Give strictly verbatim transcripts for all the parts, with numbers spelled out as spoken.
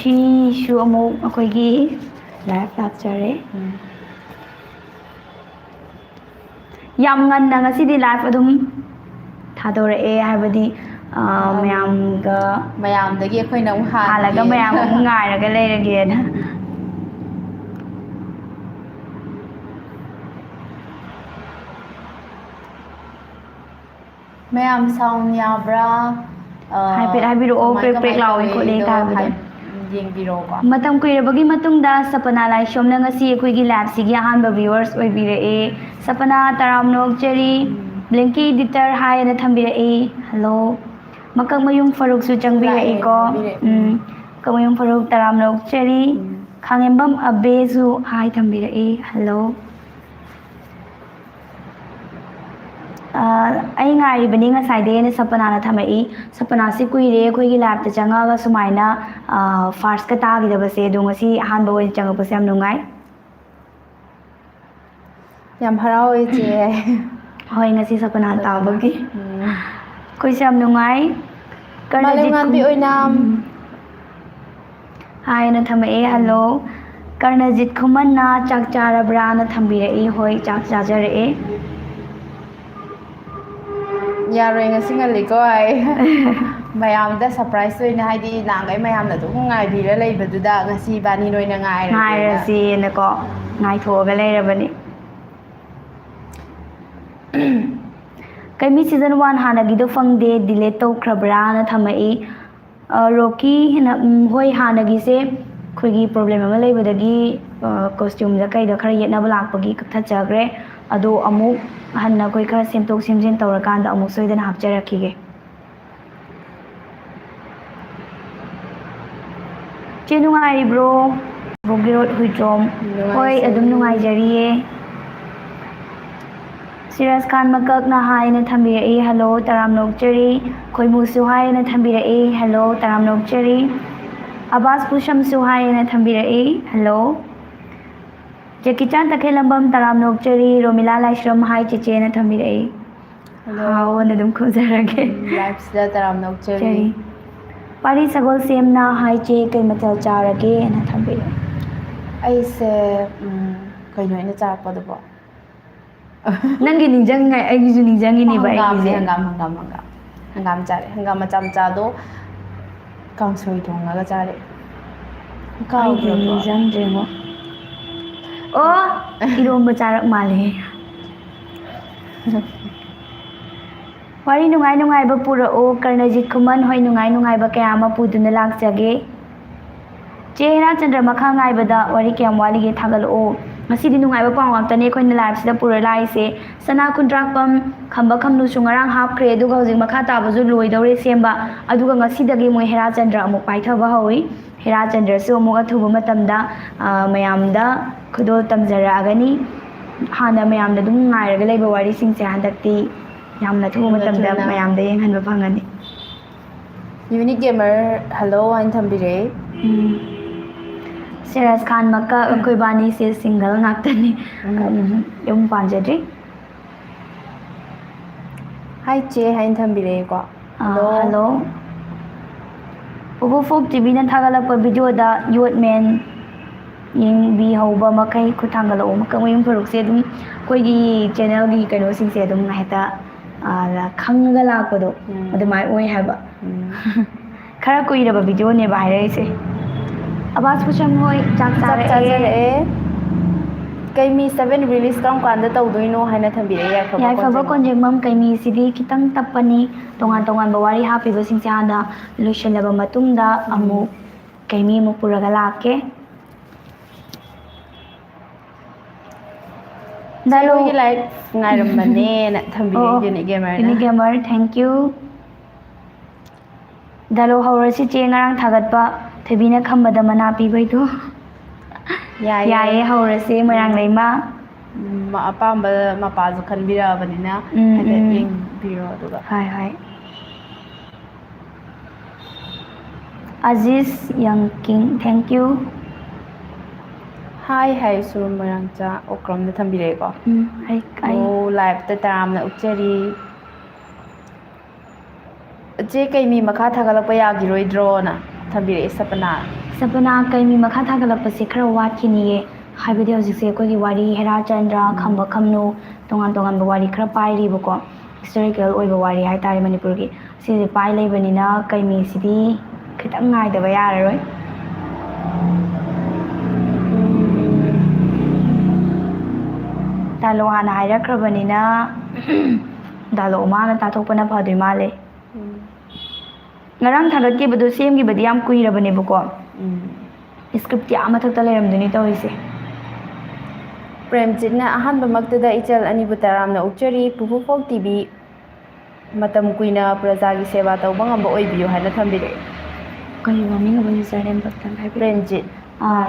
ꯁꯤꯁꯨ ꯑꯃꯨꯛ ꯑꯩꯈꯣꯏꯒꯤ ꯂꯥꯏꯐ ꯂꯥꯛꯆꯔꯦ꯫ ꯎꯝ꯫ ꯌꯥꯝ ꯉꯟꯅ ꯉꯁꯤꯗꯤ ꯂꯥꯏꯐ ꯑꯗꯨꯝ ꯊꯥꯗꯣꯔꯛꯑꯦ, ꯍꯥꯏꯕꯗꯤ, ꯑ, ꯎꯝ꯫ ꯃꯌꯥꯝꯒ ꯃꯌꯥꯝꯗꯒꯤ ꯑꯩꯈꯣꯏꯅ ꯑꯃꯨꯛ ꯍꯥꯜꯂꯒ ꯍꯥꯟꯒꯦ꯫ ꯃꯌꯥꯝ ꯑꯃꯨꯛ ꯉꯥꯏꯔꯒ ꯂꯩꯔꯒꯦꯅ꯫ ꯃꯌꯥꯝ ꯁꯥꯎꯟ ꯌꯥꯕ꯭ꯔꯥ? ꯑ, ꯍꯥꯏꯐꯦꯠ ꯍꯥꯏꯕꯤꯔꯛꯑꯣ, ꯀꯃꯥꯏ, ꯀ꯭ꯔꯦꯛ ꯀ꯭ꯔꯦꯛ ꯀꯃꯥꯏ ꯂꯥꯎꯋꯦ ꯈꯣꯠꯂꯦ ꯇꯧꯋꯤꯗꯣ ꯍꯥꯏꯕꯗꯣ꯫ ꯍꯥꯏ-, ꯌꯦꯡꯕꯤꯔꯛꯑꯣꯀꯣ꯫ ꯃꯇꯝ ꯀꯨꯏꯔꯕꯒꯤ ꯃꯇꯨꯡꯗ ꯁꯄꯅꯥ ꯂꯥꯏꯁ꯭ꯔꯝꯅ ꯉꯁꯤ ꯑꯩꯈꯣꯏꯒꯤ ꯂꯥꯏꯐꯁꯤꯒꯤ ꯑꯍꯥꯟꯕ ꯚ꯭ꯌꯨꯋꯔꯁ ꯑꯣꯏꯕꯤꯔꯛꯑꯦ꯫ ꯁꯄꯅꯥ, ꯇꯔꯥꯝꯅ ꯑꯣꯛꯆꯔꯤ꯫ ꯎꯝ꯫ ꯕ꯭ꯂꯦꯡꯀꯤ ꯏꯗꯤꯇꯔ ꯍꯥꯏ ꯑꯅ ꯊꯝꯕꯤꯔꯛꯏ꯫ ꯍꯜꯂꯣ꯫ ꯃꯀꯛꯃꯌꯨꯝ ꯐꯥꯔꯨꯛꯁꯨ ꯆꯪꯕꯤꯔꯛꯏꯀꯣ꯫ ꯂꯥꯛꯑꯦ, ꯊꯝꯕꯤꯔꯛꯑꯦ꯫ ꯎꯝ꯫ ꯎꯝ꯫ ꯃꯀꯛꯃꯌꯨꯝ ꯐꯥꯔꯨꯛ, ꯇꯔꯥꯝꯅ ꯑꯣꯛꯆꯔꯤ꯫ ꯎꯝ꯫ ꯈꯥꯉꯦꯝꯕꯝ ꯑꯕꯦꯁꯨ ꯍꯥꯏ ꯊꯝꯕꯤꯔꯛꯏ꯫ ꯍꯜꯂꯣ꯫ ꯑ, ꯑꯩ ꯉꯥꯏꯔꯤꯕꯅꯤ ꯉꯁꯥꯏꯗꯩꯅ ꯁꯄꯅꯥꯅ ꯊꯝꯃꯛꯏ꯫ ꯁꯄꯅꯥꯁꯤ ꯀꯨꯏꯔꯦ ꯑꯩꯈꯣꯏꯒꯤ ꯂꯥꯏꯐꯇ ꯆꯪꯉꯛꯑꯒ ꯁꯨꯃꯥꯏꯅ, ꯑ, ꯐꯥꯔꯁꯀ ꯇꯥꯈꯤꯗꯕꯁꯦ, ꯑꯗꯣ ꯉꯁꯤ ꯑꯍꯥꯟꯕ ꯑꯣꯏꯅ ꯆꯪꯉꯛꯄꯁꯦ ꯌꯥꯝ ꯅꯨꯡꯉꯥꯏ꯫ ꯌꯥꯝ ꯍꯔꯥꯎꯋꯦ, ꯏꯆꯦ꯫ ꯍꯣꯏ, ꯉꯁꯤ ꯁꯄꯅꯥ ꯇꯥꯕꯒꯤ꯫ ꯎꯝ꯫ ꯑꯩꯈꯣꯏꯁꯨ ꯌꯥꯝ ꯅꯨꯡꯉꯥꯏ꯫ ꯀꯔꯅꯖꯤꯠ ꯃꯥꯂꯦꯝꯉꯥꯟꯕꯤ ꯈꯨꯝ-, ꯑꯣꯏꯅꯥꯝ꯫ ꯎꯝ꯫ ꯍꯥꯏꯅ ꯊꯝꯃꯛꯑꯦ, ꯎꯝ꯫ ꯍꯜꯂꯣ꯫ ꯀꯔꯅꯖꯤꯠ ꯈꯨꯃꯟꯅ ꯆꯥꯛ ꯆꯥꯔꯕ꯭ꯔꯥꯅ ꯊꯝꯕꯤꯔꯛꯏ꯫ ꯍꯣꯏ, ꯆꯥꯛ ꯆꯥꯖꯔꯛꯑꯦ꯫ ꯌꯥꯔꯣꯏ, ꯉꯁꯤ ꯉꯜꯂꯤꯀꯣ ꯍꯥꯏ꯫ ꯃꯌꯥꯝꯗ ꯁꯔꯄ꯭ꯔꯥꯏꯖ ꯑꯣꯏꯅ, ꯍꯥꯏꯗꯤ ꯅꯍꯥꯟꯈꯩ ꯃꯌꯥꯝꯅ ꯑꯗꯨꯝ ꯉꯥꯏꯕꯤꯔ ꯂꯩꯕꯗꯨꯗ ꯉꯁꯤ ꯏꯕꯥꯅꯤꯅ ꯑꯣꯏꯅ ꯉꯥꯏꯔꯒꯦꯅ꯫ ꯉꯥꯏꯔꯁꯦꯅꯀꯣ, ꯉꯥꯏꯊꯣꯛꯑꯒ ꯂꯩꯔꯕꯅꯤ꯫ ꯀꯩꯃꯤ season one ꯍꯥꯟꯅꯒꯤꯗꯣ ꯐꯪꯗꯦ, delete ꯇꯧꯈ꯭ꯔꯕ꯭ꯔꯥꯅ ꯊꯝꯃꯛꯏ꯫ ꯑ, ꯔꯣꯀꯤ ꯍꯦꯟꯅ, ꯎꯝ, ꯍꯣꯏ, ꯍꯥꯟꯅꯒꯤꯁꯦ ꯑꯩꯈꯣꯏꯒꯤ problem ꯑꯃ ꯂꯩꯕꯗꯒꯤ, ꯑ, costumeꯗ ꯀꯩꯗ ꯈꯔ ꯌꯦꯠꯅꯕ ꯂꯥꯛꯄꯒꯤ ꯀꯛꯊꯠꯆꯈ꯭ꯔꯦ꯫ ꯑꯗꯣ ꯑꯃꯨꯛ ꯍꯟꯅ ꯑꯩꯈꯣꯏ ꯈꯔ ꯁꯦꯝꯗꯣꯛ ꯁꯦꯝꯖꯤꯟ ꯇꯧꯔꯀꯥꯟꯗ ꯑꯃꯨꯛ ꯁꯣꯏꯗꯅ ꯍꯥꯞꯆꯔꯛꯈꯤꯒꯦ꯫ ꯆꯦ, ꯅꯨꯡꯉꯥꯏꯔꯤꯕ꯭ꯔꯣ? ꯕꯣꯒꯤꯔꯣꯠ ꯍꯨꯏꯗ꯭ꯔꯣꯝ꯫ ꯍꯣꯏ, ꯑꯗꯨꯝ ꯅꯨꯡꯉꯥꯏꯖꯔꯤ꯫ ꯅꯨꯡꯉꯥꯏꯖꯔꯤꯌꯦ꯫ ꯁꯤꯔꯥꯖ ꯈꯥꯟ ꯃꯀꯛꯅ ꯍꯥꯏꯅ ꯊꯝꯕꯤꯔꯛꯏ, "ꯍꯜꯂꯣ, ꯇꯔꯥꯝꯅ ꯑꯣꯛꯆꯔꯤ"꯫ ꯈꯣꯏꯃꯨꯁꯨ ꯍꯥꯏꯅ ꯊꯝꯕꯤꯔꯛꯏ, "ꯍꯜꯂꯣ, ꯇꯔꯥꯝꯅ ꯑꯣꯛꯆꯔꯤ"꯫ ꯑꯕꯥꯁ ꯄꯨꯁꯝꯁꯨ ꯍꯥꯏꯅ ꯊꯝꯕꯤꯔꯛꯏ, "ꯍꯜꯂꯣ"꯫ ꯖꯦꯀꯤꯆꯥꯟ ꯇꯈꯦꯜꯂꯝꯕꯝ, "ꯇꯔꯥꯝꯅ ꯑꯣꯛꯆꯔꯤ"꯫ ꯔꯣꯃꯤꯂꯥ ꯂꯥꯏꯁ꯭ꯔꯝ, "ꯍꯥꯏ ꯆꯦꯆꯦꯅ" ꯊꯝꯕꯤꯔꯛꯏ꯫ ꯍꯜꯂꯣ꯫ ꯍꯥꯎ ꯑꯅ ꯑꯗꯨꯝ ꯈꯨꯝꯖꯔꯒꯦ꯫ ꯎꯝ, ꯂꯥꯏꯐꯁꯤꯗ ꯇꯔꯥꯝꯅ ꯑꯣꯛꯆꯔꯤ꯫ ꯆꯔꯤ꯫ ꯄꯥꯔꯤ ꯁꯒꯣꯜꯁꯦꯝꯅ, "ꯍꯥꯏ ꯆꯦ, ꯀꯩ ꯃꯊꯦꯜ ꯆꯥꯔꯒꯦꯅ ꯊꯝꯕꯤꯔꯦ꯫ ꯑꯩꯁꯦ ꯎꯝ, ꯀꯩꯅꯣ ꯑꯩꯅ ꯆꯥꯔꯛꯄꯗꯨꯕꯣ? ꯅꯪꯒꯤ ꯅꯤꯡꯁꯤꯡꯉꯥꯏ ꯑꯩꯒꯤꯁꯨ ꯅꯤꯡꯁꯤꯡꯉꯤꯅꯦꯕ꯫ ꯍꯪꯒꯥꯝꯅꯦ, ꯑꯩꯒꯤꯁꯦ ꯍꯪꯒꯥꯝ, ꯍꯪꯒꯥꯝ, ꯍꯪꯒꯥꯝ꯫ ꯍꯪꯒꯥꯝ ꯆꯥꯔꯦ, ꯍꯪꯒꯥꯝ ꯃꯆꯥ ꯃꯆꯥꯗꯣ ꯀꯥꯡꯁꯣꯏ ꯊꯣꯡꯉꯒ ꯆꯥꯔꯦ꯫ ꯑꯩꯗꯤ ꯀꯥꯎꯈ꯭ꯔꯕꯣ? ꯅꯤꯡꯁꯤꯡꯗ꯭ꯔꯦꯉꯣ꯫ ꯑꯣ, ꯏꯔꯣꯝꯕ ꯆꯥꯔꯛ ꯃꯥꯜꯂꯦ꯫ ꯋꯥꯔꯤ ꯅꯨꯡꯉꯥꯏ ꯅꯨꯡꯉꯥꯏꯕ ꯄꯨꯔꯛꯑꯣ, ꯀꯔꯅꯖꯤꯠ ꯈꯨꯃꯟ ꯍꯣꯏ, ꯅꯨꯡꯉꯥꯏ ꯅꯨꯡꯉꯥꯏꯕ ꯀꯌꯥ ꯑꯃ ꯄꯨꯗꯨꯅ ꯂꯥꯛꯆꯒꯦ꯫ ꯆꯦ ꯍꯦꯔꯥꯆꯟꯗ꯭ꯔ, ꯃꯈꯥ ꯉꯥꯏꯕꯗ ꯋꯥꯔꯤ ꯀꯌꯥꯝ ꯋꯥꯠꯂꯤꯒꯦ ꯊꯥꯒꯠꯂꯛꯑꯣ꯫ ꯉꯁꯤꯗꯤ ꯅꯨꯡꯉꯥꯏꯕ ꯄꯥꯎ ꯉꯥꯛꯇꯅꯦ ꯑꯩꯈꯣꯏꯅ liveꯁꯤꯗ ꯄꯨꯔ ꯂꯥꯛꯏꯁꯦ꯫ ꯁꯅꯥ ꯈꯨꯟꯗ꯭ꯔꯥꯛꯄꯝ ꯈꯝꯕ ꯈꯝꯅꯨꯁꯨ ꯉꯔꯥꯡ ꯍꯥꯞꯈ꯭ꯔꯦ, ꯑꯗꯨꯒ ꯍꯧꯖꯤꯛ ꯃꯈꯥ ꯇꯥꯕꯁꯨ ꯂꯣꯏꯗꯧꯔꯦ ꯁꯦꯝꯕ꯫ ꯑꯗꯨꯒ ꯉꯁꯤꯗꯒꯤ ꯃꯣꯏ ꯍꯦꯔꯥꯆꯟꯗ꯭ꯔ ꯑꯃꯨꯛ ꯄꯥꯏꯊꯕ ꯍꯧꯏ꯫ ꯍꯦꯔꯥꯆꯟꯗ꯭ꯔꯁꯨ ꯑꯃꯨꯛ ꯑꯊꯨꯕ ꯃꯇꯝꯗ, ꯑ, ꯃꯌꯥꯝꯗ ꯈꯨꯗꯣꯜ ꯇꯝꯖꯔꯛꯑꯒꯅꯤ꯫ ꯍꯥꯟꯅ ꯃꯌꯥꯝꯅ ꯑꯗꯨꯝ ꯉꯥꯏꯔꯒ ꯂꯩꯕ ꯋꯥꯔꯤꯁꯤꯡꯁꯦ ꯍꯟꯗꯛꯇꯤ ꯌꯥꯝꯅ ꯑꯊꯨꯕ ꯌꯥꯝꯅ ꯃꯇꯝꯗ ꯊꯨꯅ꯫ ꯃꯌꯥꯝꯗ ꯌꯦꯡꯍꯟꯕ ꯐꯪꯒꯅꯤ꯫ Unique Gamer hello ꯍꯥꯏꯅ ꯊꯝꯕꯤꯔꯛꯑꯦ꯫ ꯎꯝ꯫ ꯁꯤꯔꯥꯖ ꯈꯥꯟ ꯃꯛꯀ ꯑꯩꯈꯣꯏ ꯕꯥꯅꯤꯁꯦ single ꯉꯥꯛꯇꯅꯤ꯫ ꯎꯝ꯫ ꯎꯝ, ꯌꯨꯝ ꯄꯥꯟꯖꯗ꯭ꯔꯤ꯫ ꯍꯥꯏ ꯆꯦ ꯍꯥꯏꯅ ꯊꯝꯕꯤꯔꯛꯑꯦꯀꯣ꯫ ꯑꯥ, Hello꯫ hello꯫ ꯎꯕꯨ ꯐꯣꯛ ꯇꯤꯚꯤꯅ ꯊꯥꯒꯠꯂꯛꯄ videoꯗ ꯌꯣꯠꯃꯦꯟ ꯌꯦꯡꯕꯤꯍꯧꯕ ꯃꯈꯩ ꯈꯨꯠ ꯊꯥꯡꯒꯠꯂꯛꯑꯣ꯫ ꯃꯀꯛ ꯃꯌꯨꯝ ꯐꯔꯨꯛꯁꯦ ꯑꯗꯨꯝ ꯑꯩꯈꯣꯏꯒꯤ channelꯒꯤ ꯀꯩꯅꯣꯁꯤꯡꯁꯦ ꯑꯗꯨꯝ ꯍꯦꯛꯇ, ꯑꯥ, ꯈꯪꯉꯒ ꯂꯥꯛꯄꯗꯣ ꯎꯝ꯫ ꯑꯗꯨꯃꯥꯏꯅ ꯑꯣꯏ ꯍꯥꯏꯕ꯫ ꯎꯝ꯫ ꯈꯔ ꯀꯨꯏꯔꯕ videoꯅꯦꯕ ꯍꯥꯏꯔꯛꯏꯁꯦ꯫ ꯑꯕꯥꯁ ꯄꯨꯁꯝ ꯍꯣꯏ, ꯆꯥꯛ ꯆꯥꯛ ꯆꯥꯔꯛꯑꯦ꯫ ꯆꯥꯖꯔꯛꯑꯦ꯫ ꯀꯩꯃꯤ seven release ꯀꯔꯝ ꯀꯥꯟꯗ ꯇꯧꯗꯣꯏꯅꯣ ꯍꯥꯏꯅ ꯊꯝꯕꯤꯔꯛꯑꯦ ꯌꯥꯏꯐꯕ ꯌꯥꯏꯐꯕ ꯀꯣꯟꯖꯦꯡꯕꯝ꯫ ꯀꯣꯟꯖꯦꯡꯕꯝ ꯀꯩꯃꯤꯁꯤꯗꯤ ꯈꯤꯇꯪ ꯇꯞꯄꯅꯤ꯫ ꯇꯣꯉꯥꯟ ꯇꯣꯉꯥꯟꯕ ꯋꯥꯔꯤ ꯍꯥꯞꯄꯤꯕꯁꯤꯡꯁꯦ ꯍꯥꯟꯅ ꯂꯣꯏꯁꯤꯜꯂꯕ ꯃꯇꯨꯡꯗ ꯎꯝ꯫ ꯑꯃꯨꯛ ꯀꯩꯃꯤ ꯑꯃꯨꯛ ꯄꯨꯔꯒ ꯂꯥꯛꯀꯦ꯫ ꯆꯦ ꯍꯣꯏꯒꯤ live ꯉꯥꯏꯔꯝꯕꯅꯦꯅ ꯊꯝꯕꯤꯔꯦ ꯑꯣ, Unique Gamerꯅ꯫ Unique Gamer, thank you꯫ Dialogue ꯍꯧꯔꯁꯤ ꯆꯦ, ꯉꯔꯥꯡ ꯊꯥꯒꯠꯄ ꯊꯣꯏꯕꯤꯅ ꯈꯝꯕꯗ ꯃꯅꯥ ꯄꯤꯕꯩꯗꯣ꯫ ꯌꯥꯏꯌꯦ꯫ ꯌꯥꯏꯌꯦ, ꯍꯧꯔꯁꯦ ꯃꯣꯏꯔꯥꯡ ꯂꯩꯃ꯫ ꯎꯝ, ꯑꯄꯥꯝꯕ ꯃꯄꯥꯁꯨ ꯈꯟꯕꯤꯔꯛꯑꯕꯅꯤꯅ ꯎꯝ, ꯍꯥꯏꯐꯦꯠ ꯎꯝ, ꯎꯝ꯫ ꯌꯦꯡꯕꯤꯔꯣ ꯑꯗꯨꯒ꯫ ꯍꯣꯏ, ꯍꯣꯏ꯫ ꯑꯖꯤꯁ ꯌꯪꯀꯤꯡ, thank you꯫ Hi ꯍꯥꯏꯁꯨ ꯃꯣꯏꯔꯥꯡꯆꯥ ꯑꯣꯀ꯭ꯔꯝꯗ ꯊꯝꯕꯤꯔꯛꯑꯦꯀꯣ꯫ ꯎꯝ, ꯑꯩ, ꯑꯩ ꯑꯣ, liveꯇ ꯇꯔꯥꯝꯅ ꯑꯣꯛꯆꯔꯤ꯫ ꯆꯦ ꯀꯩꯃꯤ ꯃꯈꯥ ꯊꯥꯒꯠꯂꯛꯄ ꯌꯥꯈꯤꯔꯣꯏꯗ꯭ꯔꯣꯅ ꯊꯝꯕꯤꯔꯛꯑꯦ ꯁꯄꯅꯥ꯫ ꯁꯄꯅꯥ, ꯀꯩꯃꯤ ꯃꯈꯥ ꯊꯥꯒꯠꯂꯛꯄꯁꯦ ꯈꯔ ꯋꯥꯠꯈꯤꯅꯤꯌꯦ꯫ ꯍꯥꯏꯕꯗꯤ ꯍꯧꯖꯤꯛꯁꯦ ꯑꯩꯈꯣꯏꯒꯤ ꯋꯥꯔꯤ ꯍꯦꯔꯥ ꯆꯟꯗ꯭ꯔ, ꯈꯝꯕ ꯈꯝꯅꯨ, ꯇꯣꯉꯥꯟ ꯇꯣꯉꯥꯟꯕ ꯋꯥꯔꯤ ꯈꯔ ꯄꯥꯏꯔꯤꯕꯀꯣ, ꯍꯤꯁꯇꯣꯔꯤꯀꯦꯜ ꯑꯣꯏꯕ ꯋꯥꯔꯤ ꯍꯥꯏꯇꯥꯔꯦ ꯃꯅꯤꯄꯨꯔꯒꯤ꯫ ꯁꯤꯁꯦ ꯄꯥꯏ ꯂꯩꯕꯅꯤꯅ ꯀꯩꯃꯤꯁꯤꯗꯤ ꯈꯤꯇꯪ ꯉꯥꯏꯗꯕ ꯌꯥꯔꯔꯣꯏ꯫ ꯗꯥꯏꯂꯣꯛ ꯍꯥꯟꯅ ꯍꯥꯏꯔꯛꯈ꯭ꯔꯕꯅꯤꯅ ꯗꯥꯏꯂꯣꯛ ꯃꯥꯅ ꯇꯥꯊꯣꯛꯄꯅ ꯐꯗꯣꯏ ꯃꯥꯜꯂꯦ꯫ ꯉꯔꯥꯡ ꯊꯥꯒꯠꯈꯤꯕꯗꯣ ꯁꯦꯝꯈꯤꯕꯗꯤ ꯌꯥꯝ ꯀꯨꯏꯔꯕꯅꯦꯕꯀꯣ꯫ ꯁꯀ꯭ꯔꯤꯞꯇꯤ ꯑꯥ ꯃꯊꯛꯇ ꯂꯩꯔꯝꯗꯣꯏꯅꯤ ꯇꯧꯔꯤꯁꯦ꯫ ꯄ꯭ꯔꯦꯝꯖꯤꯠꯅ ꯑꯍꯥꯟꯕꯃꯛꯇꯗ ꯏꯆꯜ ꯑꯅꯤꯕꯨ ꯇꯔꯥꯝꯅ ꯑꯣꯛꯆꯔꯤ꯫ ꯄꯨꯄꯨ ꯐꯣꯛ ꯇꯤꯚꯤ ꯃꯇꯝ ꯀꯨꯏꯅ ꯄ꯭ꯔꯖꯥꯒꯤ ꯁꯦꯕꯥ ꯇꯧꯕ ꯉꯝꯕ ꯑꯣꯏꯕꯤꯌꯨ ꯍꯥꯏꯅ ꯊꯝꯕꯤꯔꯛꯏ꯫ ꯀꯔꯤ ꯃꯃꯤꯡ ꯑꯃ ꯌꯨꯖꯔ ꯅꯦꯝ ꯑꯝꯇꯪ ꯍꯥꯏꯕꯤꯔꯛꯑꯣ꯫ ꯄ꯭ꯔꯦꯝꯖꯤꯠ꯫ ꯑꯥ,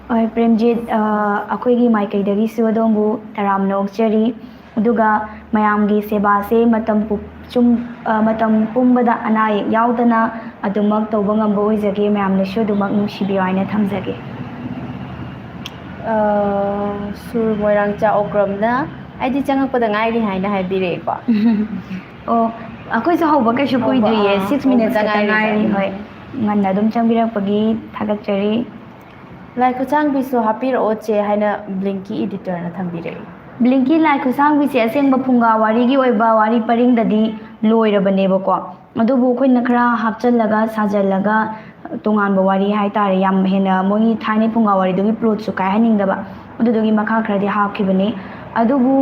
ꯍꯣꯏ, ꯄ꯭ꯔꯦꯝꯖꯤꯠ, ꯑꯥ, ꯑꯩꯈꯣꯏꯒꯤ ꯃꯥꯏꯀꯩꯗꯒꯤꯁꯨ ꯑꯗꯣꯝꯕꯨ ꯇꯔꯥꯝꯅ ꯑꯣꯛꯆꯔꯤ꯫ ꯑꯗꯨꯒ ꯃꯌꯥꯝꯒꯤ ꯁꯦꯕꯥꯁꯦ ꯃꯇꯝ ꯄꯨ-, ꯆꯨꯝ-, ꯑ, ꯃꯇꯝ ꯄꯨꯝꯕꯗ ꯑꯅꯥ ꯑꯌꯦꯛ ꯌꯥꯎꯗꯅ ꯑꯗꯨꯃꯛ ꯇꯧꯕ ꯉꯝꯕ ꯑꯣꯏꯖꯒꯦ꯫ ꯃꯌꯥꯝꯅꯁꯨ ꯑꯗꯨꯃꯛ ꯅꯨꯡꯁꯤꯕꯤꯌꯨ ꯍꯥꯏꯅ ꯊꯝꯖꯒꯦ꯫ ꯑ, ꯁꯨꯔ ꯃꯣꯏꯔꯥꯡꯆꯥ ꯑꯣꯀ꯭ꯔꯝꯅ, "ꯑꯩꯗꯤ ꯆꯪꯉꯛꯄꯗ ꯉꯥꯏꯔꯤ" ꯍꯥꯏꯅ ꯍꯥꯏꯕꯤꯔꯛꯑꯦꯀꯣ꯫ ꯑꯣ, ꯑꯩꯈꯣꯏꯁꯨ ꯍꯧꯕ ꯀꯩꯁꯨ ꯍꯧꯕ, ꯀꯨꯏꯗ꯭ꯔꯤꯌꯦ, ꯑꯥ, ꯁꯤꯛꯁ ꯍꯧꯕꯗ ꯃꯤꯅꯠꯁ ꯈꯛꯇ ꯉꯥꯏꯔꯤꯕ꯫ ꯉꯥꯏꯔꯤ꯫ ꯍꯣꯏ, ꯉꯟꯅ ꯑꯗꯨꯝ ꯆꯪꯕꯤꯔꯛꯄꯒꯤ ꯊꯥꯒꯠꯆꯔꯤ꯫ "ꯂꯥꯏ ꯈꯨꯠꯁꯥꯡꯕꯤꯁꯨ ꯍꯥꯞꯄꯤꯔꯛꯑꯣ ꯆꯦ" ꯍꯥꯏꯅ ꯕ꯭ꯂꯤꯡꯀꯤ ꯏꯗꯤꯇꯔꯅ ꯊꯝꯕꯤꯔꯛꯏ꯫ ꯕ꯭ꯂꯤꯡꯀꯤ ꯂꯥꯏ ꯈꯨꯠꯁꯥꯡꯕꯤꯁꯦ ꯑꯁꯦꯡꯕ ꯐꯨꯡꯒꯥ ꯋꯥꯔꯤꯒꯤ ꯑꯣꯏꯕ ꯋꯥꯔꯤ ꯄꯔꯤꯡꯗꯗꯤ ꯂꯣꯏꯔꯕꯅꯦꯕꯀꯣ꯫ ꯑꯗꯨꯕꯨ ꯑꯩꯈꯣꯏꯅ ꯈꯔ ꯍꯥꯞꯆꯜꯂꯒ ꯁꯥꯖꯜꯂꯒ ꯇꯣꯉꯥꯟꯕ ꯋꯥꯔꯤ ꯍꯥꯏꯇꯥꯔꯦ, ꯌꯥꯝ ꯍꯦꯟꯅ ꯃꯣꯏꯒꯤ ꯊꯥꯏꯅ ꯐꯨꯡꯒꯥ ꯋꯥꯔꯤꯗꯨꯒꯤ ꯄ꯭ꯂꯣꯠꯁꯨ ꯀꯥꯏꯍꯟꯅꯤꯡꯗꯕ, ꯑꯗꯨꯗꯨꯒꯤ ꯃꯈꯥ ꯈꯔꯗꯤ ꯍꯥꯞꯈꯤꯕꯅꯤ꯫ ꯑꯗꯨꯕꯨ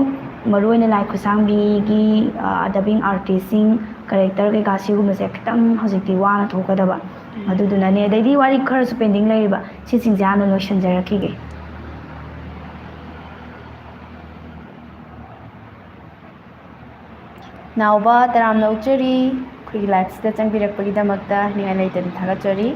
ꯃꯔꯨꯑꯣꯏꯅ ꯂꯥꯏ ꯈꯨꯠꯁꯥꯡꯕꯤꯒꯤ, ꯑ, ꯗꯕꯤꯡ ꯑꯥꯔꯇꯤꯁꯁꯤꯡ, ꯀꯦꯔꯦꯛꯇꯔ ꯀꯩꯀꯥ ꯁꯤꯒꯨꯝꯕꯁꯦ ꯈꯤꯇꯪ ꯍꯧꯖꯤꯛꯇꯤ ꯋꯥꯅ ꯊꯣꯛꯀꯗꯕ꯫ ꯑꯗꯨꯗꯨꯅꯅꯦ꯫ ꯑꯗꯩꯗꯤ ꯋꯥꯔꯤ ꯈꯔꯁꯨ ꯄꯦꯟꯗꯤꯡ ꯂꯩꯔꯤꯕ, ꯁꯤꯁꯤꯡꯁꯦ ꯍꯥꯟꯅ ꯂꯣꯏꯁꯤꯟꯖꯔꯛꯈꯤꯒꯦ꯫ ꯅꯥꯎꯕ, ꯇꯔꯥꯝꯅ ꯑꯣꯛꯆꯔꯤ꯫ ꯑꯩꯈꯣꯏꯒꯤ ꯂꯥꯏꯐꯁꯤꯗ ꯆꯪꯕꯤꯔꯛꯄꯒꯤꯗꯃꯛꯇ ꯅꯤꯡꯉꯥꯏ ꯂꯩꯇꯅ ꯊꯥꯒꯠꯆꯔꯤ꯫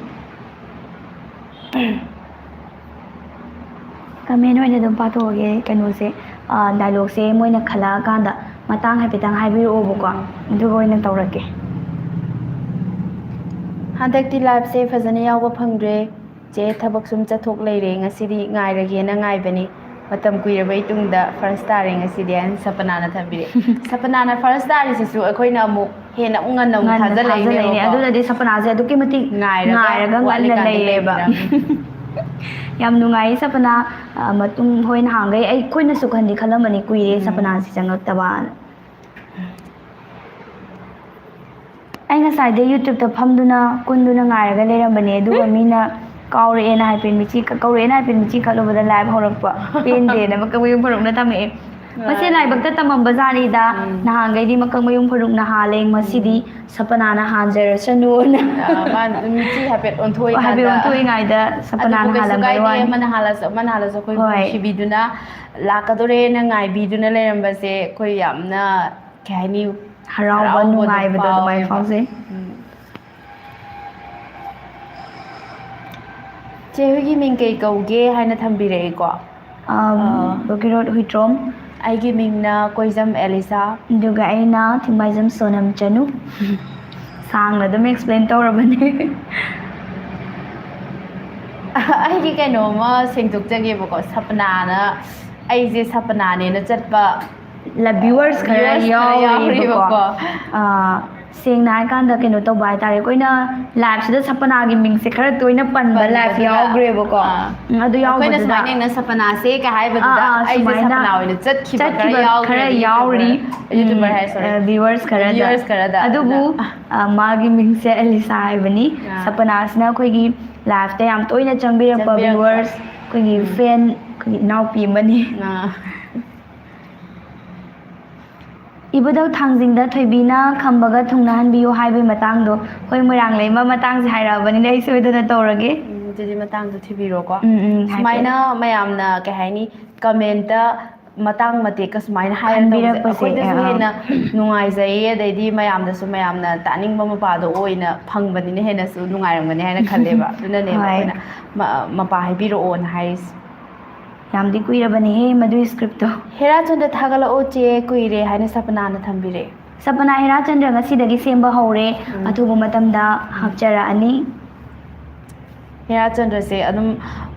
ꯀꯃꯦꯟ ꯑꯣꯏꯅ ꯑꯗꯨꯝ ꯄꯥꯊꯣꯛꯑꯒꯦ꯫ ꯀꯩꯅꯣꯁꯦ, ꯑ, ꯗꯥꯏꯂꯣꯛꯁꯦ ꯃꯣꯏꯅ ꯈꯜꯂꯛꯑꯀꯥꯟꯗ ꯃꯇꯥꯡ ꯍꯥꯏꯐꯦꯠꯇꯪ ꯍꯥꯏꯕꯤꯔꯛꯑꯣꯕꯀꯣ, ꯑꯗꯨꯒ ꯑꯣꯏꯅ ꯇꯧꯔꯛꯀꯦ꯫ ꯍꯟꯗꯛꯇꯤ ꯂꯥꯏꯐꯁꯦ ꯐꯖꯅ ꯌꯥꯎꯕ ꯐꯪꯗ꯭ꯔꯦ꯫ ꯆꯦ, ꯊꯕꯛ ꯁꯨꯝ ꯆꯠꯊꯣꯛ ꯂꯩꯔꯦ꯫ ꯉꯁꯤꯗꯤ ꯉꯥꯏꯔꯒꯦꯅ ꯉꯥꯏꯕꯅꯤ꯫ ꯃꯇꯝ ꯀꯨꯏꯔꯕꯩ ꯇꯨꯡꯗ ꯐꯥꯔꯁ ꯇꯥꯔꯦ ꯉꯁꯤꯗꯤ ꯍꯥꯏꯅ ꯁꯄꯅꯥꯅ ꯊꯝꯕꯤꯔꯛꯑꯦ꯫ ꯁꯄꯅꯥꯅ ꯐꯥꯔꯁ ꯇꯥꯔꯤꯁꯤꯁꯨ ꯑꯩꯈꯣꯏꯅ ꯑꯃꯨꯛ ꯍꯦꯟꯅ ꯑꯃꯨꯛ ꯉꯟꯅ ꯑꯃꯨꯛ ꯉꯟꯅ ꯊꯥꯖꯜꯂꯛꯏꯅꯦꯕꯀꯣ꯫ ꯊꯥꯖꯜꯂꯛꯏꯅꯦ꯫ ꯑꯗꯨꯅꯗꯤ ꯁꯄꯅꯥꯁꯦ ꯑꯗꯨꯛꯀꯤ ꯃꯇꯤꯛ ꯉꯥꯏꯔꯒ ꯉꯥꯏꯔꯒ ꯉꯟꯅ ꯋꯥꯠꯂꯤꯀꯥꯟꯗ ꯂꯩꯔꯦꯕ꯫ ꯂꯩꯕꯤꯔꯝꯃꯤ꯫ ꯌꯥꯝ ꯅꯨꯡꯉꯥꯏꯌꯦ ꯁꯄꯅꯥ꯫ ꯑ, ꯃꯇꯨꯡ ꯍꯣꯏ ꯅꯍꯥꯟꯈꯩ ꯑꯩꯈꯣꯏꯅꯁꯨ ꯈꯟꯗꯤ ꯈꯜꯂꯝꯕꯅꯤ ꯀꯨꯏꯔꯦ ꯎꯝ꯫ ꯁꯄꯅꯥꯁꯤ ꯆꯪꯉꯛꯇꯕꯅ꯫ ꯑꯩ ꯉꯁꯥꯏꯗꯩ YouTube-ꯇ ꯐꯝꯗꯨꯅ ꯀꯨꯟꯗꯨꯅ ꯉꯥꯏꯔꯒ ꯂꯩꯔꯝꯕꯅꯦ, ꯑꯗꯨꯒ ꯃꯤꯅ ꯀꯥꯎꯔꯛꯑꯦꯅ ꯍꯥꯏꯐꯦꯠ ꯃꯤꯠꯆꯤ ꯀ-, ꯀꯧꯔꯛꯑꯦꯅ ꯍꯥꯏꯐꯦꯠ ꯃꯤꯠꯆꯤ ꯈꯠꯂꯨꯕꯗ live ꯍꯧꯔꯛꯄ꯫ ꯄꯦꯟꯗꯦꯅ ꯃꯀꯛ ꯃꯌꯨꯝ ꯐꯔꯨꯛꯅ ꯇꯝꯃꯛꯑꯦ꯫ ꯃꯁꯤ ꯂꯥꯏꯕꯛꯇ ꯇꯝꯃꯝꯕ ꯖꯥꯠꯅꯤꯗ꯫ ꯎꯝ꯫ ꯅꯍꯥꯟꯈꯩꯗꯤ ꯃꯀꯛ ꯃꯌꯨꯝ ꯐꯔꯨꯛꯅ ꯍꯥꯜꯂꯦ, ꯉꯁꯤꯗꯤ ꯁꯄꯅꯥꯅ ꯍꯥꯟꯖꯔꯁꯅꯨꯅ꯫ ꯑ, ꯃꯥꯅ ꯑꯗꯨꯝ ꯃꯤꯠꯆꯤ ꯍꯥꯏꯐꯦꯠ ꯑꯣꯟꯊꯣꯛꯏꯀꯥꯟꯗ꯫ ꯍꯥꯏꯐꯦꯠ ꯑꯣꯟꯊꯣꯛꯏꯉꯩꯗ ꯑꯗꯨꯕꯨ ꯁꯄꯅꯥꯅ ꯀꯩꯁꯨ ꯍꯥꯜꯂꯝꯕꯩ ꯀꯥꯏꯗꯦ, ꯋꯥꯅꯤ꯫ ꯑꯃꯅ ꯍꯥꯜꯂꯁꯨ ꯑꯃꯅ ꯍꯥꯜꯂꯁꯨ ꯑꯩꯈꯣꯏꯕꯨ ꯍꯣꯏ꯫ ꯅꯨꯡꯁꯤꯕꯤꯗꯨꯅ ꯂꯥꯛꯀꯗꯣꯔꯦꯅ ꯉꯥꯏꯕꯤꯗꯨꯅ ꯂꯩꯔꯝꯕꯁꯦ ꯑꯩꯈꯣꯏ ꯌꯥꯝꯅ, ꯀꯩ ꯍꯥꯏꯅꯤ, ꯍꯔꯥꯎꯕ, ꯍꯔꯥꯎꯕꯗꯣ ꯅꯨꯡꯉꯥꯏꯕꯗꯣ ꯑꯗꯨꯃꯥꯏꯅ ꯐꯥꯎꯋꯦꯕ꯫ ꯐꯥꯎꯖꯩ꯫ ꯎꯝ꯫ ꯆꯦ ꯍꯣꯏꯒꯤ ꯃꯤꯡ ꯀꯩ ꯀꯧꯒꯦ ꯍꯥꯏꯅ ꯊꯝꯕꯤꯔꯛꯏꯀꯣ? ꯑꯝ, ꯑꯥ꯫ ꯕꯣꯀꯤꯔꯣꯠ ꯍꯨꯏꯇ꯭ꯔꯣꯝ꯫ ꯑꯩꯒꯤ ꯃꯤꯡꯅ ꯀꯣꯏꯖꯝ ꯑꯦꯂꯤꯁꯥ꯫ ꯑꯗꯨꯒ ꯑꯩꯅ ꯊꯤꯡꯕꯥꯏꯖꯝ ꯁꯣꯅꯝ ꯆꯅꯨ꯫ ꯁꯥꯡꯅ ꯑꯗꯨꯝ explain ꯇꯧꯔꯕꯅꯦ꯫ ꯑꯩꯒꯤ ꯀꯩꯅꯣꯝꯃ ꯁꯦꯡꯗꯣꯛꯆꯒꯦꯕꯀꯣ, ꯁꯄꯅꯥꯅ, ꯑꯩꯁꯦ ꯁꯄꯅꯥꯅꯦꯅ ꯆꯠꯄ ꯂ-, viewers ꯈꯔ viewers ꯈꯔ ꯌꯥꯎꯔꯤꯕꯀꯣ꯫ ꯌꯥꯎꯔꯤꯕꯀꯣ꯫ ꯑꯥ, ꯁꯦꯡꯅ ꯍꯥꯏꯀꯥꯟꯗ ꯀꯩꯅꯣ ꯇꯧꯕ ꯍꯥꯏꯇꯥꯔꯦ, ꯑꯩꯈꯣꯏꯅ live-ꯁꯤꯗ ꯁꯄꯅꯥꯒꯤ ꯃꯤꯡꯁꯦ ꯈꯔ ꯇꯣꯏꯅ ꯄꯟꯕ live ꯄꯟꯕꯗꯨꯗ, ꯌꯥꯎꯈ꯭ꯔꯦꯕꯀꯣ꯫ ꯑꯥ, ꯎꯝ, ꯑꯗꯨ ꯑꯩꯈꯣꯏꯅ ꯌꯥꯎꯕꯗꯨꯗ ꯁꯨꯃꯥꯏꯅ ꯌꯦꯡꯅ ꯁꯄꯅꯥꯁꯦ ꯀꯩ ꯍꯥꯏꯕꯗꯨꯗ ꯑꯥ, ꯑꯥ, ꯑꯩꯁꯦ ꯁꯨꯃꯥꯏꯅ ꯁꯄꯅꯥ ꯑꯣꯏꯅ ꯆꯠꯈꯤꯕ ꯈꯔ ꯆꯠꯈꯤꯕ ꯌꯥꯎꯈ꯭ꯔꯦ, ꯈꯔ YouTuber, ꯌꯥꯎꯔꯤ꯫ YouTuber ꯎꯝ, ꯍꯥꯏ, sorry, ꯑ, viewers ꯈꯔꯗ꯫ Viewers ꯈꯔꯗ꯫ ꯑꯗꯨꯕꯨ, ꯑꯗꯨꯅ, ꯑ, ꯃꯥꯒꯤ ꯃꯤꯡꯁꯦ ꯑꯦꯂꯤꯁꯥ ꯍꯥꯏꯕꯅꯤ꯫ ꯑꯥ꯫ ꯁꯄꯅꯥꯁꯤꯅ ꯑꯩꯈꯣꯏꯒꯤ live-ꯇ ꯌꯥꯝ ꯇꯣꯏꯅ ꯆꯪꯕꯤꯔꯛꯄ ꯆꯪꯕꯤꯔꯛꯄ꯫ viewers, ꯑꯩꯈꯣꯏꯒꯤ ꯎꯝ꯫ fan, ꯑꯩꯈꯣꯏꯒꯤ ꯏꯅꯥꯎꯄꯤ ꯑꯃꯅꯤ꯫ ꯑꯥ꯫ ꯏꯕꯨꯙꯧ ꯊꯥꯡꯖꯤꯡꯗ ꯊꯣꯏꯕꯤꯅ ꯈꯝꯕꯒ ꯊꯨꯡꯅꯍꯟꯕꯤꯌꯨ ꯍꯥꯏꯕꯒꯤ ꯃꯇꯥꯡꯗꯣ, ꯑꯩꯈꯣꯏ ꯃꯣꯏꯔꯥꯡ ꯂꯩꯃ ꯃꯇꯥꯡꯁꯦ ꯍꯥꯏꯔꯛꯑꯕꯅꯤꯅ ꯑꯩ ꯁꯣꯏꯗꯅ ꯇꯧꯔꯒꯦ꯫ ꯎꯝ, ꯑꯗꯨꯗꯤ ꯃꯇꯥꯡꯗꯣ ꯊꯤꯕꯤꯔꯣꯀꯣ꯫ ꯎꯝ, ꯎꯝ, ꯍꯥꯏꯐꯦꯠ꯫ ꯁꯨꯃꯥꯏꯅ ꯃꯌꯥꯝꯅ, ꯀꯩ ꯍꯥꯏꯅꯤ, comment-ꯇ ꯃꯇꯥꯡ ꯃꯇꯦꯛꯀ ꯁꯨꯃꯥꯏꯅ ꯍꯥꯏꯔ ꯇꯧꯕꯁꯦ ꯈꯟꯕꯤꯔꯛꯄꯁꯦ, ꯑꯩꯈꯣꯏꯗꯁꯨ ꯑꯥ꯫ ꯍꯦꯟꯅ ꯅꯨꯡꯉꯥꯏꯖꯩꯌꯦ, ꯑꯗꯩꯗꯤ ꯃꯌꯥꯝꯗꯁꯨ ꯃꯌꯥꯝꯅ ꯇꯥꯅꯤꯡꯕ ꯃꯄꯥꯗꯣ ꯑꯣꯏꯅ ꯐꯪꯕꯅꯤꯅ ꯍꯦꯟꯅꯁꯨ ꯅꯨꯡꯉꯥꯏꯔꯝꯒꯅꯤ ꯍꯥꯏꯅ ꯈꯜꯂꯦꯕ꯫ ꯑꯗꯨꯅꯅꯦꯕ ꯍꯣꯏ꯫ ꯑꯩꯈꯣꯏꯅ ꯃ-, ꯃꯄꯥ ꯍꯥꯏꯕꯤꯔꯛꯑꯣꯅ ꯍꯥꯏꯔꯤꯁꯦ꯫ ꯌꯥꯝꯗꯤ ꯀꯨꯏꯔꯕꯅꯦꯍꯦ ꯃꯗꯨꯒꯤ script-ꯇꯣ꯫ ꯍꯦꯔꯥꯆꯟꯗ ꯊꯥꯒꯠꯂꯛꯑꯣ ꯆꯦ, ꯀꯨꯏꯔꯦ ꯍꯥꯏꯅ ꯁꯄꯅꯥꯅ ꯊꯝꯕꯤꯔꯛꯑꯦ꯫ ꯁꯄꯅꯥ ꯍꯦꯔꯥꯆꯟꯗ꯭ꯔ ꯉꯁꯤꯗꯒꯤ ꯁꯦꯝꯕ ꯍꯧꯔꯦ꯫ ꯎꯝ꯫ ꯑꯊꯨꯕ ꯃꯇꯝꯗ ꯍꯥꯞꯆꯔꯛꯑꯅꯤ꯫ ꯍꯦꯔꯥ ꯆꯟꯗ꯭ꯔꯁꯦ ꯑꯗꯨꯝ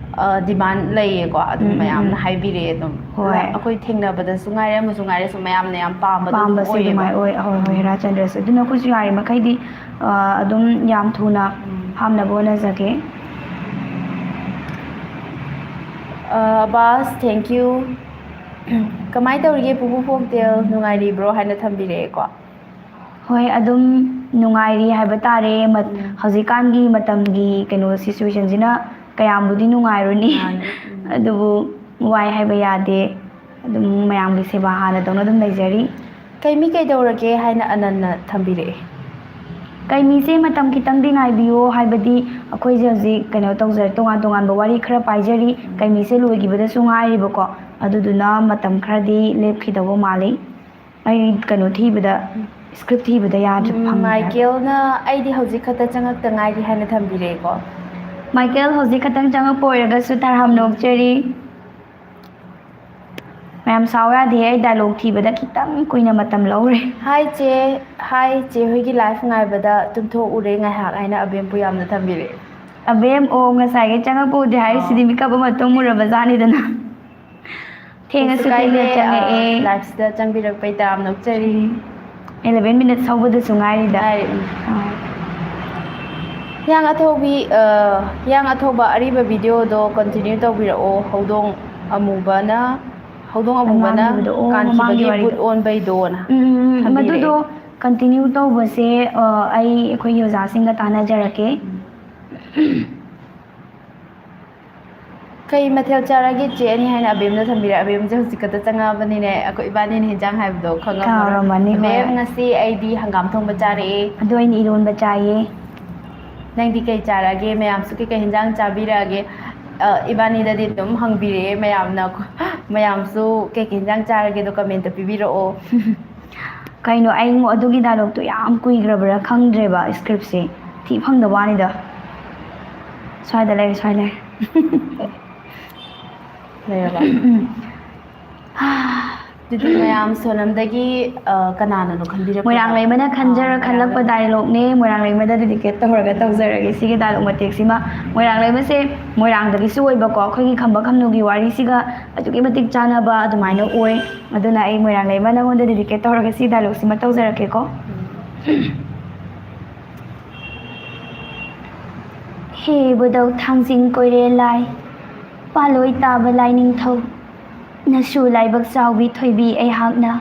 ꯗꯤꯃꯥꯟ ꯂꯩꯌꯦꯀꯣ, ꯑꯗꯨꯝ ꯎꯝ, ꯎꯝ, ꯃꯌꯥꯝꯅ ꯎꯝ꯫ ꯍꯥꯏꯕꯤꯔꯛꯑꯦ ꯑꯗꯨꯝ꯫ ꯍꯣꯏ꯫ ꯑꯩꯈꯣꯏ ꯊꯦꯡꯅꯕꯗꯁꯨ ꯉꯥꯏꯔꯦ, ꯑꯃꯁꯨ ꯉꯥꯏꯔꯦ, ꯁꯨꯝ ꯃꯌꯥꯝꯅ ꯌꯥꯝ ꯄꯥꯝꯕꯗꯣ ꯑꯗꯨꯝ ꯄꯥꯝꯕꯁꯦ ꯑꯣꯏꯌꯦꯕ꯫ ꯑꯗꯨꯃꯥꯏꯅ ꯑꯣꯏ꯫ ꯍꯣꯏ, ꯍꯣꯏ, ꯍꯦꯔꯥ ꯆꯟꯗ꯭ꯔꯁꯦ꯫ ꯑꯗꯨꯅ ꯑꯩꯈꯣꯏꯁꯨ ꯌꯥꯔꯤꯃꯈꯩꯗꯤ ꯑ, ꯑꯗꯨꯝ ꯌꯥꯝ ꯊꯨꯅ ꯎꯝ꯫ ꯍꯥꯞꯅꯕ ꯍꯣꯠꯅꯖꯒꯦ꯫ ꯑ, ꯕꯥꯁ, thank you꯫ "ꯀꯃꯥꯏꯅ ꯇꯧꯔꯤꯒꯦ ꯄꯨꯄꯨ folktale, ꯅꯨꯡꯉꯥꯏꯔꯤꯕ꯭ꯔꯣ?" ꯍꯥꯏꯅ ꯊꯝꯕꯤꯔꯛꯑꯦꯀꯣ꯫ ꯍꯣꯏ, ꯑꯗꯨꯝ ꯅꯨꯡꯉꯥꯏꯔꯤ ꯍꯥꯏꯕ ꯇꯥꯔꯦ꯫ ꯃꯠ-, ꯎꯝ꯫ ꯍꯧꯖꯤꯛꯀꯥꯟꯒꯤ ꯃꯇꯝꯒꯤ ꯀꯩꯅꯣ situationꯁꯤꯅ ꯀꯌꯥꯝꯕꯨꯗꯤ ꯅꯨꯡꯉꯥꯏꯔꯨꯅꯤ꯫ ꯃꯥꯅꯤ꯫ ꯎꯝ꯫ ꯑꯗꯨꯕꯨ ꯋꯥꯏ ꯍꯥꯏꯕ ꯌꯥꯗꯦ꯫ ꯑꯗꯨꯝ ꯃꯌꯥꯝꯒꯤ ꯁꯦꯕꯥ ꯍꯥꯟꯅꯗꯧꯅ ꯑꯗꯨꯝ ꯂꯩꯖꯔꯤ꯫ "ꯀꯩ ꯃꯤ ꯀꯩꯗꯧꯔꯒꯦ?" ꯍꯥꯏꯅ ꯑꯅꯟꯅ ꯊꯝꯕꯤꯔꯛꯑꯦ꯫ ꯀꯩꯃꯤꯁꯦ ꯃꯇꯝ ꯈꯤꯇꯪꯗꯤ ꯉꯥꯏꯕꯤꯌꯣ, ꯍꯥꯏꯕꯗꯤ ꯑꯩꯈꯣꯏꯁꯦ ꯍꯧꯖꯤꯛ ꯀꯩꯅꯣ ꯇꯧꯖꯔ-, ꯇꯣꯉꯥꯟ ꯇꯣꯉꯥꯟꯕ ꯋꯥꯔꯤ ꯈꯔ ꯄꯥꯏꯖꯔꯤ꯫ ꯎꯝ꯫ ꯀꯩꯃꯤꯁꯦ ꯂꯣꯏꯈꯤꯕꯗꯁꯨ ꯉꯥꯏꯔꯤꯕꯀꯣ, ꯑꯗꯨꯗꯨꯅ ꯃꯇꯝ ꯈꯔꯗꯤ ꯂꯦꯞꯈꯤꯗꯧꯕ ꯃꯥꯜꯂꯤ꯫ ꯑꯩ ꯀꯩꯅꯣ ꯊꯤꯕꯗ, script ꯊꯤꯕꯗ ꯌꯥꯗ꯭ꯔꯦ, ꯎꯝ, ꯐꯪꯗ꯭ꯔꯦ꯫ ꯃꯥꯏꯀꯦꯜꯅ "ꯑꯩꯗꯤ ꯍꯧꯖꯤꯛ ꯈꯛꯇ ꯆꯪꯉꯛꯇ ꯉꯥꯏꯔꯤ" ꯍꯥꯏꯅ ꯊꯝꯕꯤꯔꯛꯑꯦꯀꯣ꯫ ꯃꯥꯏꯀꯦꯜ ꯍꯧꯖꯤꯛ ꯈꯛꯇꯪ ꯆꯪꯉꯛꯄ ꯑꯣꯏꯔꯒꯁꯨ ꯇꯔꯥꯝꯅ ꯑꯣꯛꯆꯔꯤ꯫ ꯃꯌꯥꯝ ꯁꯥꯎ ꯌꯥꯗꯦ, ꯑꯩ dialogue ꯊꯤꯕꯗ ꯈꯤꯇꯪ ꯀꯨꯏꯅ ꯃꯇꯝ ꯂꯧꯔꯦ꯫ "ꯍꯥꯏ ꯆꯦ, ꯍꯥꯏ ꯆꯦ ꯍꯣꯏꯒꯤ live ꯉꯥꯏꯕꯗ ꯇꯨꯝꯊꯣꯛꯎꯔꯦ ꯉꯥꯏꯍꯥꯛ" ꯍꯥꯏꯅ ꯑꯕꯦꯝ ꯄꯨꯌꯥꯝꯅ ꯊꯝꯕꯤꯔꯛꯑꯦ꯫ ꯑꯕꯦꯝ, ꯑꯣ, ꯉꯁꯥꯏꯒꯩ ꯆꯪꯉꯛꯄ ꯎꯗꯦ ꯍꯥꯏꯔꯤꯁꯤꯗꯤ, ꯑꯣ꯫ ꯃꯤꯀꯞ ꯑꯃ ꯇꯨꯝꯃꯨꯔꯕ ꯖꯥꯠꯅꯤꯗꯅ꯫ ꯊꯦꯡꯉꯁꯨ ꯀꯩꯁꯨ ꯀꯥꯏꯗꯦ, ꯊꯦꯡꯅ ꯆꯪꯉꯛꯑꯦ꯫ ꯑ, liveꯁꯤꯗ ꯆꯪꯕꯤꯔꯛꯄꯩ ꯇꯔꯥꯝꯅ ꯑꯣꯛꯆꯔꯤ꯫ Eleven minutes ꯍꯧꯕꯗꯁꯨ ꯉꯥꯏꯔꯤꯗ꯫ ꯉꯥꯏꯔꯤ, ꯎꯝ꯫ ꯑꯥ꯫ ꯍꯤꯌꯥꯡ ꯑꯊꯧꯕꯤ, ꯑ, ꯍꯤꯌꯥꯡ ꯑꯊꯧꯕ ꯑꯔꯤꯕ videoꯗꯣ continue ꯇꯧꯕꯤꯔꯛꯑꯣ, ꯍꯧꯗꯣꯡ ꯑꯃꯨꯕꯅ, ꯍꯧꯗꯣꯡ ꯑꯃꯨꯕꯅ ꯃꯃꯥꯡꯒꯤꯗꯣ, ꯑꯣ, ꯃꯃꯥꯡꯒꯤ ꯀꯥꯟꯈꯤꯕꯒꯤ ꯋꯥꯔꯤꯗꯣ꯫ ꯚꯨꯠ ꯑꯣꯟꯕꯩꯗꯣꯅ ꯎꯝ, ꯎꯝ, ꯎꯝ, ꯊꯝꯕꯤꯔꯛꯑꯦ꯫ ꯃꯗꯨꯗꯣ continue ꯇꯧꯕꯁꯦ, ꯑ, ꯑꯩ ꯑꯩꯈꯣꯏꯒꯤ ꯑꯣꯖꯥꯁꯤꯡꯒ ꯇꯥꯟꯅꯖꯔꯛꯀꯦ꯫ ꯎꯝ꯫ "ꯀꯩ ꯃꯊꯦꯜ ꯆꯥꯔꯒꯦ ꯆꯦ ꯑꯅꯤ?" ꯍꯥꯏꯅ ꯑꯕꯦꯝꯅ ꯊꯝꯕꯤꯔꯦ꯫ ꯑꯕꯦꯝꯁꯦ ꯍꯧꯖꯤꯛ ꯈꯛꯇ ꯆꯪꯉꯛꯑꯕꯅꯤꯅꯦ, ꯑꯩꯈꯣꯏ ꯏꯕꯥꯅꯤꯅ ꯍꯤꯟꯖꯥꯡ ꯍꯥꯏꯕꯗꯣ ꯈꯪꯉꯝꯃꯔꯣꯏ꯫ ꯀꯥꯎꯔꯝꯃꯅꯤ, ꯍꯣꯏ꯫ "ꯑꯕꯦꯝ, ꯉꯁꯤ ꯑꯩꯗꯤ ꯍꯪꯒꯥꯝ ꯊꯣꯡꯕ ꯆꯥꯔꯛꯑꯦ꯫ ꯑꯗꯣ ꯑꯩꯅ ꯏꯔꯣꯟꯕ ꯆꯥꯏꯌꯦ꯫ ꯅꯪꯗꯤ ꯀꯩ ꯆꯥꯔꯛꯑꯒꯦ? ꯃꯌꯥꯝꯁꯨ ꯀꯩꯀꯩ ꯍꯤꯟꯖꯥꯡ ꯆꯥꯕꯤꯔꯛꯑꯒꯦ?" ꯑ, ꯏꯕꯥꯅꯤꯗꯗꯤ ꯑꯗꯨꯝ ꯍꯪꯕꯤꯔꯛꯑꯦ ꯃꯌꯥꯝꯅ꯫ ꯃꯌꯥꯝꯁꯨ ꯀꯩꯀꯩ ꯍꯤꯟꯖꯥꯡ ꯆꯥꯔꯒꯦꯗꯣ commentꯇ ꯄꯤꯕꯤꯔꯛꯑꯣ꯫ ꯀꯩꯅꯣ, ꯑꯩ ꯑꯗꯨꯒꯤ dialogueꯇꯣ ꯌꯥꯝ ꯀꯨꯏꯈ꯭ꯔꯕ꯭ꯔꯥ ꯈꯪꯗ꯭ꯔꯦꯕ, scriptꯁꯦ ꯊꯤ ꯐꯪꯗꯕ ꯋꯥꯅꯤꯗ꯫ ꯁ꯭ꯋꯥꯏꯗ ꯂꯩꯔꯦ, ꯁ꯭ꯋꯥꯏ ꯂꯩꯔꯦ꯫ ꯂꯩꯔꯕ? ꯎꯝ꯫ ꯑꯗꯨꯗꯤ ꯃꯌꯥꯝ ꯁꯣꯅꯝꯗꯒꯤ, ꯑ, ꯀꯅꯥꯅꯅꯣ ꯈꯟꯕꯤꯔꯛꯄ? ꯃꯣꯏꯔꯥꯡ ꯂꯩꯃꯅ ꯈꯟꯖꯔ ꯑ, ꯈꯜꯂꯛꯄ ꯃꯣꯏꯔꯥꯡ ꯗꯥꯏꯂꯣꯛꯅꯦ, ꯃꯣꯏꯔꯥꯡ ꯂꯩꯃꯗ ꯗꯦꯗꯤꯀꯦꯠ ꯇꯧꯔꯒ ꯇꯧꯖꯔꯒꯦ ꯁꯤꯒꯤ ꯗꯥꯏꯂꯣꯛ ꯃꯇꯦꯛꯁꯤꯃ꯫ ꯃꯣꯏꯔꯥꯡ ꯂꯩꯃꯁꯦ ꯃꯣꯏꯔꯥꯡꯗꯒꯤꯁꯨ ꯑꯣꯏꯕꯀꯣ, ꯑꯩꯈꯣꯏꯒꯤ ꯈꯝꯕ ꯈꯝꯅꯨꯒꯤ ꯋꯥꯔꯤꯁꯤꯒ ꯑꯗꯨꯛꯀꯤ ꯃꯇꯤꯛ ꯆꯥꯟꯅꯕ ꯑꯗꯨꯃꯥꯏꯅ ꯑꯣꯏ꯫ ꯑꯗꯨꯅ ꯑꯩ ꯃꯣꯏꯔꯥꯡ ꯂꯩꯃ ꯅꯉꯣꯟꯗ ꯗꯦꯗꯤꯀꯦꯠ ꯇꯧꯔꯒ ꯁꯤ ꯗꯥꯏꯂꯣꯛꯁꯤꯃ ꯇꯧꯖꯔꯛꯀꯦꯀꯣ꯫ ꯍꯦ ꯕꯨꯙꯧ ꯊꯥꯡꯖꯤꯡ ꯀꯣꯏꯔꯦ ꯂꯥꯏ, ꯄꯥꯂꯣꯏ ꯇꯥꯕ ꯂꯥꯏꯅꯤꯡꯊꯧ, ꯅꯁꯨ ꯂꯥꯏꯕꯛ ꯆꯥꯎꯕꯤ ꯊꯣꯏꯕꯤ ꯑꯩꯍꯥꯛꯅ,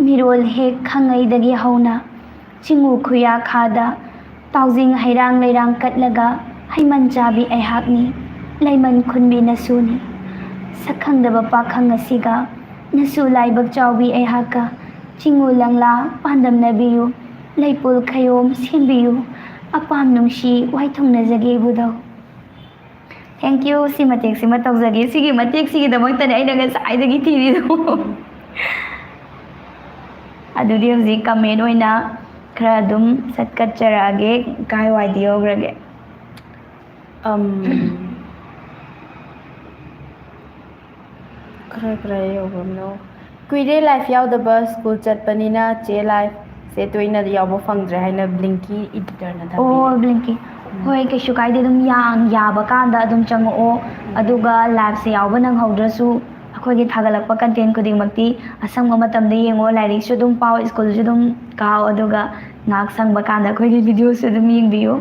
ꯃꯤꯔꯣꯜ ꯍꯦꯛ ꯈꯪꯉꯩꯗꯒꯤ ꯍꯧꯅ ꯆꯤꯡꯉꯨ ꯈꯨꯌꯥꯈꯥꯗ ꯇꯥꯎꯖꯤꯡ ꯍꯩꯔꯥꯡ ꯂꯩꯔꯥꯡ ꯀꯠꯂꯒ ꯍꯩꯃꯟ ꯆꯥꯕꯤ ꯑꯩꯍꯥꯛꯅꯤ꯫ ꯂꯩꯃꯟ ꯈꯨꯟꯕꯤ ꯅꯁꯨꯅꯤ꯫ ꯁꯛꯈꯪꯗꯕ ꯄꯥꯈꯪ ꯑꯁꯤꯒ ꯅꯁꯨ ꯂꯥꯏꯕꯛ ꯆꯥꯎꯕꯤ ꯑꯩꯍꯥꯛꯀ ꯆꯤꯡꯉꯨ ꯂꯪꯂꯥ ꯄꯥꯟꯗꯝꯅꯕꯤꯌꯨ꯫ ꯂꯩꯄꯨꯜ ꯈꯌꯣꯝ ꯁꯦꯝꯕꯤꯌꯨ꯫ ꯑꯄꯥꯝ ꯅꯨꯡꯁꯤ ꯋꯥꯏꯊꯨꯡꯅꯖꯒꯦ ꯏꯕꯨꯙꯧ꯫ Thank you꯫ ꯁꯤ ꯃꯇꯦꯛꯁꯤꯃ ꯇꯧꯖꯒꯦ꯫ ꯁꯤꯒꯤ ꯃꯇꯦꯛꯁꯤꯒꯤꯗꯃꯛꯇꯅꯦ ꯑꯩꯅ ꯉꯁꯥꯏꯗꯒꯤ ꯊꯤꯔꯤꯗꯣ꯫ ꯑꯗꯨꯗꯤ ꯍꯧꯖꯤꯛ ꯀꯃꯦꯟ ꯑꯣꯏꯅ ꯈꯔ ꯑꯗꯨꯝ ꯆꯠꯀꯠꯆꯔꯛꯑꯒꯦ꯫ ꯀꯥꯏꯋꯥꯏꯗ ꯌꯧꯈ꯭ꯔꯒꯦ? ꯑꯝ, ꯈꯔ ꯈꯔ ꯌꯧꯕꯅꯣ꯫ ꯀꯨꯏꯔꯦ ꯂꯥꯏꯐ ꯌꯥꯎꯗꯕ, ꯁ꯭ꯀꯨꯜ ꯆꯠꯄꯅꯤꯅ ꯆꯦ ꯂꯥꯏꯐꯁꯦ ꯇꯣꯏꯅ ꯌꯥꯎꯕ ꯐꯪꯗ꯭ꯔꯦ ꯍꯥꯏꯅ ꯕ꯭ꯂꯤꯡꯀꯤ ꯏꯗꯤꯇꯔꯅ ꯑꯣ ꯊꯝꯕꯤꯔꯦ꯫ ꯕ꯭ꯂꯤꯡꯀꯤ, ꯍꯣꯏ, ꯀꯩꯁꯨ ꯀꯥꯏꯗꯦ, ꯑꯗꯨꯝ ꯌꯥꯡ ꯌꯥꯕ ꯀꯥꯟꯗ ꯑꯗꯨꯝ ꯆꯪꯉꯛꯑꯣ꯫ ꯑꯗꯨꯒ ꯂꯥꯏꯐꯁꯦ ꯌꯥꯎꯕ ꯅꯪꯍꯧꯗ꯭ꯔꯁꯨ ꯑꯩꯈꯣꯏꯒꯤ ꯊꯥꯒꯠꯂꯛꯄ ꯀꯟꯇꯦꯟ ꯈꯨꯗꯤꯡꯃꯛꯇꯤ ꯑꯁꯪꯕ ꯃꯇꯝꯗ ꯌꯦꯡꯉꯣ꯫ ꯂꯥꯏꯔꯤꯛꯁꯨ ꯑꯗꯨꯝ ꯄꯥꯎ, ꯁ꯭ꯀꯨꯜꯁꯨ ꯑꯗꯨꯝ ꯀꯥꯎ, ꯑꯗꯨꯒ ꯉꯥꯏꯍꯥꯛ ꯁꯪꯕ ꯀꯥꯟꯗ ꯑꯩꯈꯣꯏꯒꯤ ꯚꯤꯗꯤꯑꯣꯁꯨ ꯑꯗꯨꯝ ꯌꯦꯡꯕꯤꯌꯨ꯫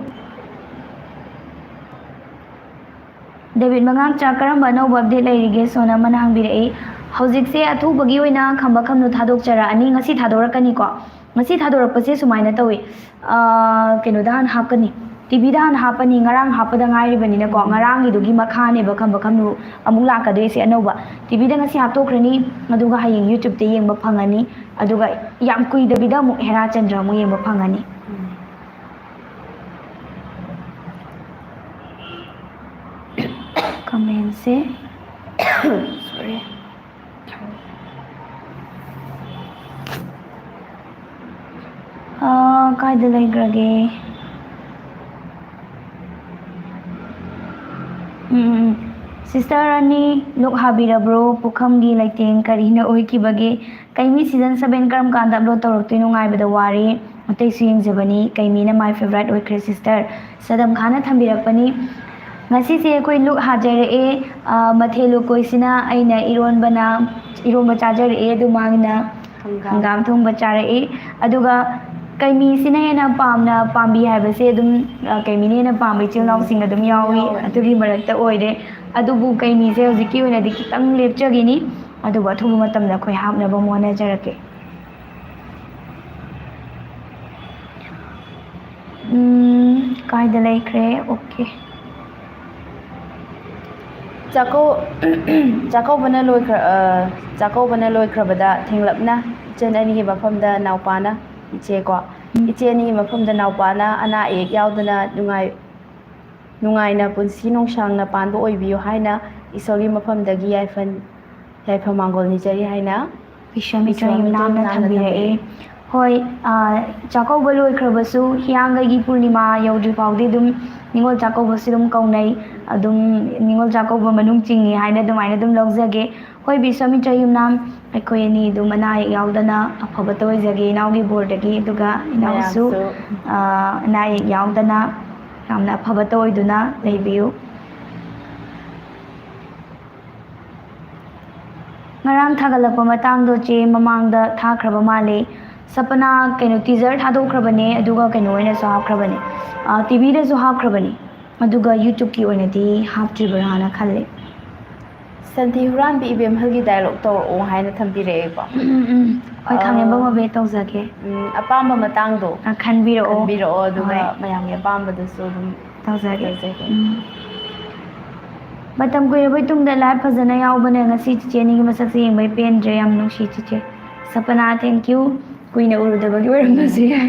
ꯗꯦꯕꯤꯠ ꯃꯉꯥꯡꯆꯥ, ꯀꯔꯝꯕ ꯑꯅꯧꯕ ꯑꯞꯗꯦꯠ ꯂꯩꯔꯤꯒꯦ? ꯁꯣꯅꯝ ꯑꯃꯅ ꯍꯪꯕꯤꯔꯛꯏ꯫ ꯍꯧꯖꯤꯛꯁꯦ ꯑꯊꯨꯕꯒꯤ ꯑꯣꯏꯅ ꯈꯝꯕ ꯈꯝꯅꯨ ꯊꯥꯗꯣꯛꯆꯔꯛꯑꯅꯤ꯫ ꯉꯁꯤ ꯊꯥꯗꯣꯔꯛꯀꯅꯤꯀꯣ꯫ ꯉꯁꯤ ꯊꯥꯗꯣꯔꯛꯄꯁꯦ ꯁꯨꯃꯥꯏꯅ ꯇꯧꯏ꯫ ꯑꯥ, ꯀꯩꯅꯣꯗ ꯍꯥꯟꯅ ꯍꯥꯞꯀꯅꯤ, ꯇꯤꯚꯤꯗ ꯍꯥꯟꯅ ꯍꯥꯞꯄꯅꯤ꯫ ꯉꯔꯥꯡ ꯍꯥꯞꯄꯗ ꯉꯥꯏꯔꯤꯕꯅꯤꯅꯀꯣ, ꯉꯔꯥꯡꯒꯤꯗꯨꯒꯤ ꯃꯈꯥꯅꯦꯕ ꯈꯝꯕ ꯈꯝꯅꯨ ꯑꯃꯨꯛ ꯂꯥꯛꯀꯗꯣꯏꯁꯦ ꯑꯅꯧꯕ꯫ ꯇꯤꯚꯤꯗ ꯉꯁꯤ ꯍꯥꯞꯇꯣꯛꯈ꯭ꯔꯅꯤ, ꯑꯗꯨꯒ ꯍꯌꯦꯡ YouTube-ꯇ ꯌꯦꯡꯕ ꯐꯪꯉꯅꯤ꯫ ꯑꯗꯨꯒ ꯌꯥꯝ ꯀꯨꯏꯗꯕꯤꯗ ꯑꯃꯨꯛ ꯍꯦꯔꯥ ꯆꯟꯗ꯭ꯔ ꯑꯃꯨꯛ ꯌꯦꯡꯕ ꯐꯪꯉꯅꯤ꯫ ꯀꯃꯦꯟꯁꯦ, ꯁꯣꯔꯤ꯫ ꯑꯥ, ꯀꯥꯏꯗ ꯂꯩꯈ꯭ꯔꯒꯦ? ꯎꯝ, ꯎꯝ, ꯎꯝ꯫ Sister ꯑꯅꯤ, ꯂꯨꯛ ꯍꯥꯕꯤꯔꯕ꯭ꯔꯣ? ꯄꯨꯈꯝꯒꯤ ꯂꯩꯇꯦꯡ ꯀꯔꯤꯅ ꯑꯣꯏꯈꯤꯕꯒꯦ? ꯀꯩꯃꯤ season seven ꯀꯔꯝ ꯀꯥꯟꯗ upload ꯇꯧꯔꯛꯇꯣꯏꯅꯣ? ꯉꯥꯏꯕꯗ ꯋꯥꯔꯦ꯫ ꯑꯇꯩꯁꯨ ꯌꯦꯡꯖꯕꯅꯤ꯫ ꯀꯩꯃꯤꯅ my favourite ꯑꯣꯏꯈ꯭ꯔꯦ sister꯫ ꯁꯗꯝ ꯈꯥꯟꯅ ꯊꯝꯕꯤꯔꯛꯄꯅꯤ꯫ ꯉꯁꯤꯁꯦ ꯑꯩꯈꯣꯏ ꯂꯨꯛ ꯍꯥꯖꯔꯛꯑꯦ꯫ ꯑ, ꯃꯊꯦꯜ ꯂꯨꯀꯣꯏꯁꯤꯅ ꯑꯩꯅ ꯏꯔꯣꯟꯕꯅ, ꯏꯔꯣꯟꯕ ꯆꯥꯖꯔꯛꯑꯦ, ꯑꯗꯨ ꯃꯥꯒꯤꯅ ꯍꯪꯒꯥꯝ꯫ ꯍꯪꯒꯥꯝ ꯊꯣꯡꯕ ꯆꯥꯔꯛꯑꯦ꯫ ꯑꯗꯨꯒ ꯀꯩꯃꯤꯁꯤꯅ ꯍꯦꯟꯅ ꯄꯥꯝꯅ ꯄꯥꯝꯕꯤ ꯍꯥꯏꯕꯁꯦ ꯑꯗꯨꯝ, ꯑ, ꯀꯩꯃꯤꯅ ꯍꯦꯟꯅ ꯄꯥꯝꯕ ꯏꯆꯤꯜ ꯎꯝ꯫ ꯏꯅꯥꯎꯁꯤꯡ ꯑꯗꯨꯝ ꯌꯥꯎꯏ꯫ ꯌꯥꯎꯋꯦ꯫ ꯑꯗꯨꯒꯤ ꯃꯔꯛꯇ ꯑꯣꯏꯔꯦ꯫ ꯑꯗꯨꯕꯨ ꯀꯩꯃꯤꯁꯦ ꯍꯧꯖꯤꯛꯀꯤ ꯑꯣꯏꯅꯗꯤ ꯈꯤꯇꯪ ꯂꯦꯞꯆꯈꯤꯅꯤ, ꯑꯗꯨꯕꯨ ꯑꯊꯨꯕ ꯃꯇꯝꯗ ꯑꯩꯈꯣꯏ ꯍꯥꯞꯅꯕ ꯍꯣꯠꯅꯖꯔꯛꯀꯦ꯫ ꯎꯝ, ꯀꯥꯏꯗ ꯂꯩꯈ꯭ꯔꯦ? Okay꯫ ꯆꯥꯛꯀꯧ-, ꯆꯥꯛꯀꯧꯕꯅ ꯂꯣꯏꯈ꯭ꯔ-, ꯑ, ꯆꯥꯛꯀꯧꯕꯅ ꯂꯣꯏꯈ꯭ꯔꯕꯗ ꯊꯦꯡꯂꯞꯅ ꯏꯆꯟ ꯑꯅꯤꯒꯤ ꯃꯐꯝꯗ ꯅꯥꯎꯄꯥꯅ, ꯏꯆꯦꯀꯣ, ꯎꯝ꯫ ꯏꯆꯦ ꯑꯅꯤꯒꯤ ꯃꯐꯝꯗ ꯅꯥꯎꯄꯥꯅ ꯑꯅꯥ ꯑꯌꯦꯛ ꯌꯥꯎꯗꯅ ꯅꯨꯡꯉꯥꯏ-, ꯅꯨꯡꯉꯥꯏꯅ ꯄꯨꯟꯁꯤ ꯅꯨꯡꯁꯥꯡꯅ ꯄꯥꯟꯕ ꯑꯣꯏꯕꯤꯌꯨ ꯍꯥꯏꯅ ꯏꯁꯣꯔꯒꯤ ꯃꯐꯝꯗꯒꯤ ꯌꯥꯏꯐ-, ꯌꯥꯏꯐ ꯃꯥꯡꯒꯣꯜ ꯅꯤꯖꯔꯤ ꯍꯥꯏꯅ ꯕꯤꯁ꯭ꯋꯥꯃꯤꯇ꯭ꯔ ꯕꯤꯁ꯭ꯋꯥꯃꯤꯇ꯭ꯔ ꯌꯨꯝꯅꯥꯝꯅ ꯌꯨꯝꯅꯥꯝꯅ ꯊꯝꯕꯤꯔꯛꯑꯦ꯫ ꯊꯝꯕꯤꯔꯛꯑꯦ꯫ ꯍꯣꯏ, ꯑ, ꯆꯥꯛꯀꯧꯕ ꯂꯣꯏꯈ꯭ꯔꯕꯁꯨ ꯍꯤꯌꯥꯡꯒꯩꯒꯤ ꯄꯨꯔꯅꯤꯃꯥ ꯌꯧꯗ꯭ꯔꯤ ꯐꯥꯎꯗꯤ ꯑꯗꯨꯝ ꯅꯤꯉꯣꯜ ꯆꯥꯛꯀꯧꯕꯁꯨ ꯑꯗꯨꯝ ꯀꯧꯅꯩ꯫ ꯑꯗꯨꯝ ꯅꯤꯉꯣꯜ ꯆꯥꯛꯀꯧꯕ ꯃꯅꯨꯡ ꯆꯤꯡꯉꯤ ꯍꯥꯏꯅ ꯑꯗꯨꯃꯥꯏꯅ ꯑꯗꯨꯝ ꯂꯧꯖꯒꯦ꯫ ꯍꯣꯏ, ꯕꯤꯁ꯭ꯋꯥꯃꯤꯇ꯭ꯔ ꯌꯨꯝꯅꯥꯝ, ꯑꯩꯈꯣꯏ ꯑꯅꯤ ꯑꯗꯨꯝ ꯑꯅꯥ ꯑꯌꯦꯛ ꯌꯥꯎꯗꯅ ꯑꯐꯕꯇ ꯑꯣꯏꯖꯒꯦ ꯏꯅꯥꯎꯒꯤ ꯕꯣꯔꯗꯒꯤ, ꯑꯗꯨꯒ ꯏꯅꯥꯎꯁꯨ, ꯃꯌꯥꯝꯁꯨ꯫ ꯑ, ꯑꯅꯥ ꯑꯌꯦꯛ ꯌꯥꯎꯗꯅ ꯌꯥꯝꯅ ꯑꯐꯕꯇ ꯑꯣꯏꯗꯨꯅ ꯂꯩꯕꯤꯌꯨ꯫ ꯉꯔꯥꯡ ꯊꯥꯒꯠꯂꯛꯄ ꯃꯇꯥꯡꯗꯣ ꯆꯦ, ꯃꯃꯥꯡꯗ ꯊꯥꯈ꯭ꯔꯕ ꯃꯥꯜꯂꯦ꯫ ꯁꯄꯅꯥ ꯀꯩꯅꯣ teaser ꯊꯥꯗꯣꯛꯈ꯭ꯔꯕꯅꯦ, ꯑꯗꯨꯒ ꯀꯩꯅꯣ ꯑꯣꯏꯅꯁꯨ ꯍꯥꯞꯈ꯭ꯔꯕꯅꯦ, ꯑ, ꯇꯤꯚꯤꯗꯁꯨ ꯍꯥꯞꯈ꯭ꯔꯕꯅꯦ, ꯑꯗꯨꯒ YouTubeꯀꯤ ꯑꯣꯏꯅꯗꯤ ꯍꯥꯞꯇ꯭ꯔꯤꯕ꯭ꯔꯥꯅ ꯈꯜꯂꯦ꯫ ꯁꯟꯊꯤ ꯍꯨꯔꯥꯟꯕꯤ ꯏꯕꯦꯝꯍꯜꯒꯤ dialogue ꯇꯧꯔꯛꯑꯣ ꯍꯥꯏꯅ ꯊꯝꯕꯤꯔꯛꯑꯦꯀꯣ꯫ ꯎꯝ, ꯎꯝ, ꯎꯝ꯫ ꯍꯣꯏ, ꯈꯥꯡꯉꯦꯝꯕꯝ ꯑ, ꯃꯕꯦ ꯇꯧꯖꯒꯦ꯫ ꯎꯝ, ꯑꯄꯥꯝꯕ ꯃꯇꯥꯡꯗꯣ ꯑ, ꯈꯟꯕꯤꯔꯛꯑꯣ꯫ ꯈꯟꯕꯤꯔꯛꯑꯣ, ꯑꯗꯨꯒ ꯍꯣꯏ꯫ ꯃꯌꯥꯝꯒꯤ ꯑꯄꯥꯝꯕꯗꯨꯁꯨ ꯑꯗꯨꯝ ꯇꯧꯖꯒꯦ꯫ ꯇꯧꯖꯒꯦ꯫ ꯎꯝ꯫ ꯃꯇꯝ ꯀꯨꯏꯔꯕꯩ ꯇꯨꯡꯗ live ꯐꯖꯅ ꯌꯥꯎꯕꯅ ꯉꯁꯤ ꯆꯤꯆꯦ ꯑꯅꯤꯒꯤ ꯃꯁꯛꯁꯦ ꯌꯦꯡꯕꯩ ꯄꯦꯟꯗ꯭ꯔꯦ꯫ ꯌꯥꯝ ꯅꯨꯡꯁꯤ ꯆꯤꯆꯦ꯫ ꯁꯄꯅꯥ, thank you꯫ ꯀꯨꯏꯅ ꯎꯔꯨꯗꯕꯒꯤ ꯑꯣꯏꯔꯝꯕꯁꯨ ꯌꯥꯏ꯫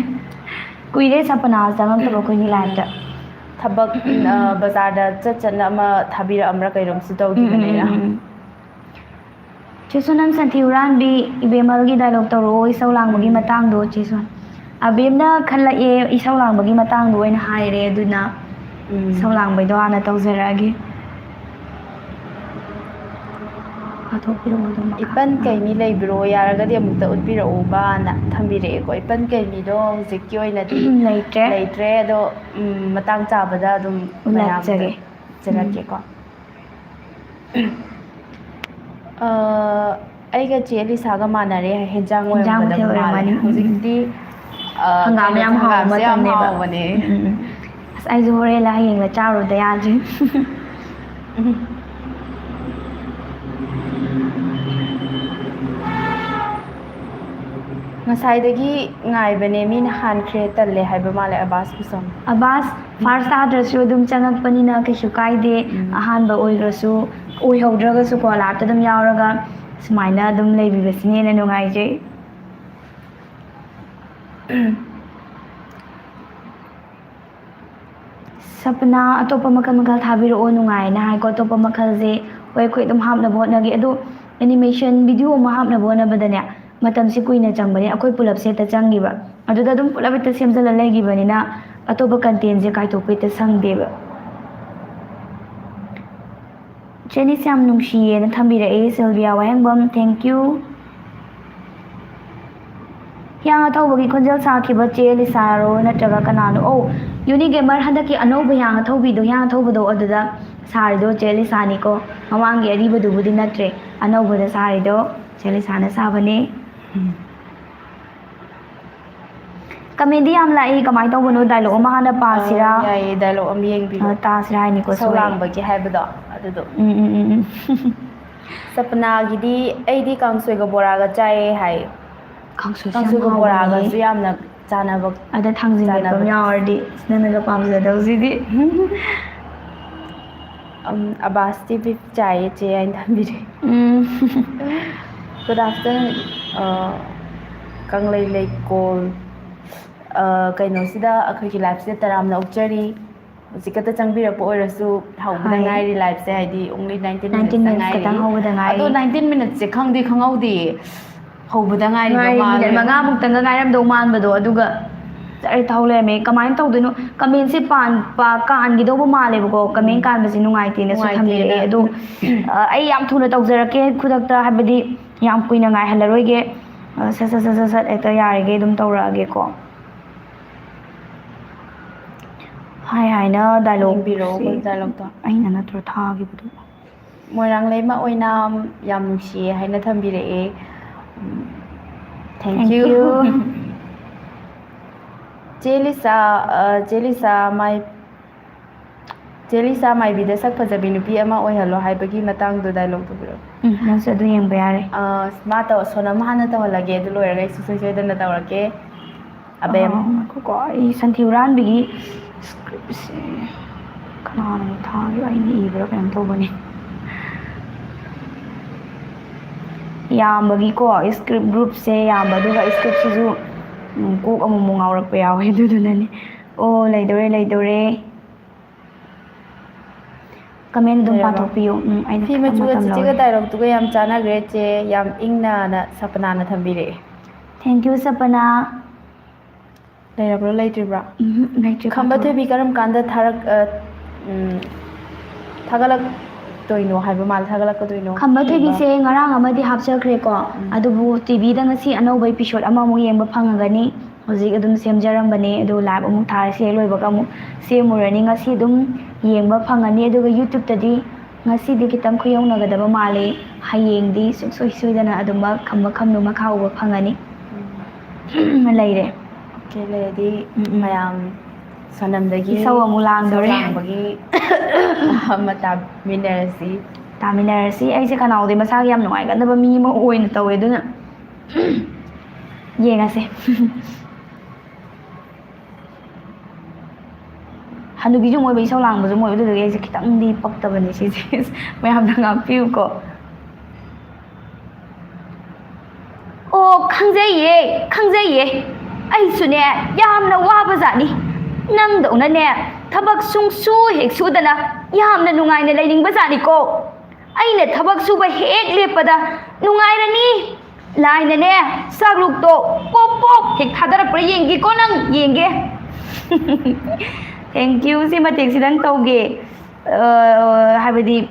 ꯀꯨꯏꯔꯦ ꯁꯄꯅꯥ ꯆꯪꯉꯛꯇꯕ ꯑꯩꯈꯣꯏꯒꯤ liveꯇ꯫ ꯊꯕꯛ, ꯑ, ꯕꯖꯥꯔꯗ ꯆꯠ ꯆꯠꯅ ꯑꯃ ꯊꯥꯕꯤꯔꯛꯑꯝꯕ꯭ꯔꯥ ꯀꯩꯅꯣꯝꯁꯨ ꯇꯧꯈꯤꯕꯅꯦ ꯎꯝ, ꯎꯝ, ꯑꯩꯅ꯫ ꯎꯝ, ꯎꯝ꯫ ꯆꯦ ꯁꯣꯅꯝ, ꯁꯟꯊꯤ ꯍꯨꯔꯥꯟꯕꯤ ꯏꯕꯦꯝꯍꯜꯒꯤ dialogue ꯇꯧꯔꯛꯑꯣ, ꯏꯁꯧ ꯂꯥꯡꯕꯒꯤ ꯎꯝ꯫ ꯃꯇꯥꯡꯗꯣ, ꯆꯦ ꯁꯣꯟ-, ꯑꯕꯦꯝꯅ ꯈꯜꯂꯛꯑꯦ, ꯏꯁꯧ ꯂꯥꯡꯕꯒꯤ ꯃꯇꯥꯡꯗꯣ ꯑꯣꯏꯅ ꯍꯥꯏꯔꯦ, ꯑꯗꯨꯅ ꯎꯝ꯫ ꯏꯁꯧ ꯂꯥꯡꯕꯩꯗꯣ ꯍꯥꯟꯅ ꯇꯧꯖꯔꯛꯑꯒꯦ꯫ ꯄꯥꯊꯣꯛꯄꯤꯔꯛꯑꯣ ꯑꯗꯨꯝ ꯃꯈꯥ꯫ ꯏꯄꯟ ꯀꯩꯃꯤ ꯂꯩꯕ꯭ꯔꯣ? ꯌꯥꯔꯒꯗꯤ ꯑꯃꯨꯛꯇ ꯎꯠꯄꯤꯔꯛꯎꯕꯥꯅ ꯊꯝꯕꯤꯔꯛꯑꯦꯀꯣ꯫ ꯏꯄꯟ ꯀꯩꯃꯤꯗꯣ ꯍꯧꯖꯤꯛꯀꯤ ꯑꯣꯏꯅꯗꯤ ꯂꯩꯇ꯭ꯔꯦ꯫ ꯂꯩꯇ꯭ꯔꯦ, ꯑꯗꯣ ꯎꯝ, ꯃꯇꯥꯡ ꯆꯥꯕꯗ ꯑꯗꯨꯝ ꯃꯌꯥꯝꯗ ꯎꯠꯂꯛꯆꯒꯦ꯫ ꯎꯠꯆꯔꯛꯀꯦꯀꯣ꯫ ꯑ, ꯑꯩꯒ ꯆꯦ ꯂꯤꯁꯥꯒ ꯃꯥꯟꯅꯔꯦ, ꯍꯦꯟꯖꯥꯡ ꯍꯦꯟꯖꯥꯡ ꯃꯊꯦꯜ ꯑꯣꯏꯔꯝꯒꯗꯕ ꯃꯥꯜꯂꯦ꯫ ꯑꯣꯏꯔꯝꯃꯅꯤ꯫ ꯎꯝ, ꯎꯝ꯫ ꯍꯧꯖꯤꯛꯇꯤ ꯑ, ꯍꯪꯒꯥꯝ ꯀꯩꯅꯣ, ꯌꯥꯝ ꯍꯥꯎꯕ ꯍꯪꯒꯥꯝꯁꯦ ꯌꯥꯝ ꯃꯇꯝꯅꯦꯕ꯫ ꯍꯥꯎꯕꯅꯦ꯫ ꯎꯝ, ꯎꯝ, ꯎꯝ꯫ ꯑꯁ, ꯑꯩꯁꯨ ꯍꯣꯔꯦꯟꯂ ꯍꯌꯦꯡꯂ ꯆꯥꯔꯨꯗ ꯌꯥꯗ꯭ꯔꯤ꯫ ꯉꯁꯥꯏꯗꯒꯤ ꯉꯥꯏꯕꯅꯦ, ꯃꯤꯅ ꯍꯥꯟꯈ꯭ꯔꯦ, ꯇꯜꯂꯦ ꯍꯥꯏꯕ ꯃꯥꯜꯂꯦ ꯑꯕꯥꯁ ꯀꯨꯁꯝ꯫ ꯑꯕꯥꯁ ꯐꯥꯔꯁ ꯇꯥꯗ꯭ꯔꯁꯨ ꯑꯗꯨꯝ ꯆꯪꯉꯛꯄꯅꯤꯅ ꯀꯩꯁꯨ ꯀꯥꯏꯗꯦ꯫ ꯎꯝ꯫ ꯑꯍꯥꯟꯕ ꯑꯣꯏꯈ꯭ꯔꯁꯨ, ꯑꯣꯏꯍꯧꯗ꯭ꯔꯒꯁꯨꯀꯣ, ꯂꯥꯞꯇ ꯑꯗꯨꯝ ꯌꯥꯎꯔꯒ ꯁꯨꯃꯥꯏꯅ ꯑꯗꯨꯝ ꯂꯩꯕꯤꯕꯁꯤꯅ ꯍꯦꯟꯅ ꯅꯨꯡꯉꯥꯏꯖꯩ꯫ ꯁꯄꯅꯥ, ꯑꯇꯣꯞꯄ ꯃꯈꯜ ꯃꯈꯜ ꯊꯥꯕꯤꯔꯛꯑꯣ, ꯅꯨꯡꯉꯥꯏꯅ ꯍꯥꯏꯀꯣ꯫ ꯑꯇꯣꯞꯄ ꯃꯈꯜꯁꯦ ꯍꯣꯏ, ꯑꯩꯈꯣꯏ ꯑꯗꯨꯝ ꯍꯥꯞꯅꯕ ꯍꯣꯠꯅꯒꯦ꯫ ꯑꯗꯣ ꯑꯦꯅꯤꯃꯦꯁꯟ ꯚꯤꯗꯤꯑꯣ ꯑꯃ ꯍꯥꯞꯅꯕ ꯍꯣꯠꯅꯕꯗꯅꯦ, ꯃꯇꯝꯁꯦ ꯀꯨꯏꯅ ꯆꯪꯕꯅꯦ꯫ ꯑꯩꯈꯣꯏ ꯄꯨꯂꯞꯁꯦ ꯍꯦꯛꯇ ꯆꯪꯈꯤꯕ, ꯑꯗꯨꯗ ꯑꯗꯨꯝ ꯄꯨꯂꯞ ꯍꯦꯛꯇ ꯁꯦꯝꯖꯤꯜꯂ ꯂꯩꯈꯤꯕꯅꯤꯅ ꯑꯇꯣꯞꯄ ꯀꯟꯇꯦꯟꯁꯦ ꯀꯥꯏꯊꯣꯛꯄ ꯍꯦꯛꯇ ꯁꯪꯗꯦꯕ꯫ ꯆꯦꯅꯤꯁ ꯌꯥꯝ ꯅꯨꯡꯁꯤꯌꯦꯅ ꯊꯝꯕꯤꯔꯛꯑꯦ ꯁꯤꯜꯚꯤꯌꯥ ꯋꯥꯍꯦꯡꯕꯝ, thank you꯫ ꯍꯤꯌꯥꯡ ꯑꯊꯧꯕꯒꯤ ꯈꯣꯟꯖꯦꯜ ꯁꯥꯈꯤꯕ ꯆꯦ ꯂꯤꯁꯥꯔꯣ ꯅꯠꯇ꯭ꯔꯒ ꯀꯅꯥꯅꯣ? ꯑꯣ, ꯌꯨꯅꯤ ꯒꯦꯃꯔ ꯍꯟꯗꯛꯀꯤ ꯑꯅꯧꯕ ꯍꯤꯌꯥꯡ ꯑꯊꯧꯕꯤꯗꯣ, ꯍꯤꯌꯥꯡ ꯑꯊꯧꯕꯗꯣ ꯑꯗꯨꯗ ꯁꯥꯔꯤꯗꯣ ꯆꯦ ꯂꯤꯁꯥꯅꯤꯀꯣ꯫ ꯃꯃꯥꯡꯒꯤ ꯑꯔꯤꯕꯗꯨꯕꯨꯗꯤ ꯅꯠꯇ꯭ꯔꯦ, ꯑꯅꯧꯕꯗ ꯁꯥꯔꯤꯗꯣ ꯆꯦ ꯂꯤꯁꯥꯅ ꯁꯥꯕꯅꯦ꯫ ꯀꯃꯦꯟꯗꯤ ꯌꯥꯝ ꯂꯥꯛꯏ, ꯀꯃꯥꯏꯅ ꯇꯧꯕꯅꯣ? ꯗꯥꯏꯂꯣꯛ ꯑꯃ ꯍꯥꯟꯅ ꯄꯥꯁꯤꯔꯥ? ꯑ, ꯌꯥꯏꯌꯦ, ꯗꯥꯏꯂꯣꯛ ꯑꯃ ꯌꯦꯡꯕꯤꯌꯨ꯫ ꯑ, ꯇꯥꯁꯤꯔꯥ ꯍꯥꯏꯅꯤꯀꯣ, ꯏꯁꯧ ꯁꯣꯏꯔꯦ꯫ ꯂꯥꯡꯕꯒꯤ ꯍꯥꯏꯕꯗꯣ ꯑꯗꯨꯗꯣ꯫ ꯎꯝ, ꯎꯝ, ꯎꯝ, ꯎꯝ꯫ ꯁꯄꯅꯥꯒꯤꯗꯤ ꯑꯩꯗꯤ ꯀꯥꯡꯁꯣꯏꯒ ꯕꯣꯔꯥꯒ ꯆꯥꯏꯌꯦ ꯍꯥꯏ꯫ ꯀꯥꯡꯁꯣꯏꯁꯦ ꯌꯥꯝ ꯀꯥꯡꯁꯣꯏꯒ ꯍꯥꯎꯕꯅꯦ꯫ ꯕꯣꯔꯥꯒꯁꯨ ꯌꯥꯝꯅ ꯆꯥꯅꯕ꯫ ꯑꯗ ꯊꯥꯡꯖꯤꯡ ꯃꯦꯠꯄ ꯑꯃ ꯆꯥꯅꯕ꯫ ꯌꯥꯎꯔꯗꯤ, ꯑꯁ, ꯅꯪꯅꯒ ꯄꯥꯝꯖꯗꯧꯁꯤꯗꯤ꯫ ꯑꯝ, ꯑꯕꯥꯁꯇꯤ ꯕꯤꯐ ꯆꯥꯏꯌꯦ ꯆꯦ ꯍꯥꯏꯅ ꯊꯝꯕꯤꯔꯦ꯫ ꯎꯝ꯫ Good afternoon, ꯑ, ꯀꯪꯂꯩ ꯂꯩꯀꯣꯜ, ꯑ, ꯀꯩꯅꯣꯁꯤꯗ, ꯑꯩꯈꯣꯏꯒꯤ ꯂꯥꯏꯐꯁꯤꯗ ꯇꯔꯥꯝꯅ ꯑꯣꯛꯆꯔꯤ꯫ ꯍꯧꯖꯤꯛ ꯈꯛꯇ ꯆꯪꯕꯤꯔꯛꯄ ꯑꯣꯏꯔꯁꯨ, ꯍꯧꯕꯗ ꯍꯣꯏ꯫ ꯉꯥꯏꯔꯤ ꯂꯥꯏꯐꯁꯦ, ꯍꯥꯏꯗꯤ only nineteen minutes Nineteen ꯇ minutes ꯉꯥꯏꯔꯤ꯫ ꯈꯛꯇꯪ ꯍꯧꯕꯗ ꯉꯥꯏꯔꯤ꯫ ꯑꯗꯣ nineteen minutes ꯁꯦ ꯈꯪꯗꯤ ꯈꯪꯍꯧꯗꯦꯌꯦ, ꯍꯧꯕꯗ ꯉꯥꯏꯔꯤꯕ ꯉꯥꯏꯔꯤ, ꯃꯤꯅꯤꯠ ꯃꯥꯜꯂꯦ꯫ ꯃꯉꯥꯃꯨꯛꯇꯪꯒ ꯉꯥꯏꯔꯝꯗꯧ ꯃꯥꯟꯕꯗꯣ, ꯑꯗꯨꯒ ꯑꯩ ꯇꯧ ꯂꯩꯔꯝꯃꯦ꯫ ꯀꯃꯥꯏꯅ ꯇꯧꯗꯣꯏꯅꯣ? ꯀꯃꯦꯟꯁꯦ ꯄꯥꯟ-, ꯄꯥ-, ꯀꯥꯟꯈꯤꯗꯧꯕ ꯃꯥꯜꯂꯦꯕꯀꯣ꯫ ꯀꯃꯦꯟ ꯎꯝ꯫ ꯀꯥꯟꯕꯁꯦ ꯅꯨꯡꯉꯥꯏꯇꯦꯅꯁꯨ ꯊꯝꯕꯤꯔꯛꯑꯦ꯫ ꯅꯨꯡꯉꯥꯏꯇꯦꯅ꯫ ꯑꯗꯣ, ꯑ, ꯑꯩ ꯌꯥꯝ ꯊꯨꯅ ꯇꯧꯖꯔꯛꯀꯦ ꯈꯨꯗꯛꯇ, ꯍꯥꯏꯕꯗꯤ ꯌꯥꯝ ꯀꯨꯏꯅ ꯉꯥꯏꯍꯜꯂꯔꯣꯏꯒꯦ꯫ ꯑ, ꯁꯠ, ꯁꯠ, ꯁꯠ, ꯁꯠ, ꯁꯠ ꯍꯦꯛꯇ ꯌꯥꯔꯤꯈꯩ ꯑꯗꯨꯝ ꯇꯧꯔꯛꯑꯒꯦꯀꯣ꯫ ꯍꯥꯏ ꯍꯥꯏꯅ dialogue ꯌꯦꯡꯕꯤꯔꯛꯑꯣ ꯁꯦ dialogue ꯇꯣ꯫ ꯑꯩꯅ ꯅꯠꯇ꯭ꯔꯣ ꯊꯥꯈꯤꯕꯗꯣ? ꯃꯣꯏꯔꯥꯡꯂꯩꯃ ꯑꯣꯏꯅꯥꯝ ꯌꯥꯝ ꯅꯨꯡꯁꯤꯌꯦ ꯍꯥꯏꯅ ꯊꯝꯕꯤꯔꯛꯑꯦ꯫ ꯎꯝ, thank Thank you꯫ You꯫ ꯆꯦ ꯂꯤꯁꯥ, ꯑ, ꯆꯦ ꯂꯤꯁꯥ ꯃꯥꯏ-, ꯆꯦ ꯂꯤꯁꯥ ꯃꯥꯏꯕꯤꯗ ꯁꯛ ꯐꯖꯕꯤ ꯅꯨꯄꯤ ꯑꯃ ꯑꯣꯏꯍꯜꯂꯣ ꯍꯥꯏꯕꯒꯤ ꯃꯇꯥꯡꯗꯣ dialogue ꯇꯧꯕꯤꯔꯛꯑꯣ꯫ ꯎꯝ, ꯅꯪꯁꯨ ꯑꯗꯨ ꯌꯦꯡꯕ ꯌꯥꯔꯦ꯫ ꯑ, ꯃꯥ ꯇꯧ-, ꯁꯣꯅꯝ ꯍꯥꯟꯅ ꯇꯧꯍꯜꯂꯒꯦ, ꯑꯗꯨ ꯂꯣꯏꯔꯒ ꯑꯩ ꯁꯨꯡꯁꯣꯏ ꯁꯣꯏꯗꯅ ꯇꯧꯔꯛꯀꯦ꯫ ꯑꯕꯦꯝ꯫ ꯑ, ꯉꯥꯏꯈꯣꯀꯣ, ꯑꯩ ꯁꯟꯊꯤ ꯍꯨꯔꯥꯟꯕꯤꯒꯤ script ꯁꯦ ꯀꯅꯥꯅꯣ ꯊꯥꯈꯤꯕ? ꯑꯩꯅ ꯏꯕ꯭ꯔꯥ ꯀꯩꯅꯣꯝ ꯇꯧꯕꯅꯤ꯫ ꯌꯥꯝꯕꯒꯤꯀꯣ, script group ꯁꯦ ꯌꯥꯝꯕ, ꯑꯗꯨꯒ script ꯁꯤꯁꯨ, ꯎꯝ, ꯀꯣꯛ ꯑꯃꯨꯛ ꯑꯃꯨꯛ ꯉꯥꯎꯔꯛꯄ ꯌꯥꯎꯋꯦ, ꯑꯗꯨꯗꯨꯅꯅꯦ꯫ ꯑꯣ, ꯂꯩꯗꯧꯔꯦ, ꯂꯩꯗꯧꯔꯦ꯫ Comment ꯑꯗꯨꯝ ꯂꯩꯔꯕ? ꯄꯥꯊꯣꯛꯄꯤꯌꯨ꯫ ꯎꯝ, ꯑꯩꯅ ꯐꯤ ꯈꯤꯇꯪ ꯃꯆꯨꯒ ꯃꯇꯝ ꯆꯤꯆꯦꯒ ꯂꯧꯔꯦ꯫ Dialogue ꯇꯨꯒ ꯌꯥꯝ ꯆꯥꯟꯅꯈ꯭ꯔꯦ ꯆꯦ, ꯌꯥꯝ ꯏꯪꯅꯅ ꯁꯄꯅꯥꯅ ꯊꯝꯕꯤꯔꯛꯑꯦ꯫ Thank you, ꯁꯄꯅꯥ꯫ ꯂꯩꯔꯕ꯭ꯔꯣ, ꯂꯩꯇ꯭ꯔꯤꯕ꯭ꯔꯣ? ꯎꯝ, ꯂꯩꯇ꯭ꯔꯤ, ꯈꯝꯕ ꯄꯥꯊꯣꯛꯑꯣ꯫ ꯊꯣꯏꯕꯤ ꯀꯔꯝ ꯀꯥꯟꯗ ꯊꯥꯔꯛ-, ꯑ, ꯎꯝ, ꯊꯥꯒꯠꯂꯛꯇꯣꯏꯅꯣ ꯍꯥꯏꯕ ꯃꯥꯜꯂꯦ, ꯊꯥꯒꯠꯂꯛꯀꯗꯣꯏꯅꯣ? ꯈꯝꯕ ꯊꯣꯏꯕꯤꯁꯦ ꯉꯔꯥꯡ ꯑꯃꯗꯤ ꯍꯥꯞꯆꯈ꯭ꯔꯦꯀꯣ, ꯎꯝ꯫ ꯑꯗꯨꯕꯨ T V ꯗ ꯉꯁꯤ ꯑꯅꯧꯕ episode ꯑꯃꯃꯨꯛ ꯌꯦꯡꯕ ꯐꯪꯉꯒꯅꯤ꯫ ꯍꯧꯖꯤꯛ ꯑꯗꯨꯝ ꯁꯦꯝꯖꯔꯝꯕꯅꯦ, ꯑꯗꯨ live ꯑꯃꯨꯛ ꯊꯥꯔꯁꯤ, ꯍꯦꯛ ꯂꯣꯏꯕꯒ ꯑꯃꯨꯛ ꯁꯦꯝꯃꯨꯔꯅꯤ꯫ ꯉꯁꯤ ꯑꯗꯨꯝ ꯌꯦꯡꯕ ꯐꯪꯉꯅꯤ, ꯑꯗꯨꯒ YouTube ꯇꯗꯤ ꯉꯁꯤꯗꯤ ꯈꯤꯇꯪ ꯈꯨꯌꯧꯅꯒꯗꯕ ꯃꯥꯜꯂꯤ꯫ ꯍꯌꯦꯡꯗꯤ ꯁꯨꯡꯁꯣꯏ ꯁꯣꯏꯗꯅ ꯑꯗꯨꯃꯛ ꯈꯝꯕ ꯈꯝꯅꯨ ꯃꯈꯥ ꯎꯕ ꯐꯪꯉꯅꯤ꯫ ꯎꯝ꯫ ꯂꯩꯔꯦ꯫ OK, ꯂꯩꯔꯗꯤ ꯎꯝ, ꯎꯝ꯫ ꯃꯌꯥꯝ ꯁꯣꯅꯝꯗꯒꯤ ꯏꯁꯧ ꯑꯃꯨꯛ ꯂꯥꯡꯗꯣꯔꯦ꯫ ꯏꯁꯧ ꯂꯥꯡꯕꯒꯤ ꯑꯃ ꯇꯥꯃꯤꯟꯅꯔꯁꯤ꯫ ꯇꯥꯃꯤꯟꯅꯔꯁꯤ꯫ ꯑꯩꯁꯦ ꯈꯅꯥꯎꯗꯤ ꯃꯁꯥꯒꯤ ꯌꯥꯝ ꯅꯨꯡꯉꯥꯏꯒꯟꯗꯕ ꯃꯤ ꯑꯃ ꯑꯣꯏꯅ ꯇꯧꯋꯦ, ꯑꯗꯨꯅ ꯌꯦꯡꯉꯁꯦ꯫ ꯍꯅꯨꯕꯤꯁꯨ ꯑꯃ ꯑꯣꯏꯕ, ꯏꯁꯧ ꯂꯥꯡꯕꯁꯨ ꯑꯃ ꯑꯣꯏꯕ, ꯑꯗꯨꯗꯨꯒꯤ ꯑꯩꯁꯦ ꯈꯤꯇꯪꯗꯤ ꯄꯛꯇꯕꯅꯦ ꯁꯤꯁꯦ꯫ ꯃꯌꯥꯝꯅ ꯉꯥꯛꯄꯤꯌꯨꯀꯣ꯫ ꯑꯣ, ꯈꯪꯖꯩꯌꯦ, ꯈꯪꯖꯩꯌꯦ꯫ ꯑꯩꯁꯨꯅꯦ, ꯌꯥꯝꯅ ꯋꯥꯕ ꯖꯥꯠꯅꯤ꯫ ꯅꯪꯗꯧꯅꯅꯦ, ꯊꯕꯛ ꯁꯨꯡꯁꯨ ꯍꯦꯛ ꯁꯨꯗꯅ ꯌꯥꯝꯅ ꯅꯨꯡꯉꯥꯏꯅ ꯂꯩꯅꯤꯡꯕ ꯖꯥꯠꯅꯤꯀꯣ꯫ ꯑꯩꯅ ꯊꯕꯛ ꯁꯨꯕ ꯍꯦꯛ ꯂꯦꯞꯄꯗ ꯅꯨꯡꯉꯥꯏꯔꯅꯤ꯫ ꯂꯥꯏꯅꯅꯦ, ꯁꯛꯂꯨꯛꯇꯣ ꯄꯣꯞ ꯄꯣꯞ ꯍꯦꯛ ꯊꯥꯗꯔꯛꯄ꯭ꯔꯥ ꯌꯦꯡꯒꯦꯀꯣ ꯅꯪ, ꯌꯦꯡꯒꯦ꯫ Thank you꯫ ꯁꯤ ꯃꯇꯦꯛꯁꯤꯗꯪ ꯇꯧꯒꯦ꯫ ꯑ, ꯍꯥꯏꯕꯗꯤ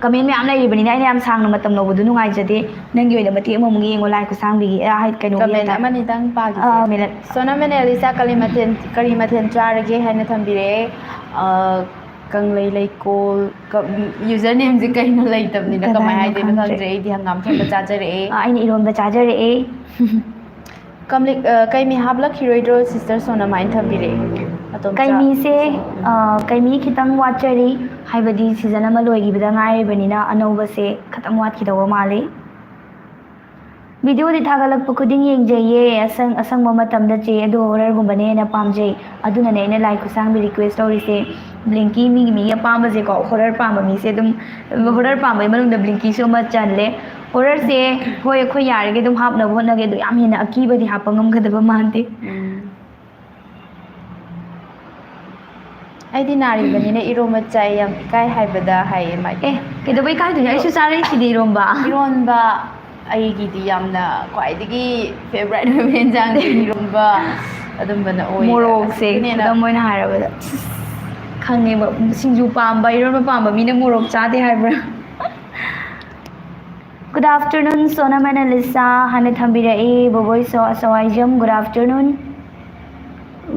comment ꯃꯌꯥꯝ ꯂꯩꯔꯤꯕꯅꯤꯅ ꯑꯩꯅ ꯌꯥꯝ ꯁꯥꯡꯅ ꯃꯇꯝ ꯂꯧꯕꯗꯨ ꯅꯨꯡꯉꯥꯏꯖꯗꯦ꯫ ꯅꯪꯒꯤ ꯑꯣꯏꯅ ꯃꯇꯦꯛ ꯑꯃꯃꯨꯛ ꯌꯦꯡꯉꯣ, ꯂꯥꯏ ꯈꯨꯠꯁꯥꯡꯕꯤꯒꯤ, ꯑ, ꯍꯥꯏ, ꯀꯩꯅꯣꯒꯤ comment ꯍꯦꯛꯇ꯫ ꯑꯃꯅꯤꯗꯪ ꯄꯥꯈꯤꯁꯦ꯫ ꯑ, ꯃꯤꯅꯠ꯫ ꯁꯣꯅꯝ ꯑꯦꯟ ꯑꯦꯂꯤꯁꯥ, ꯀꯔꯤ ꯃꯊꯦꯜ, ꯀꯔꯤ ꯃꯊꯦꯜ ꯆꯥꯔꯒꯦ ꯍꯥꯏꯅ ꯊꯝꯕꯤꯔꯛꯑꯦ꯫ ꯑ, ꯀꯪꯂꯩ ꯂꯩꯀꯣꯜ, ꯀ-, user nameꯁꯦ ꯀꯩꯅꯣ ꯂꯩꯇꯕꯅꯤꯅ ꯀꯃꯥꯏ ꯀꯗꯥꯏꯅꯣ ꯍꯥꯏꯗꯣꯏꯅꯣ ꯈꯪꯗ꯭ꯔꯦ꯫ ꯈꯪꯗ꯭ꯔꯦ꯫ ꯑꯩꯗꯤ ꯍꯪꯒꯥꯝ ꯊꯣꯡꯕ ꯆꯥꯖꯔꯛꯑꯦ꯫ ꯑ, ꯑꯩꯅ ꯏꯔꯣꯟꯕ ꯆꯥꯖꯔꯛꯑꯦ꯫ ꯀꯝꯂꯤꯛ-, ꯑ, ꯀꯩꯃꯤ ꯍꯥꯞꯂꯛꯈꯤꯔꯣꯏꯗ꯭ꯔꯣ sister ꯁꯣꯅꯝ ꯍꯥꯏꯅ ꯊꯝꯕꯤꯔꯛꯑꯦ꯫ ꯑꯗꯣꯝ ꯆꯥ-, ꯀꯩꯃꯤꯁꯦ, ꯎꯝ꯫ ꯑ, ꯀꯩꯃꯤ ꯈꯤꯇꯪ ꯋꯥꯠꯆꯔꯤ, ꯍꯥꯏꯕꯗꯤ season ꯑꯃ ꯂꯣꯏꯈꯤꯕꯗ ꯉꯥꯏꯔꯤꯕꯅꯤꯅ ꯑꯅꯧꯕꯁꯦ ꯈꯤꯇꯪ ꯋꯥꯠꯈꯤꯗꯧꯕ ꯃꯥꯜꯂꯤ꯫ Videoꯗꯤ ꯊꯥꯒꯠꯂꯛꯄ ꯈꯨꯗꯤꯡ ꯌꯦꯡꯖꯩꯌꯦ, ꯑꯁꯪ-, ꯑꯁꯪꯕ ꯃꯇꯝꯗ ꯆꯦ, ꯑꯗꯣ horrorꯒꯨꯝꯕꯅ ꯍꯦꯟꯅ ꯄꯥꯝꯖꯩ꯫ ꯑꯗꯨꯅꯅꯦ ꯑꯩꯅ ꯂꯥꯏ ꯈꯨꯠꯁꯥꯡꯕꯤ request ꯇꯧꯔꯤꯁꯦ꯫ Blinky, ꯃꯤꯒꯤ, ꯃꯤꯒꯤ ꯑꯄꯥꯝꯕꯁꯦꯀꯣ, horror ꯄꯥꯝꯕ ꯃꯤꯁꯦ ꯑꯗꯨꯝ, horror ꯄꯥꯝꯕꯒꯤ ꯃꯅꯨꯡꯗ Blinkyꯁꯨ ꯑꯃ ꯆꯜꯂꯦ꯫ Horrorꯁꯦ, ꯍꯣꯏ, ꯑꯩꯈꯣꯏ ꯌꯥꯔꯤꯈꯩ ꯑꯗꯨꯝ ꯍꯥꯞꯅꯕ ꯍꯣꯠꯅꯒꯦ, ꯑꯗꯣ ꯌꯥꯝ ꯍꯦꯟꯅ ꯑꯀꯤꯕꯗꯤ ꯍꯥꯞꯄ ꯉꯝꯒꯗꯕ ꯃꯥꯟꯗꯦ꯫ ꯎꯝ꯫ ꯑꯩꯗꯤ ꯅꯥꯔꯤꯕꯅꯤꯅ ꯏꯔꯣꯝꯕ ꯆꯥꯏ, ꯌꯥꯝ ꯏꯀꯥꯏ ꯍꯥꯏꯕꯗ ꯍꯥꯏꯌꯦ ꯃꯥꯏ꯫ ꯑꯦ, ꯀꯩꯗꯧꯕꯩ ꯏꯀꯥꯏꯗꯣꯏꯅꯣ? ꯑꯩꯁꯨ ꯆꯥꯔꯛꯏꯁꯤꯗꯤ ꯏꯔꯣꯝꯕ꯫ ꯏꯔꯣꯟꯕ ꯑꯩꯒꯤꯗꯤ ꯌꯥꯝꯅ ꯈ꯭ꯋꯥꯏꯗꯒꯤ favourite ꯑꯣꯏꯕ ꯌꯦꯟꯁꯥꯡꯁꯦ ꯏꯔꯣꯝꯕ ꯑꯗꯨꯝꯕꯅ ꯑꯣꯏ꯫ ꯃꯣꯔꯣꯛꯁꯦ, ꯑꯗꯨꯅꯦꯅ ꯈꯨꯗꯝ ꯑꯣꯏꯅ ꯍꯥꯏꯔꯕꯗ꯫ ꯈꯪꯉꯦꯕ, ꯁꯤꯡꯖꯨ ꯄꯥꯝꯕ, ꯏꯔꯣꯟꯕ ꯄꯥꯝꯕ ꯃꯤꯅ ꯃꯣꯔꯣꯛ ꯆꯥꯗꯦ ꯍꯥꯏꯕ꯭ꯔꯥ? Good afternoon, Sonam and Alisha ꯍꯥꯏꯅ ꯊꯝꯕꯤꯔꯛꯏ꯫ ꯕꯣꯕꯣꯏ ꯁꯣ ꯑꯁꯋꯥꯏꯖꯝ, good afternoon꯫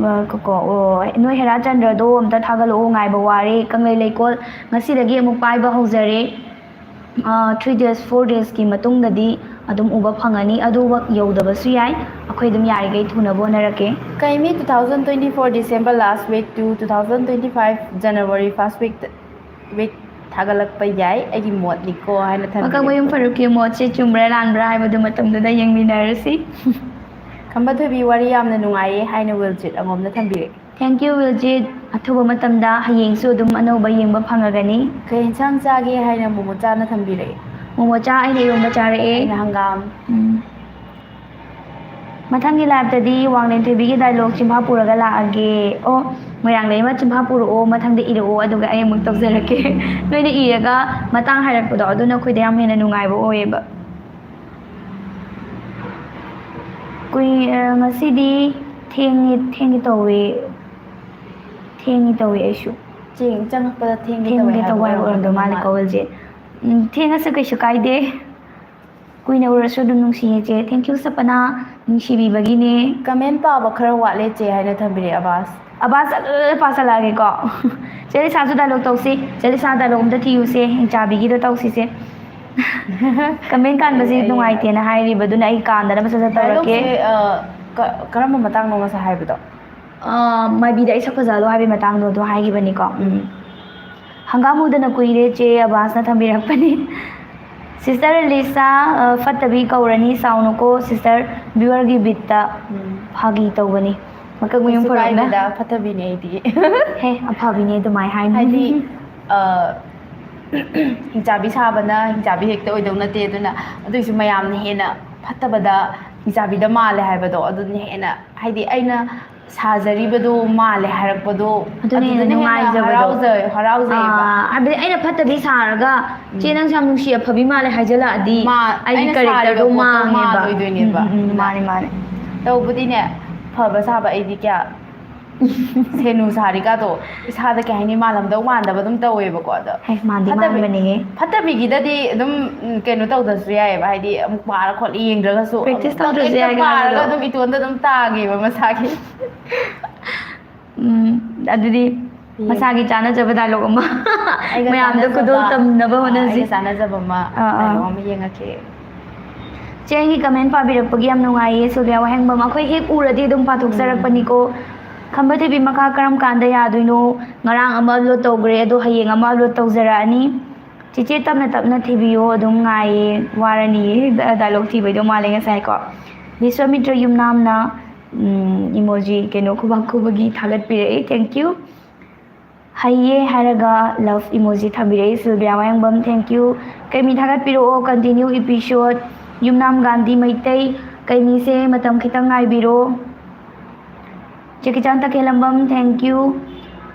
ꯑ, ꯀꯣ, ꯀꯣ, ꯑꯣ, ꯅꯣꯏ ꯍꯦꯔꯥꯆꯟꯗ꯭ꯔꯗꯣ ꯑꯝꯇ ꯊꯥꯒꯠꯂꯛꯑꯣ, ꯉꯥꯏꯕ ꯋꯥꯔꯦ꯫ ꯀꯪꯂꯩ ꯂꯩꯀꯣꯜ ꯉꯁꯤꯗꯒꯤ ꯑꯃꯨꯛ ꯄꯥꯏꯕ ꯍꯧꯖꯔꯦ꯫ ꯑ, three days, four daysꯀꯤ ꯃꯇꯨꯡꯗꯗꯤ ꯑꯗꯨꯝ ꯎꯕ ꯐꯪꯉꯅꯤ꯫ ꯑꯗꯨꯃꯛ ꯌꯧꯗꯕꯁꯨ ꯌꯥꯏ, ꯑꯩꯈꯣꯏ ꯑꯗꯨꯝ ꯌꯥꯔꯤꯈꯩ ꯊꯨꯅꯕ ꯍꯣꯠꯅꯔꯛꯀꯦ꯫ ꯀꯩꯃꯤ, two thousand twenty-four December last week to two thousand twenty-five January first week, week ꯊꯥꯒꯠꯂꯛꯄ ꯌꯥꯏ, ꯑꯩꯒꯤ ꯃꯣꯠꯅꯤꯀꯣ ꯍꯥꯏꯅ ꯊꯝꯕꯤꯔꯦ꯫ ꯃꯀꯛꯃꯌꯨꯝ ꯐꯥꯔꯨꯛꯀꯤ ꯃꯣꯠꯁꯦ ꯆꯨꯝꯕ꯭ꯔꯥ ꯂꯥꯟꯕ꯭ꯔꯥ ꯍꯥꯏꯕꯗꯨ ꯃꯇꯝꯗꯨꯗ ꯌꯦꯡꯃꯤꯟꯅꯔꯁꯤ꯫ ꯈꯝꯕ ꯊꯣꯏꯕꯤ, ꯋꯥꯔꯤ ꯌꯥꯝꯅ ꯅꯨꯡꯉꯥꯏꯌꯦ ꯍꯥꯏꯅ ꯋꯤꯜꯖꯤꯠ ꯑꯉꯣꯝꯅ ꯊꯝꯕꯤꯔꯦ꯫ Thank you, ꯋꯤꯜꯖꯤꯠ꯫ ꯑꯊꯨꯕ ꯃꯇꯝꯗ ꯍꯌꯦꯡꯁꯨ ꯑꯗꯨꯝ ꯑꯅꯧꯕ ꯌꯦꯡꯕ ꯐꯪꯉꯒꯅꯤ꯫ ꯀꯩ ꯏꯟꯁꯥꯡ ꯆꯥꯒꯦ ꯍꯥꯏꯅ ꯃꯣꯃꯣꯆꯥꯅ ꯊꯝꯕꯤꯔꯛꯑꯦ꯫ ꯃꯣꯃꯣꯆꯥ, ꯑꯩꯅ ꯏꯔꯣꯝꯕ ꯆꯥꯔꯛꯑꯦ꯫ ꯑꯩꯅ ꯍꯪꯒꯥꯝ꯫ ꯎꯝ꯫ ꯃꯊꯪꯒꯤ liveꯇꯗꯤ ꯋꯥꯡꯂꯦꯟ ꯊꯣꯏꯕꯤꯒꯤ dialogue ꯆꯤꯟꯐꯥ ꯄꯨꯔꯒ ꯂꯥꯛꯑꯒꯦ꯫ ꯑꯣ, ꯃꯣꯏꯔꯥꯡꯗꯩ ꯑꯃ ꯆꯤꯟꯐꯥ ꯄꯨꯔꯛꯑꯣ, ꯃꯊꯪꯗ ꯏꯔꯛꯑꯣ, ꯑꯗꯨꯒ ꯑꯩ ꯑꯃꯨꯛ ꯇꯧꯖꯔꯛꯀꯦ꯫ ꯅꯣꯏꯅ ꯏꯔꯒ ꯃꯇꯥꯡ ꯍꯥꯏꯔꯛꯄꯗꯣ, ꯑꯗꯨꯅ ꯑꯩꯈꯣꯏꯗ ꯌꯥꯝ ꯍꯦꯟꯅ ꯅꯨꯡꯉꯥꯏꯕ ꯑꯣꯏꯌꯦꯕ꯫ ꯀꯨꯏ ꯑ, ꯉꯁꯤꯗꯤ ꯊꯦꯡꯉꯦ ꯊꯦꯡꯉꯦ ꯇꯧꯋꯦ꯫ ꯊꯦꯡꯉꯦ ꯇꯧꯋꯦ ꯑꯩꯁꯨ꯫ ꯆꯦꯡ ꯆꯪꯉꯛꯄꯗ ꯊꯦꯡꯒꯦ ꯊꯦꯡꯒꯦ ꯍꯥꯏꯕ ꯇꯧꯕ ꯍꯥꯏꯕ ꯑꯣꯏꯔꯝꯗꯧ ꯃꯥꯜꯂꯦ ꯀꯣ ꯍꯧꯖꯤꯛ꯫ ꯎꯝ, ꯊꯦꯡꯉꯁꯨ ꯀꯩꯁꯨ ꯀꯥꯏꯗꯦ꯫ ꯀꯨꯏꯅ ꯎꯔꯁꯨ ꯑꯗꯨꯝ ꯅꯨꯡꯁꯤꯌꯦ ꯆꯦ꯫ Thank you ꯁꯄꯅꯥ, ꯅꯨꯡꯁꯤꯕꯤꯕꯒꯤꯅꯦ꯫ ꯀꯃꯦꯟ ꯄꯥꯕ ꯈꯔ ꯋꯥꯠꯂꯦ ꯆꯦ ꯍꯥꯏꯅ ꯊꯝꯕꯤꯔꯛꯑꯦ ꯑꯕꯥꯁ꯫ ꯑꯕꯥꯁ ꯑꯗꯨ ꯄꯥꯁꯜꯂꯛꯑꯒꯦꯀꯣ꯫ ꯆꯦ ꯂꯤꯁꯥꯁꯨ ꯗꯥꯏꯂꯣꯛ ꯇꯧꯁꯤ꯫ ꯆꯦ ꯂꯤꯁꯥ ꯗꯥꯏꯂꯣꯛ ꯑꯝꯇ ꯊꯤꯌꯨꯁꯦ꯫ ꯍꯤꯡꯆꯥꯕꯤꯒꯤꯗꯣ ꯇꯧꯁꯤꯁꯦ꯫ ꯀꯃꯦꯟ ꯀꯥꯟꯕꯁꯤ ꯑꯩ ꯅꯨꯡꯉꯥꯏꯇꯦꯅ ꯍꯥꯏꯔꯤꯕ, ꯑꯗꯨꯅ ꯑꯩ ꯀꯥꯟꯗꯅꯕ ꯁꯠ ꯁꯠ ꯇꯧꯔꯛꯀꯦ꯫ ꯗꯥꯏꯂꯣꯛꯁꯦ, ꯑ, ꯀ-, ꯀꯔꯝꯕ ꯃꯇꯥꯡꯅꯣ ꯉꯁꯥꯏ ꯍꯥꯏꯕꯗꯣ? ꯑ, ꯃꯥꯏꯕꯤꯗ ꯑꯩ ꯁꯛ ꯐꯖꯍꯜꯂꯣ ꯍꯥꯏꯕꯒꯤ ꯃꯇꯥꯡꯗꯣ ꯑꯗꯨ ꯍꯥꯏꯈꯤꯕꯅꯤꯀꯣ꯫ ꯎꯝ꯫ ꯍꯪꯒꯥꯝ ꯎꯗꯅ ꯀꯨꯏꯔꯦ ꯆꯦ ꯑꯕꯥꯁꯅ ꯊꯝꯕꯤꯔꯛꯄꯅꯤ꯫ ꯁꯤꯁꯇꯔ ꯂꯤꯁꯥ, ꯑ, ꯐꯠꯇꯕꯤ ꯀꯧꯔꯅꯤ, ꯁꯥꯎꯅꯨꯀꯣ ꯁꯤꯁꯇꯔ, ꯚ꯭ꯌꯨꯋꯔꯒꯤ ꯕꯤꯠꯇ ꯎꯝ꯫ ꯐꯥꯒꯤ ꯇꯧꯕꯅꯤ꯫ ꯃꯀꯛ ꯃꯌꯨꯝ ꯀꯩꯁꯨ ꯐꯔꯣꯝꯅ꯫ ꯀꯥꯏꯗꯦꯗ, ꯐꯠꯇꯕꯤꯅꯦ ꯑꯩꯗꯤ꯫ ꯍꯦ, ꯑꯐꯕꯤꯅꯦ ꯑꯗꯨꯃꯥꯏ ꯍꯥꯏꯅꯨ꯫ ꯍꯥꯏꯗꯤ, ꯑ, ꯍꯤꯡꯆꯥꯕꯤ ꯁꯥꯕꯅ ꯍꯤꯡꯆꯥꯕꯤ ꯍꯦꯛꯇ ꯑꯣꯏꯗꯧ ꯅꯠꯇꯦ, ꯑꯗꯨꯅ ꯑꯗꯨꯏꯁꯨ ꯃꯌꯥꯝꯅ ꯍꯦꯟꯅ ꯐꯠꯇꯕꯗ ꯍꯤꯡꯆꯥꯕꯤꯗ ꯃꯥꯜꯂꯦ ꯍꯥꯏꯕꯗꯣ ꯑꯗꯨꯅ ꯍꯦꯟꯅ, ꯍꯥꯏꯗꯤ, ꯑꯩꯅ ꯁꯥꯖꯔꯤꯕꯗꯣ ꯃꯥꯜꯂꯦ ꯍꯥꯏꯔꯛꯄꯗꯣ ꯑꯗꯨꯅ ꯍꯦꯟꯅ ꯑꯗꯨꯗꯨꯅ ꯍꯦꯟꯅ ꯅꯨꯡꯉꯥꯏꯖꯕꯗꯣ꯫ ꯍꯔꯥꯎꯖ-, ꯍꯔꯥꯎꯖꯩꯌꯦꯕ꯫ ꯑꯥ, ꯍꯥꯏꯕꯗꯤ ꯑꯩꯅ ꯐꯠꯇꯕꯤ ꯁꯥꯔꯒ, "ꯆꯦ, ꯎꯝ꯫ ꯅꯪꯁꯨ ꯌꯥꯝ ꯅꯨꯡꯁꯤ ꯑꯐꯕꯤ ꯃꯥꯜꯂꯦ" ꯍꯥꯏꯖꯜꯂꯛꯑꯗꯤ ꯃꯥ-, ꯑꯩꯒꯤ ꯑꯩꯅ ꯀꯦꯔꯦꯛꯇꯔꯗꯣ ꯁꯥꯔꯤꯕ ꯄꯣꯠꯇꯣ ꯃꯥꯡꯉꯦꯕ꯫ ꯃꯥꯜꯂꯣꯏꯗꯣꯏꯅꯦꯕ꯫ ꯎꯝ, ꯎꯝ, ꯎꯝ, ꯑꯗꯨꯅ ꯃꯥꯅꯦ, ꯃꯥꯅꯦ꯫ ꯇꯧꯕꯗꯤꯅꯦ, ꯐꯕ ꯁꯥꯕ ꯑꯩꯗꯤ ꯀꯌꯥ ꯁꯦꯅꯨ ꯁꯥꯔꯤꯀꯥꯗꯣ ꯏꯁꯥꯗ, ꯀꯩ ꯍꯥꯏꯅꯤ, ꯃꯥꯜꯂꯝꯗꯧ ꯃꯥꯟꯗꯕ ꯑꯗꯨꯝ ꯇꯧꯋꯦꯕꯀꯣ꯫ ꯑꯗꯣ ꯍꯦ, ꯃꯥꯟꯗꯤ ꯐꯠꯇꯕꯤ-, ꯃꯥꯟꯕꯅꯦꯍꯦ꯫ Practice ꯑꯃꯨꯛꯇꯪ ꯇꯧꯗ꯭ꯔꯁꯨ ꯍꯦꯛꯇ ꯌꯥꯏ ꯀꯩꯅꯣ ꯄꯥꯔꯒ ꯑꯗꯣ꯫ ꯑꯗꯨꯝ ꯏꯇꯣꯟꯗ ꯑꯗꯨꯝ ꯇꯥꯒꯦꯕ ꯃꯁꯥꯒꯤ꯫ ꯎꯝ, ꯑꯗꯨꯗꯤ ꯌꯦꯡ-, ꯃꯁꯥꯒꯤ ꯆꯥꯅꯖꯕ ꯗꯥꯏꯂꯣꯛ ꯑꯃ ꯑꯩꯒ ꯃꯌꯥꯝꯗ ꯆꯥꯟꯅꯖꯕ, ꯈꯨꯗꯣꯜ ꯇꯝꯅꯕ ꯑ, ꯍꯣꯠꯅꯁꯤ꯫ ꯑꯩꯒ ꯆꯥꯟꯅꯖꯕ ꯑꯃ ꯑꯥ, ꯑꯥ꯫ ꯗꯥꯏꯂꯣꯛ ꯑꯃ ꯌꯦꯡꯉꯛꯀꯦ꯫ ꯆꯦ, ꯑꯩꯒꯤ ꯀꯃꯦꯟ ꯄꯥꯕꯤꯔꯛꯄꯒꯤ ꯌꯥꯝ ꯅꯨꯡꯉꯥꯏꯌꯦ, ꯁꯤꯜꯚꯤꯌꯥ ꯋꯥꯍꯦꯡꯕꯝ꯫ ꯑꯩꯈꯣꯏ ꯍꯦꯛ ꯎꯔꯗꯤ ꯑꯗꯨꯝ ꯄꯥꯊꯣꯛꯆꯔꯛꯄꯅꯤꯀꯣ꯫ ꯈꯝꯕ ꯊꯣꯏꯕꯤ, ꯃꯈꯥ ꯀꯔꯝ ꯀꯥꯟꯗ ꯌꯥꯗꯣꯏꯅꯣ? ꯉꯔꯥꯡ ꯑꯃ ꯑꯞꯂꯣꯗ ꯇꯧꯈ꯭ꯔꯦ, ꯑꯗꯣ ꯍꯌꯦꯡ ꯑꯃ ꯑꯞꯂꯣꯗ ꯇꯧꯖꯔꯛꯑꯅꯤ꯫ ꯆꯦꯆꯦ, ꯇꯞꯅ ꯇꯞꯅ ꯊꯤꯕꯤꯌꯣ, ꯑꯗꯨꯝ ꯉꯥꯏꯌꯦ꯫ ꯋꯥꯔꯅꯤꯌꯦ, ꯗ-, ꯗꯥꯏꯂꯣꯛ ꯊꯤꯕꯩꯗꯣ ꯃꯥꯜꯂꯦ ꯉꯁꯥꯏꯀꯣ꯫ ꯕꯤꯁ꯭ꯋꯥꯃꯤꯇ꯭ꯔ ꯌꯨꯝꯅꯥꯝꯅ, ꯎꯝ, ꯏꯃꯣꯖꯤ, ꯀꯩꯅꯣ, ꯈꯨꯕꯥꯛ ꯈꯨꯕꯒꯤ ꯊꯥꯒꯠꯄꯤꯔꯛꯏ, thank you꯫ ꯍꯩꯌꯦ ꯍꯥꯏꯔꯒ ꯂꯚ ꯏꯃꯣꯖꯤ ꯊꯝꯕꯤꯔꯛꯏ ꯁꯤꯜꯚꯤꯌꯥ ꯋꯥꯍꯦꯡꯕꯝ, thank you꯫ ꯀꯩꯃꯤ ꯊꯥꯒꯠꯄꯤꯔꯛꯑꯣ, continue episode꯫ ꯌꯨꯝꯅꯥꯝ ꯒꯥꯟꯙꯤ ꯃꯩꯇꯩ, ꯀꯩꯃꯤꯁꯦ ꯃꯇꯝ ꯈꯤꯇꯪ ꯉꯥꯏꯕꯤꯔꯣ꯫ ꯆꯦ ꯀꯤꯆꯥꯟ ꯇꯈꯦꯜꯂꯝꯕꯝ, thank you꯫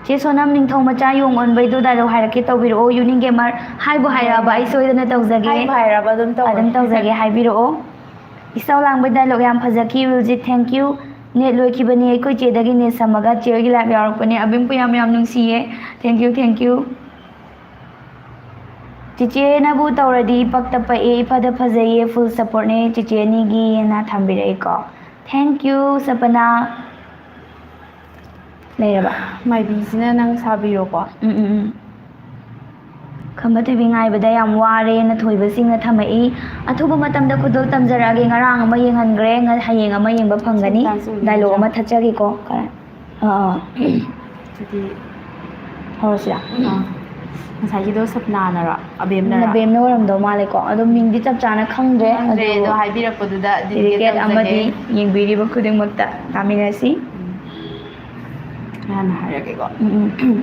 ꯆꯦ ꯁꯣꯅꯝ, ꯅꯤꯡꯊꯧ ꯃꯆꯥ ꯌꯣꯡ ꯑꯣꯟꯕꯩꯗꯣ ꯗꯥꯏꯂꯣꯛ ꯍꯥꯏꯔꯛꯀꯦ, ꯇꯧꯕꯤꯔꯛꯑꯣ꯫ ꯌꯨꯅꯤꯡ ꯒꯦꯃꯔ, ꯍꯥꯏꯕꯨ ꯍꯥꯏꯔꯛꯑꯕ ꯑꯩ ꯁꯣꯏꯗꯅ ꯇꯧꯖꯒꯦ꯫ ꯍꯥꯏꯕꯨ ꯍꯥꯏꯔꯕ ꯑꯗꯨꯝ ꯇꯧꯔꯦ꯫ ꯑꯗꯨꯝ ꯇꯧꯖꯒꯦ, ꯍꯥꯏꯕꯤꯔꯛꯑꯣ꯫ ꯏꯁꯧ ꯂꯥꯡꯕ dialogue ꯌꯥꯝ ꯐꯖꯈꯤ ꯔꯨꯜꯖꯤꯠ, thank you꯫ Net ꯂꯣꯏꯈꯤꯕꯅꯤ, ꯑꯩꯈꯣꯏ ꯆꯦꯗꯒꯤ net ꯁꯝꯃꯒ chairꯒꯤ live ꯌꯥꯎꯔꯛꯄꯅꯦ꯫ ꯑꯕꯤꯝꯄꯨ ꯌꯥꯝ ꯌꯥꯝ ꯅꯨꯡꯁꯤꯌꯦ, thank you, thank you꯫ ꯆꯤꯆꯦꯅꯕꯨ ꯇꯧꯔꯗꯤ ꯄꯛꯇ ꯄꯛꯑꯦ, ꯏꯐꯗ ꯐꯖꯩꯌꯦ, full supportꯅꯦ ꯆꯤꯆꯦ ꯑꯅꯤꯒꯤꯅ ꯊꯝꯕꯤꯔꯛꯏꯀꯣ꯫ Thank you ꯁꯄꯅꯥ꯫ ꯂꯩꯔꯕ? ꯃꯥꯏꯕꯤꯁꯤꯅ ꯅꯪ ꯁꯥꯕꯤꯔꯣꯀꯣ꯫ ꯎꯝ ꯎꯝ ꯎꯝ꯫ ꯈꯝꯕ ꯊꯣꯏꯕꯤ ꯉꯥꯏꯕꯗ ꯌꯥꯝ ꯋꯥꯔꯦꯅ ꯊꯣꯏꯕꯁꯤꯡꯅ ꯊꯝꯃꯛꯏ꯫ ꯑꯊꯨꯕ ꯃꯇꯝꯗ ꯈꯨꯗꯣꯜ ꯇꯝꯖꯔꯛꯑꯒꯦ꯫ ꯉꯔꯥꯡ ꯑꯃ ꯌꯦꯡꯍꯟꯈ꯭ꯔꯦ, ꯉ- ꯍꯌꯦꯡ ꯑꯃ ꯌꯦꯡꯕ ꯐꯪꯒꯅꯤ꯫ ꯁꯤ ꯃꯇꯥꯡꯁꯦ ꯎꯏꯗ꯭ꯔꯥ? Dialogue ꯑꯃ ꯊꯠꯆꯒꯦꯀꯣ꯫ ꯀꯔ- ꯑꯥ, ꯑꯥ꯫ ꯑꯗꯨꯗꯤ ꯍꯧꯔꯁꯤꯔꯥ? ꯑꯥ, ꯉꯁꯥꯏꯒꯤꯗꯣ ꯁꯞꯅꯥꯅꯔꯣ? ꯑꯕꯦꯝꯅꯔꯣ? ꯅꯕꯦꯝꯅ ꯑꯣꯏꯔꯝꯗꯧ ꯃꯥꯜꯂꯦꯀꯣ꯫ ꯑꯗꯣ ꯃꯤꯡꯗꯤ ꯆꯞ ꯆꯥꯅ ꯈꯪꯗ꯭ꯔꯦ꯫ ꯈꯪꯗ꯭ꯔꯦ, ꯑꯗꯨꯕꯨ ꯑꯗꯣ ꯍꯥꯏꯕꯤꯔꯛꯄꯗꯨꯗ dedicate dedicate ꯑꯃꯗꯤ ꯇꯧꯖꯒꯦ꯫ ꯌꯦꯡꯕꯤꯔꯤꯕ ꯈꯨꯗꯤꯡꯃꯛꯇ ꯇꯥꯃꯤꯟꯅꯁꯤ꯫ ꯎꯝ꯫ ꯑꯩ ꯍꯥꯟꯅ ꯍꯥꯏꯔꯒꯦꯀꯣ꯫ ꯎꯝ, ꯎꯝ꯫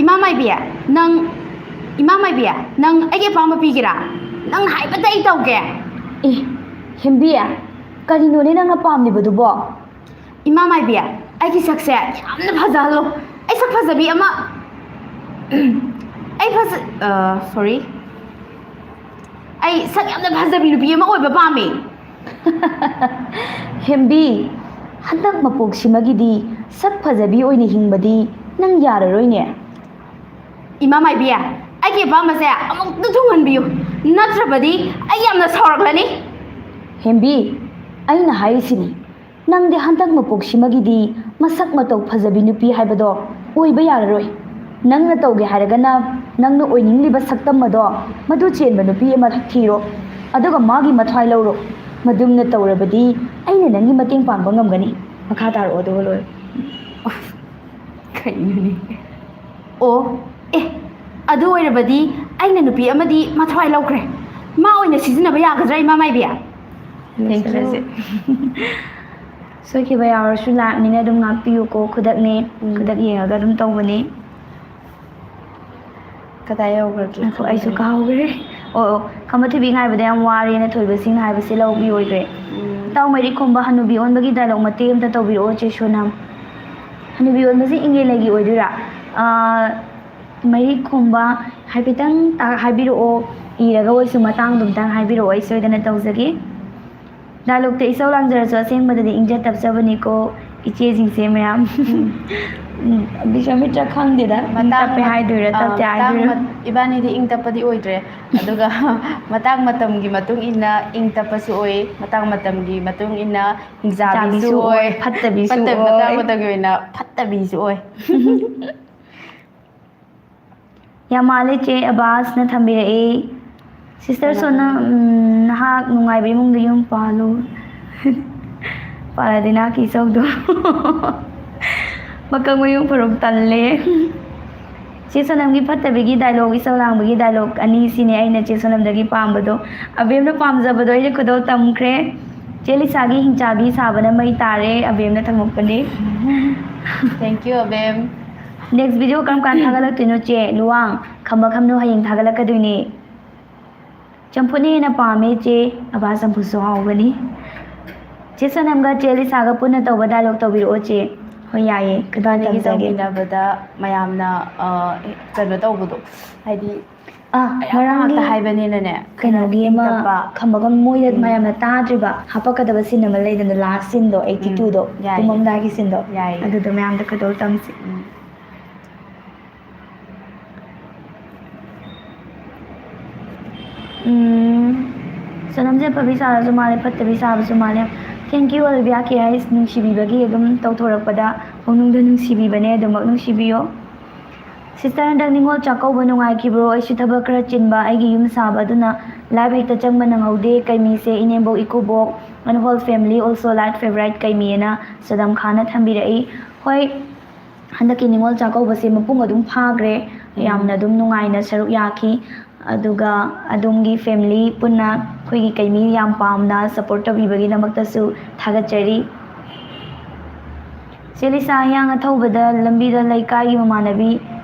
ꯏꯃꯥ ꯃꯥꯏꯕꯤ, ꯅꯪ, ꯏꯃꯥ ꯃꯥꯏꯕꯤ, ꯅꯪ ꯑꯩꯒꯤ ꯑꯄꯥꯝꯕ ꯄꯤꯒꯦꯔꯥ? ꯅꯪꯅ ꯍꯥꯏꯕꯇ ꯑꯩ ꯇꯧꯒꯦ꯫ ꯑꯦ, ꯍꯦꯝꯕꯤ, ꯀꯔꯤꯅꯣꯅꯦ ꯅꯪꯅ ꯄꯥꯝꯂꯤꯕꯗꯨꯕꯣ? ꯏꯃꯥ ꯃꯥꯏꯕꯤ, ꯑꯩꯒꯤ ꯁꯛꯁꯦ ꯌꯥꯝꯅ ꯐꯖꯍꯜꯂꯣ꯫ ꯑꯩ ꯁꯛ ꯐꯖꯕꯤ ꯑꯃ, ꯑꯩ ꯐꯖ-, ꯑ, sorry꯫ ꯑꯩ ꯁꯛ ꯌꯥꯝꯅ ꯐꯖꯕꯤ ꯅꯨꯄꯤ ꯑꯃ ꯑꯣꯏꯕ ꯄꯥꯝꯃꯤ꯫ ꯍꯦꯝꯕꯤ, ꯍꯟꯗꯛ ꯃꯄꯣꯛꯁꯤꯃꯒꯤꯗꯤ ꯁꯛ ꯐꯖꯕꯤ ꯑꯣꯏꯅ ꯍꯤꯡꯕꯗꯤ ꯅꯪ ꯌꯥꯔꯔꯣꯏꯅꯦ꯫ ꯏꯃꯥ ꯃꯥꯏꯕꯤ, ꯑꯩꯒꯤ ꯑꯄꯥꯝꯕꯁꯦ ꯑꯃꯨꯛꯇ ꯊꯨꯡꯍꯟꯕꯤꯌꯨ, ꯅꯠꯇ꯭ꯔꯕꯗꯤ ꯑꯩ ꯌꯥꯝꯅ ꯁꯥꯎꯔꯛꯂꯅꯤ꯫ ꯍꯦꯝꯕꯤ, ꯑꯩꯅ ꯍꯥꯏꯔꯤꯁꯤꯅꯤ, ꯅꯪꯗꯤ ꯍꯟꯗꯛ ꯃꯄꯣꯛꯁꯤꯃꯒꯤꯗꯤ ꯃꯁꯛ ꯃꯇꯧ ꯐꯖꯕꯤ ꯅꯨꯄꯤ ꯍꯥꯏꯕꯗꯣ ꯑꯣꯏꯕ ꯌꯥꯔꯔꯣꯏ꯫ ꯅꯪꯅ ꯇꯧꯒꯦ ꯍꯥꯏꯔꯒꯅ ꯅꯪꯅ ꯑꯣꯏꯅꯤꯡꯂꯤꯕ ꯁꯛꯇꯝ ꯑꯗꯣ ꯃꯗꯨ ꯆꯦꯟꯕ ꯅꯨꯄꯤ ꯑꯃ ꯊꯤꯔꯣ, ꯑꯗꯨꯒ ꯃꯥꯒꯤ ꯃꯊ꯭ꯋꯥꯏ ꯂꯧꯔꯣ꯫ ꯃꯗꯨꯝꯅ ꯇꯧꯔꯕꯗꯤ ꯑꯩꯅ ꯅꯪꯒꯤ ꯃꯇꯦꯡ ꯄꯥꯡꯕ ꯉꯝꯒꯅꯤ꯫ ꯃꯈꯥ ꯇꯥꯔꯛꯑꯣ, ꯑꯗꯨꯒ ꯂꯣꯏꯔꯦ꯫ ꯀꯩꯅꯣꯅꯦ? ꯑꯣ, ꯑꯦ, ꯑꯗꯨ ꯑꯣꯏꯔꯕꯗꯤ ꯑꯩꯅ ꯅꯨꯄꯤ ꯑꯃꯗꯤ ꯃꯊ꯭ꯋꯥꯏ ꯂꯧꯈ꯭ꯔꯦ꯫ ꯃꯥ ꯑꯣꯏꯅ ꯁꯤꯖꯤꯟꯅꯕ ꯌꯥꯒꯗ꯭ꯔꯥ, ꯏꯃꯥ ꯃꯥꯏꯕꯤ? ꯂꯣꯏꯁꯤꯜꯂꯁꯦ꯫ ꯁꯣꯏꯈꯤꯕ ꯌꯥꯎꯔꯁꯨ ꯂꯥꯏꯐꯅꯤꯅ ꯑꯗꯨꯝ ꯉꯥꯛꯄꯤꯌꯨꯀꯣ꯫ ꯈꯨꯗꯛꯅꯦ, ꯎꯝ꯫ ꯈꯨꯗꯛ ꯌꯦꯡꯉꯒ ꯑꯗꯨꯝ ꯇꯧꯕꯅꯦ꯫ ꯀꯗꯥꯏ ꯌꯧꯈ꯭ꯔꯒꯦ? ꯉꯥꯏꯈꯣ, ꯑꯩꯁꯨ ꯀꯥꯎꯈ꯭ꯔꯦ꯫ ꯑꯣ, ꯑꯣ, ꯈꯝꯕ ꯊꯣꯏꯕꯤ ꯉꯥꯏꯕꯗ ꯌꯥꯝ ꯋꯥꯔꯦꯅ ꯊꯣꯏꯕꯁꯤꯡꯅ ꯍꯥꯏꯕꯁꯦ ꯂꯧꯕꯤ ꯑꯣꯏꯈ꯭ꯔꯦ꯫ ꯎꯝ꯫ ꯏꯇꯥꯎ ꯃꯔꯤꯛ ꯈꯣꯝꯕ ꯍꯅꯨꯕꯤ ꯑꯣꯟꯕꯒꯤ dialogue ꯃꯇꯦꯛ ꯑꯃꯇ ꯇꯧꯕꯤꯔꯛꯑꯣ, ꯆꯦ ꯁꯣꯅꯝ꯫ ꯍꯅꯨꯕꯤ ꯑꯣꯟꯕꯁꯦ ꯏꯪꯉꯦꯟ ꯂꯩꯒꯤ ꯑꯣꯏꯗꯣꯏꯔꯥ? ꯑꯥ, ꯃꯔꯤꯛ ꯈꯨꯝꯕ ꯍꯥꯏꯐꯦꯠꯇꯪ ꯇꯥ-, ꯍꯥꯏꯕꯤꯔꯛꯑꯣ꯫ ꯏꯔꯒ ꯑꯣꯏꯁꯨ ꯃꯇꯥꯡꯗꯣ ꯑꯝꯇꯪ ꯍꯥꯏꯕꯤꯔꯛꯑꯣ, ꯑꯩ ꯁꯣꯏꯗꯅ ꯇꯧꯖꯒꯦ꯫ ꯗꯥꯏꯂꯣꯛꯇ ꯏꯁꯧ ꯂꯥꯡꯖꯔꯁꯨ ꯑꯁꯦꯡꯕꯗꯗꯤ ꯏꯪꯖ ꯇꯞꯆꯕꯅꯤꯀꯣ ꯏꯆꯦꯁꯤꯡꯁꯦ ꯃꯌꯥꯝ꯫ ꯎꯝ, ꯕꯤꯁ꯭ꯋꯥꯃꯤꯇ꯭ꯔ ꯈꯪꯗꯦꯗ, ꯏꯪ ꯃꯇꯥꯡ ꯇꯞꯄꯦ ꯃꯠ-, ꯍꯥꯏꯗꯣꯏꯔꯥ, ꯑꯥ, ꯇꯞꯇꯦ ꯃꯇꯥꯡ ꯍꯥꯏꯗꯣꯏꯔꯥ? ꯃꯠ-, ꯏꯕꯥꯅꯤꯗꯤ ꯏꯪ ꯇꯞꯄꯗꯤ ꯑꯣꯏꯗ꯭ꯔꯦ꯫ ꯑꯗꯨꯒ ꯃꯇꯥꯡ ꯃꯇꯝꯒꯤ ꯃꯇꯨꯡ ꯏꯟꯅ ꯏꯪ ꯇꯞꯄꯁꯨ ꯑꯣꯏ, ꯃꯇꯥꯡ ꯃꯇꯝꯒꯤ ꯃꯇꯨꯡ ꯏꯟꯅ ꯍꯤꯡꯆꯥꯕꯤꯁꯨ ꯆꯥꯕꯤꯁꯨ ꯑꯣꯏ, ꯑꯣꯏ, ꯐꯠꯇꯕꯤꯁꯨ ꯐꯠꯇ-, ꯃꯇꯥꯡ ꯑꯣꯏ꯫ ꯃꯇꯝꯒꯤ ꯑꯣꯏꯅ ꯐꯠꯇꯕꯤꯁꯨ ꯑꯣꯏ꯫ ꯌꯥꯝ ꯃꯥꯜꯂꯦ ꯆꯦ ꯑꯕꯥꯁꯅ ꯊꯝꯕꯤꯔꯛꯏ꯫ ꯁꯤꯁꯇꯔ ꯀꯅꯥ? ꯁꯣꯅꯝ, ꯎꯝ, ꯅꯍꯥꯛ ꯅꯨꯡꯉꯥꯏꯕ ꯏꯃꯨꯡꯗ ꯌꯨꯝ ꯄꯥꯜꯂꯨ꯫ ꯄꯥꯜꯂꯗꯤ ꯅꯍꯥꯛꯀꯤ ꯏꯆꯧꯗꯣ꯫ ꯃꯀꯛ ꯃꯌꯨꯡ ꯐꯔꯨꯛ ꯇꯜꯂꯦ꯫ ꯆꯦ ꯁꯣꯅꯝꯒꯤ ꯐꯠꯇꯕꯤꯒꯤ ꯗꯥꯏꯂꯣꯛ, ꯏꯆꯧ ꯂꯥꯡꯕꯒꯤ ꯗꯥꯏꯂꯣꯛ ꯑꯅꯤ ꯁꯤꯅꯦ ꯑꯩꯅ ꯆꯦ ꯁꯣꯅꯝꯗꯒꯤ ꯄꯥꯝꯕꯗꯣ꯫ ꯑꯕꯦꯝꯅ ꯄꯥꯝꯖꯕꯗꯣ ꯑꯩꯅ ꯈꯨꯗꯣꯜ ꯇꯝꯈ꯭ꯔꯦ꯫ ꯆꯦ ꯂꯤꯁꯥꯒꯤ ꯍꯤꯡꯆꯥꯕꯤ ꯁꯥꯕꯅ ꯃꯩ ꯇꯥꯔꯦ, ꯑꯕꯦꯝꯅ ꯊꯝꯃꯛꯄꯅꯦ꯫ Thank you, Abem. Next video ꯀꯔꯝ ꯀꯥꯟꯗ ꯊꯥꯒꯠꯂꯛꯇꯣꯏꯅꯣ ꯆꯦ? ꯂꯨꯋꯥꯡ, ꯈꯝꯕ ꯈꯝꯅꯨ ꯍꯌꯦꯡ ꯊꯥꯒꯠꯂꯛꯀꯗꯣꯏꯅꯦ꯫ ꯆꯝꯐꯨꯠꯅ ꯍꯦꯟꯅ ꯄꯥꯝꯃꯦ ꯆꯦ꯫ ꯑꯕꯥ, ꯆꯝꯐꯨꯠꯁꯨ ꯍꯥꯎꯕꯅꯤ꯫ ꯆꯦ ꯁꯣꯅꯝꯒ ꯆꯦ ꯂꯤꯁꯥꯒ ꯄꯨꯟꯅ ꯇꯧꯕ ꯗꯥꯏꯂꯣꯛ ꯇꯧꯕꯤꯔꯛꯑꯣ ꯆꯦ꯫ ꯍꯣꯏ, ꯌꯥꯏꯌꯦ꯫ ꯈꯨꯗꯣꯜ ꯏꯕꯥꯅꯤꯒꯤ ꯇꯝꯖꯒꯦ꯫ ꯇꯧꯃꯤꯟꯅꯕꯗ ꯃꯌꯥꯝꯅ, ꯑ, ꯀꯩꯅꯣ ꯇꯧꯕꯗꯣ, ꯍꯥꯏꯗꯤ, ꯑꯥ, ꯑꯌꯥꯝꯕ ꯉꯔꯥꯡꯒꯤ ꯉꯥꯛꯇ ꯍꯥꯏꯕꯅꯤꯅꯅꯦ, ꯈꯔ ꯀꯩꯅꯣꯒꯤ ꯏꯪ ꯑꯃ ꯇꯞꯄ꯫ ꯈꯝꯕꯒ ꯃꯣꯏꯗ ꯎꯝ꯫ ꯃꯌꯥꯝꯅ ꯇꯥꯗ꯭ꯔꯤꯕ ꯍꯥꯄꯛꯀꯗꯕ scene ꯑꯃ ꯂꯩꯗꯅ, last sceneꯗꯣ, ꯎꯝ, eighty twoꯗꯣ, ꯌꯥꯏꯌꯦ꯫ ꯇꯨꯝꯃꯝꯗꯥꯏꯒꯤ sceneꯗꯣ꯫ ꯌꯥꯏꯌꯦ꯫ ꯑꯗꯨꯗꯣ ꯃꯌꯥꯝꯗ ꯈꯨꯗꯣꯜ ꯇꯝꯁꯤ꯫ ꯎꯝ꯫ ꯎꯝ, ꯁꯣꯅꯝꯁꯦ ꯐꯕꯤ ꯁꯥꯔꯁꯨ ꯃꯥꯜꯂꯦ, ꯐꯠꯇꯕꯤ ꯁꯥꯕꯁꯨ ꯃꯥꯜꯂꯦ꯫ Thank you, Olivia K ice, ꯅꯨꯡꯁꯤꯕꯤꯕꯒꯤ ꯑꯗꯨꯝ ꯇꯧꯊꯣꯔꯛꯄꯗ ꯄꯨꯛꯅꯤꯡꯗ ꯅꯨꯡꯁꯤꯕꯤꯕꯅꯦ, ꯑꯗꯨꯃꯛ ꯅꯨꯡꯁꯤꯕꯤꯌꯣ꯫ Sister, ꯍꯟꯗꯛ ꯅꯤꯉꯣꯜ ꯆꯥꯛꯀꯧꯕ ꯅꯨꯡꯉꯥꯏꯈꯤꯕ꯭ꯔꯣ? ꯑꯩꯁꯨ ꯊꯕꯛ ꯈꯔ ꯆꯤꯟꯕ, ꯑꯩꯒꯤ ꯌꯨꯝ ꯁꯥꯕ ꯑꯗꯨꯅ live ꯍꯦꯛꯇ ꯆꯪꯕ ꯅꯪꯍꯧꯗꯦ꯫ ꯀꯩꯃꯤꯁꯦ ꯏꯅꯦꯝꯕꯣꯛ, ꯏꯀꯨꯕꯣꯛ and whole family, also live favourite ꯀꯩꯃꯤ ꯑꯅ ꯁꯗꯝ ꯈꯥꯟꯅ ꯊꯝꯕꯤꯔꯛꯏ꯫ ꯍꯣꯏ, ꯍꯟꯗꯛꯀꯤ ꯅꯤꯉꯣꯜ ꯆꯥꯛꯀꯧꯕꯁꯦ ꯃꯄꯨꯡ ꯑꯗꯨꯝ ꯐꯥꯈ꯭ꯔꯦ꯫ ꯎꯝ꯫ ꯌꯥꯝꯅ ꯑꯗꯨꯝ ꯅꯨꯡꯉꯥꯏꯅ ꯁꯔꯨꯛ ꯌꯥꯈꯤ꯫ ꯑꯗꯨꯒ ꯑꯗꯣꯝꯒꯤ family ꯄꯨꯟꯅ ꯑꯩꯈꯣꯏꯒꯤ ꯀꯩꯃꯤ ꯌꯥꯝ ꯄꯥꯝꯅ support ꯇꯧꯕꯤꯕꯒꯤꯗꯃꯛꯇꯁꯨ ꯊꯥꯒꯠꯆꯔꯤ꯫ ꯆꯦ ꯂꯤꯁꯥ, ꯍꯤꯌꯥꯡ ꯑꯊꯧꯕꯗ ꯂꯝꯕꯤꯗ ꯂꯩꯀꯥꯏꯒꯤ ꯃꯃꯥꯟꯅꯕꯤ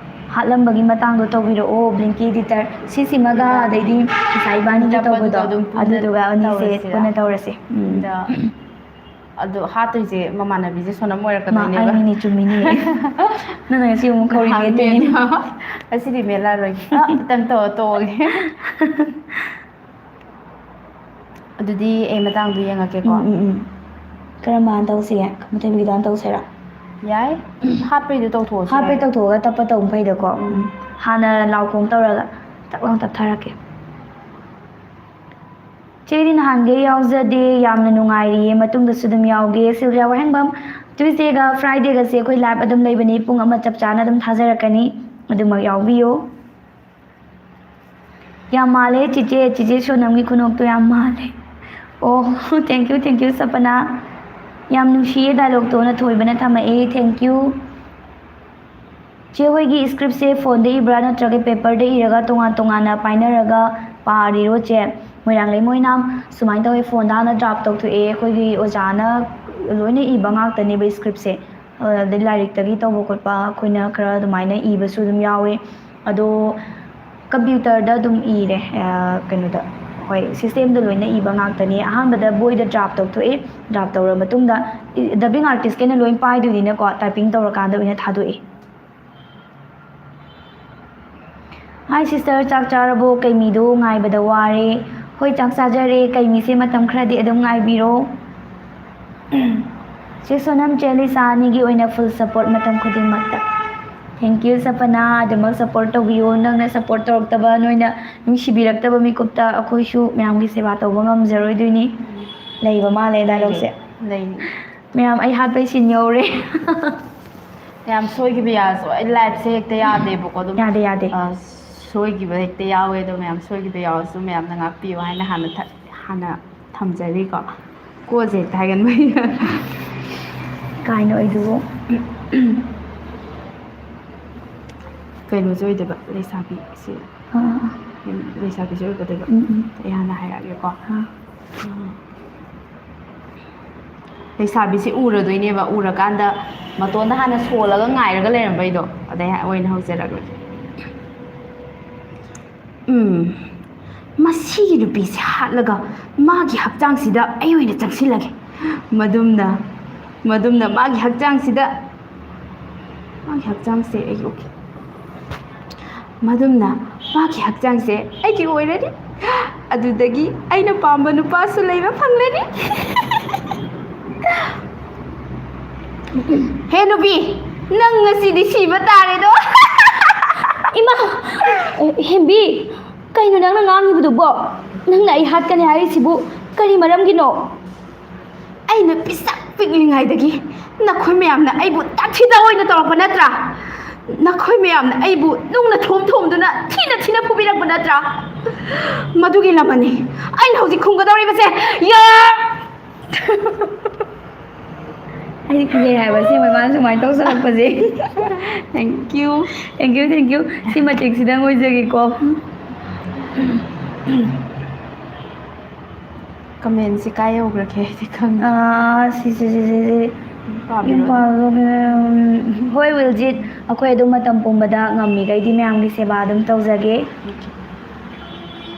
ꯍꯥꯠꯂꯝꯕꯒꯤ ꯃꯇꯥꯡꯗꯣ ꯇꯧꯕꯤꯔꯛꯑꯣ, Blinky Editor꯫ ꯁꯤꯁꯤꯃꯒ ꯑꯗꯩꯗꯤ ꯉꯁꯥꯏ ꯏꯕꯥꯅꯤꯒꯤ ꯇꯧꯕꯗꯣ, ꯑꯗꯨꯝ ꯄꯨꯟꯅ ꯑꯗꯨꯗꯨꯒ ꯑꯅꯤꯁꯦ ꯇꯧꯔꯁꯤꯔꯥ? ꯄꯨꯟꯅ ꯇꯧꯔꯁꯦ꯫ ꯎꯝ꯫ ꯑꯗ ꯑꯗꯣ ꯍꯥꯠꯇꯣꯏꯁꯦ ꯃꯃꯥꯟꯅꯕꯤꯁꯦ ꯁꯣꯅꯝ ꯃꯥ, ꯑꯣꯏꯔꯛꯀꯗꯣꯏꯅꯦꯕ꯫ ꯑꯩꯅꯤꯅꯦ, ꯆꯨꯝꯃꯤꯅꯦ꯫ ꯅꯪꯅ ꯉꯁꯤ ꯑꯃꯨꯛ ꯈꯧꯔꯤ ꯅꯍꯥꯟ ꯃꯦꯠꯇꯣꯏꯅꯦ꯫ ꯃꯦꯠꯂꯣ꯫ ꯉꯁꯤꯗꯤ ꯃꯦꯠꯂꯔꯣꯏꯒꯦ꯫ ꯑ, ꯈꯤꯇꯪ ꯇꯧꯔ ꯇꯣꯛꯑꯒꯦ꯫ ꯑꯗꯨꯗꯤ ꯑꯩ ꯃꯇꯥꯡꯗꯣ ꯌꯦꯡꯉꯛꯀꯦꯀꯣ꯫ ꯎꯝ, ꯎꯝ, ꯎꯝ꯫ ꯀꯔꯝꯕ ꯍꯥꯟꯅ ꯇꯧꯁꯤꯒꯦ? ꯃꯊꯣꯏꯕꯤꯒꯤꯗꯣ ꯍꯥꯟꯅ ꯇꯧꯁꯤꯔꯥ? ꯌꯥꯏ꯫ ꯍꯥꯠꯄꯩꯗꯣ ꯇꯧꯊꯣꯛꯑꯁꯤ꯫ ꯍꯥꯠꯄꯩ ꯌꯥꯏ꯫ ꯇꯧꯊꯣꯛꯑꯒ ꯇꯞꯄ ꯇꯧꯕꯅ ꯐꯩꯗꯀꯣ꯫ ꯎꯝ꯫ ꯍꯥꯟꯅ ꯂꯥꯎ ꯈꯣꯡ ꯇꯧꯔꯒ ꯇꯛ ꯂꯥꯎ ꯇꯞꯊꯔꯛꯀꯦ꯫ ꯆꯦꯗꯤ ꯅꯍꯥꯟꯈꯩ ꯌꯥꯎꯖꯗꯦ, ꯌꯥꯝꯅ ꯅꯨꯡꯉꯥꯏꯔꯤꯌꯦ, ꯃꯇꯨꯡꯗꯁꯨ ꯑꯗꯨꯝ ꯌꯥꯎꯒꯦ꯫ ꯁꯤꯜꯚꯤꯌꯥ ꯋꯥꯍꯦꯡꯕꯝ, Tuesdayꯒ Fridayꯒꯁꯦ ꯑꯩꯈꯣꯏ live ꯑꯗꯨꯝ ꯂꯩꯕꯅꯤ, ꯄꯨꯡ ꯑꯃ ꯆꯞ ꯆꯥꯅ ꯑꯗꯨꯝ ꯊꯥꯖꯔꯛꯀꯅꯤ, ꯑꯗꯨꯃꯛ ꯌꯥꯎꯕꯤꯌꯨ꯫ ꯌꯥꯝ ꯃꯥꯜꯂꯦ ꯆꯤꯆꯦ, ꯆꯤꯆꯦ ꯁꯣꯅꯝꯒꯤ ꯈꯨꯅꯣꯛꯇꯣ ꯌꯥꯝ ꯃꯥꯜꯂꯦ꯫ ꯑꯣ, thank you, thank you ꯁꯄꯅꯥ꯫ ꯌꯥꯝ ꯅꯨꯡꯁꯤꯌꯦ dialogueꯇꯣ ꯅꯊꯣꯏꯕꯅ ꯊꯝꯃꯛꯑꯦ, thank you꯫ ꯆꯦ ꯍꯣꯏꯒꯤ scriptꯁꯦ phoneꯗ ꯏꯕ꯭ꯔꯥ ꯅꯠꯇ꯭ꯔꯒ paperꯗ ꯏꯔꯒ ꯇꯣꯉꯥꯟ ꯇꯣꯉꯥꯟꯅ ꯄꯥꯏꯅꯔꯒ ꯄꯥꯔꯤꯔꯣ ꯆꯦ? ꯃꯣꯏꯔꯥꯡꯂꯩꯃ ꯑꯣꯏꯅꯥꯝ, ꯁꯨꯃꯥꯏꯅ ꯇꯧꯋꯦ, phoneꯗ ꯍꯥꯟꯅ draft ꯇꯧꯊꯣꯛꯑꯦ꯫ ꯑꯩꯈꯣꯏꯒꯤ ꯑꯣꯖꯥꯅ ꯂꯣꯏꯅ ꯏꯕ ꯉꯥꯛꯇꯅꯦꯕ scriptꯁꯦ꯫ ꯑꯗꯩ ꯂꯥꯏꯔꯤꯛꯇꯒꯤ ꯇꯧꯕ ꯈꯣꯠꯄ ꯑꯩꯈꯣꯏꯅ ꯈꯔ ꯑꯗꯨꯃꯥꯏꯅ ꯏꯕꯁꯨ ꯑꯗꯨꯝ ꯌꯥꯎꯋꯦ꯫ ꯑꯗꯣ computerꯗ ꯑꯗꯨꯝ ꯏꯔꯦ, ꯑ, ꯀꯩꯅꯣꯗ, ꯍꯣꯏ, systemꯗ ꯂꯣꯏꯅ ꯏꯕ ꯉꯥꯛꯇꯅꯦ꯫ ꯑꯍꯥꯟꯕꯗ ꯕꯣꯏꯗ draft ꯇꯧꯊꯣꯛꯑꯦ, draft ꯇꯧꯔ ꯃꯇꯨꯡꯗ ꯏ-, dubbing artistꯀꯩꯅ ꯂꯣꯏ ꯄꯥꯏꯗꯣꯏꯅꯤꯅꯀꯣ, typing ꯇꯧꯔꯀꯥꯟꯗ ꯑꯣꯏꯅ ꯊꯥꯗꯣꯛꯑꯦ꯫ Hi sister, ꯆꯥꯛ ꯆꯥꯔꯕꯣ? ꯀꯩꯃꯤꯗꯣ ꯉꯥꯏꯕꯗ ꯋꯥꯔꯦ꯫ ꯍꯣꯏ, ꯆꯥꯛ ꯆꯥꯖꯔꯦ꯫ ꯀꯩꯃꯤꯁꯦ ꯃꯇꯝ ꯈꯔꯗꯤ ꯑꯗꯨꯝ ꯉꯥꯏꯕꯤꯔꯣ꯫ ꯆꯦ ꯁꯣꯅꯝ, ꯆꯦ ꯂꯤꯁꯥ ꯑꯅꯤꯒꯤ ꯑꯣꯏꯅ full support ꯃꯇꯝ ꯈꯨꯗꯤꯡꯃꯛꯇ꯫ Thank you ꯁꯄꯅꯥ, ꯑꯗꯨꯃꯛ support ꯇꯧꯕꯤꯌꯣ꯫ ꯅꯪꯅ support ꯇꯧꯔꯛꯇꯕ, ꯅꯣꯏꯅ ꯅꯨꯡꯁꯤꯕꯤꯔꯛꯇꯕ ꯃꯤꯀꯨꯞꯇ ꯑꯩꯈꯣꯏꯁꯨ ꯃꯌꯥꯝꯒꯤ ꯁꯦꯕꯥ ꯇꯧꯕ ꯉꯝꯖꯔꯣꯏꯗꯣꯏꯅꯤ꯫ ꯂꯩꯕ ꯃꯥꯜꯂꯦ dialogueꯁꯦ꯫ ꯂꯩꯅꯤ꯫ ꯃꯌꯥꯝ, ꯑꯩ ꯍꯥꯠꯄꯩ scene ꯌꯧꯔꯦ꯫ ꯌꯥꯝ ꯁꯣꯏꯈꯤꯕ ꯌꯥꯁꯨ, ꯑꯩ liveꯁꯦ ꯍꯦꯛꯇ ꯌꯥꯗꯦꯕꯀꯣ, ꯑꯗꯨꯝ, ꯌꯥꯗꯦ, ꯌꯥꯗꯦ꯫ ꯑ, ꯁꯣꯏꯈꯤꯕ ꯍꯦꯛꯇ ꯌꯥꯎꯋꯦ꯫ ꯑꯗꯣ ꯃꯌꯥꯝ ꯁꯣꯏꯈꯤꯕ ꯌꯥꯎꯔꯁꯨ ꯃꯌꯥꯝꯅ ꯉꯥꯛꯄꯤꯌꯨ ꯍꯥꯏꯅ ꯍꯥꯟꯅ ꯊ-, ꯍꯥꯟꯅ ꯊꯝꯖꯔꯤꯀꯣ꯫ ꯀꯣꯜꯁꯦ ꯍꯦꯛꯇ ꯍꯥꯏꯒꯟꯕ꯫ ꯀꯥꯏꯅ ꯑꯣꯏꯗꯨꯕꯨ꯫ ꯀꯩꯅꯣꯁꯦ ꯑꯣꯏꯗꯣꯏꯕ, ꯂꯩꯁꯥꯕꯤꯁꯦ꯫ ꯑꯥ, ꯑꯥ, ꯑꯥ꯫ ꯎꯝ, ꯂꯩꯁꯥꯕꯤꯁꯦ ꯑꯣꯏꯒꯗꯣꯏꯕ꯫ ꯎꯝ, ꯎꯝ꯫ ꯑꯩ ꯍꯥꯟꯅ ꯍꯥꯏꯔꯛꯑꯒꯦꯀꯣ꯫ ꯍꯥ꯫ ꯎꯝ꯫ ꯂꯩꯁꯥꯕꯤꯁꯦ ꯎꯔꯗꯣꯏꯅꯦꯕ, ꯎꯔꯀꯥꯟꯗ ꯃꯇꯣꯟꯗ ꯍꯥꯟꯅ ꯁꯣꯜꯂꯒ ꯉꯥꯏꯔꯒ ꯂꯩꯔꯝꯕꯩꯗꯣ, ꯑꯗꯩ ꯑꯣꯏꯅ ꯍꯧꯖꯔꯛꯑꯒꯦ꯫ ꯎꯝ, ꯃꯁꯤꯒꯤ ꯅꯨꯄꯤꯁꯦ ꯍꯥꯠꯂꯒ ꯃꯥꯒꯤ ꯍꯛꯆꯥꯡꯁꯤꯗ ꯑꯩ ꯑꯣꯏꯅ ꯆꯪꯁꯤꯜꯂꯒꯦ꯫ ꯃꯗꯨꯝꯅ ꯃꯗꯨꯝꯅ ꯃꯥꯒꯤ ꯍꯛꯆꯥꯡꯁꯤꯗ, ꯃꯥꯒꯤ ꯍꯛꯆꯥꯡꯁꯦ ꯑꯩꯒꯤ ꯑꯣꯀꯦ ꯃꯗꯨꯝꯅ ꯃꯥꯒꯤ ꯍꯛꯆꯥꯡꯁꯦ ꯑꯩꯒꯤ ꯑꯣꯏꯔꯅꯤ꯫ ꯑꯗꯨꯗꯒꯤ ꯑꯩꯅ ꯄꯥꯝꯕ ꯅꯨꯄꯥꯁꯨ ꯂꯩꯕ ꯐꯪꯂꯅꯤ꯫ ꯍꯦ ꯅꯨꯄꯤ, ꯅꯪ ꯉꯁꯤꯗꯤ ꯁꯤꯕ ꯇꯥꯔꯦꯗꯣ꯫ ꯏꯃꯥ! ꯍꯦꯝꯕꯤ, ꯀꯩꯅꯣ ꯅꯪꯅ ꯉꯥꯡꯉꯤꯕꯗꯨꯕꯣ? ꯅꯪꯅ ꯑꯩ ꯍꯥꯠꯀꯅꯤ ꯍꯥꯏꯔꯤꯁꯤꯕꯨ ꯀꯔꯤ ꯃꯔꯝꯒꯤꯅꯣ? ꯑꯩꯅ ꯄꯤꯁꯛ ꯄꯤꯛꯂꯤꯉꯩꯗꯒꯤ ꯅꯈꯣꯏ ꯃꯌꯥꯝꯅ ꯑꯩꯕꯨ ꯇꯥꯊꯤꯗ ꯑꯣꯏꯅ ꯇꯧꯔꯛꯄ ꯅꯠꯇ꯭ꯔꯥ? ꯅꯈꯣꯏ ꯃꯌꯥꯝꯅ ꯑꯩꯕꯨ ꯅꯨꯡꯅ ꯊꯣꯝ ꯊꯣꯝꯗꯨꯅ ꯊꯤꯅ ꯊꯤꯅ ꯐꯨꯕꯤꯔꯛꯄ ꯅꯠꯇ꯭ꯔꯥ? ꯃꯗꯨꯒꯤ ꯂꯃꯟꯅꯤ ꯑꯩꯅ ꯍꯧꯖꯤꯛ ꯈꯨꯝꯒꯗꯧꯔꯤꯕꯁꯦ꯫ ꯌꯥ! ꯑꯩꯗꯤ ꯀꯤꯖꯩ ꯍꯥꯏꯕ ꯑꯁꯦꯡꯕ ꯃꯥꯅ ꯁꯨꯃꯥꯏꯅ ꯇꯧꯁꯜꯂꯛꯄꯁꯦ꯫ Thank you꯫ Thank you, thank you꯫ ꯁꯤ ꯃꯇꯦꯛꯁꯤꯗꯪ ꯑꯣꯏꯖꯒꯦꯀꯣ꯫ ꯀꯃꯦꯟꯁꯤ ꯀꯥꯏ ꯌꯧꯈ꯭ꯔꯒꯦ ꯑꯩꯗꯤ ꯈꯪꯗꯦ꯫ ꯑꯥ, ꯁꯤ, ꯁꯤ, ꯁꯤ, ꯁꯤ, ꯁꯤ꯫ ꯄꯥꯕꯤꯔꯣ꯫ ꯌꯨꯝ ꯄꯥꯜꯂꯣ, ꯎꯝ, ꯍꯣꯏ, ꯋꯤꯜꯖꯤꯠ, ꯑꯩꯈꯣꯏ ꯑꯗꯨꯝ ꯃꯇꯝ ꯄꯨꯝꯕꯗ ꯉꯝꯃꯤꯈꯩꯗꯤ ꯃꯌꯥꯝꯒꯤ ꯁꯦꯕꯥ ꯑꯗꯨꯝ ꯇꯧꯖꯒꯦ꯫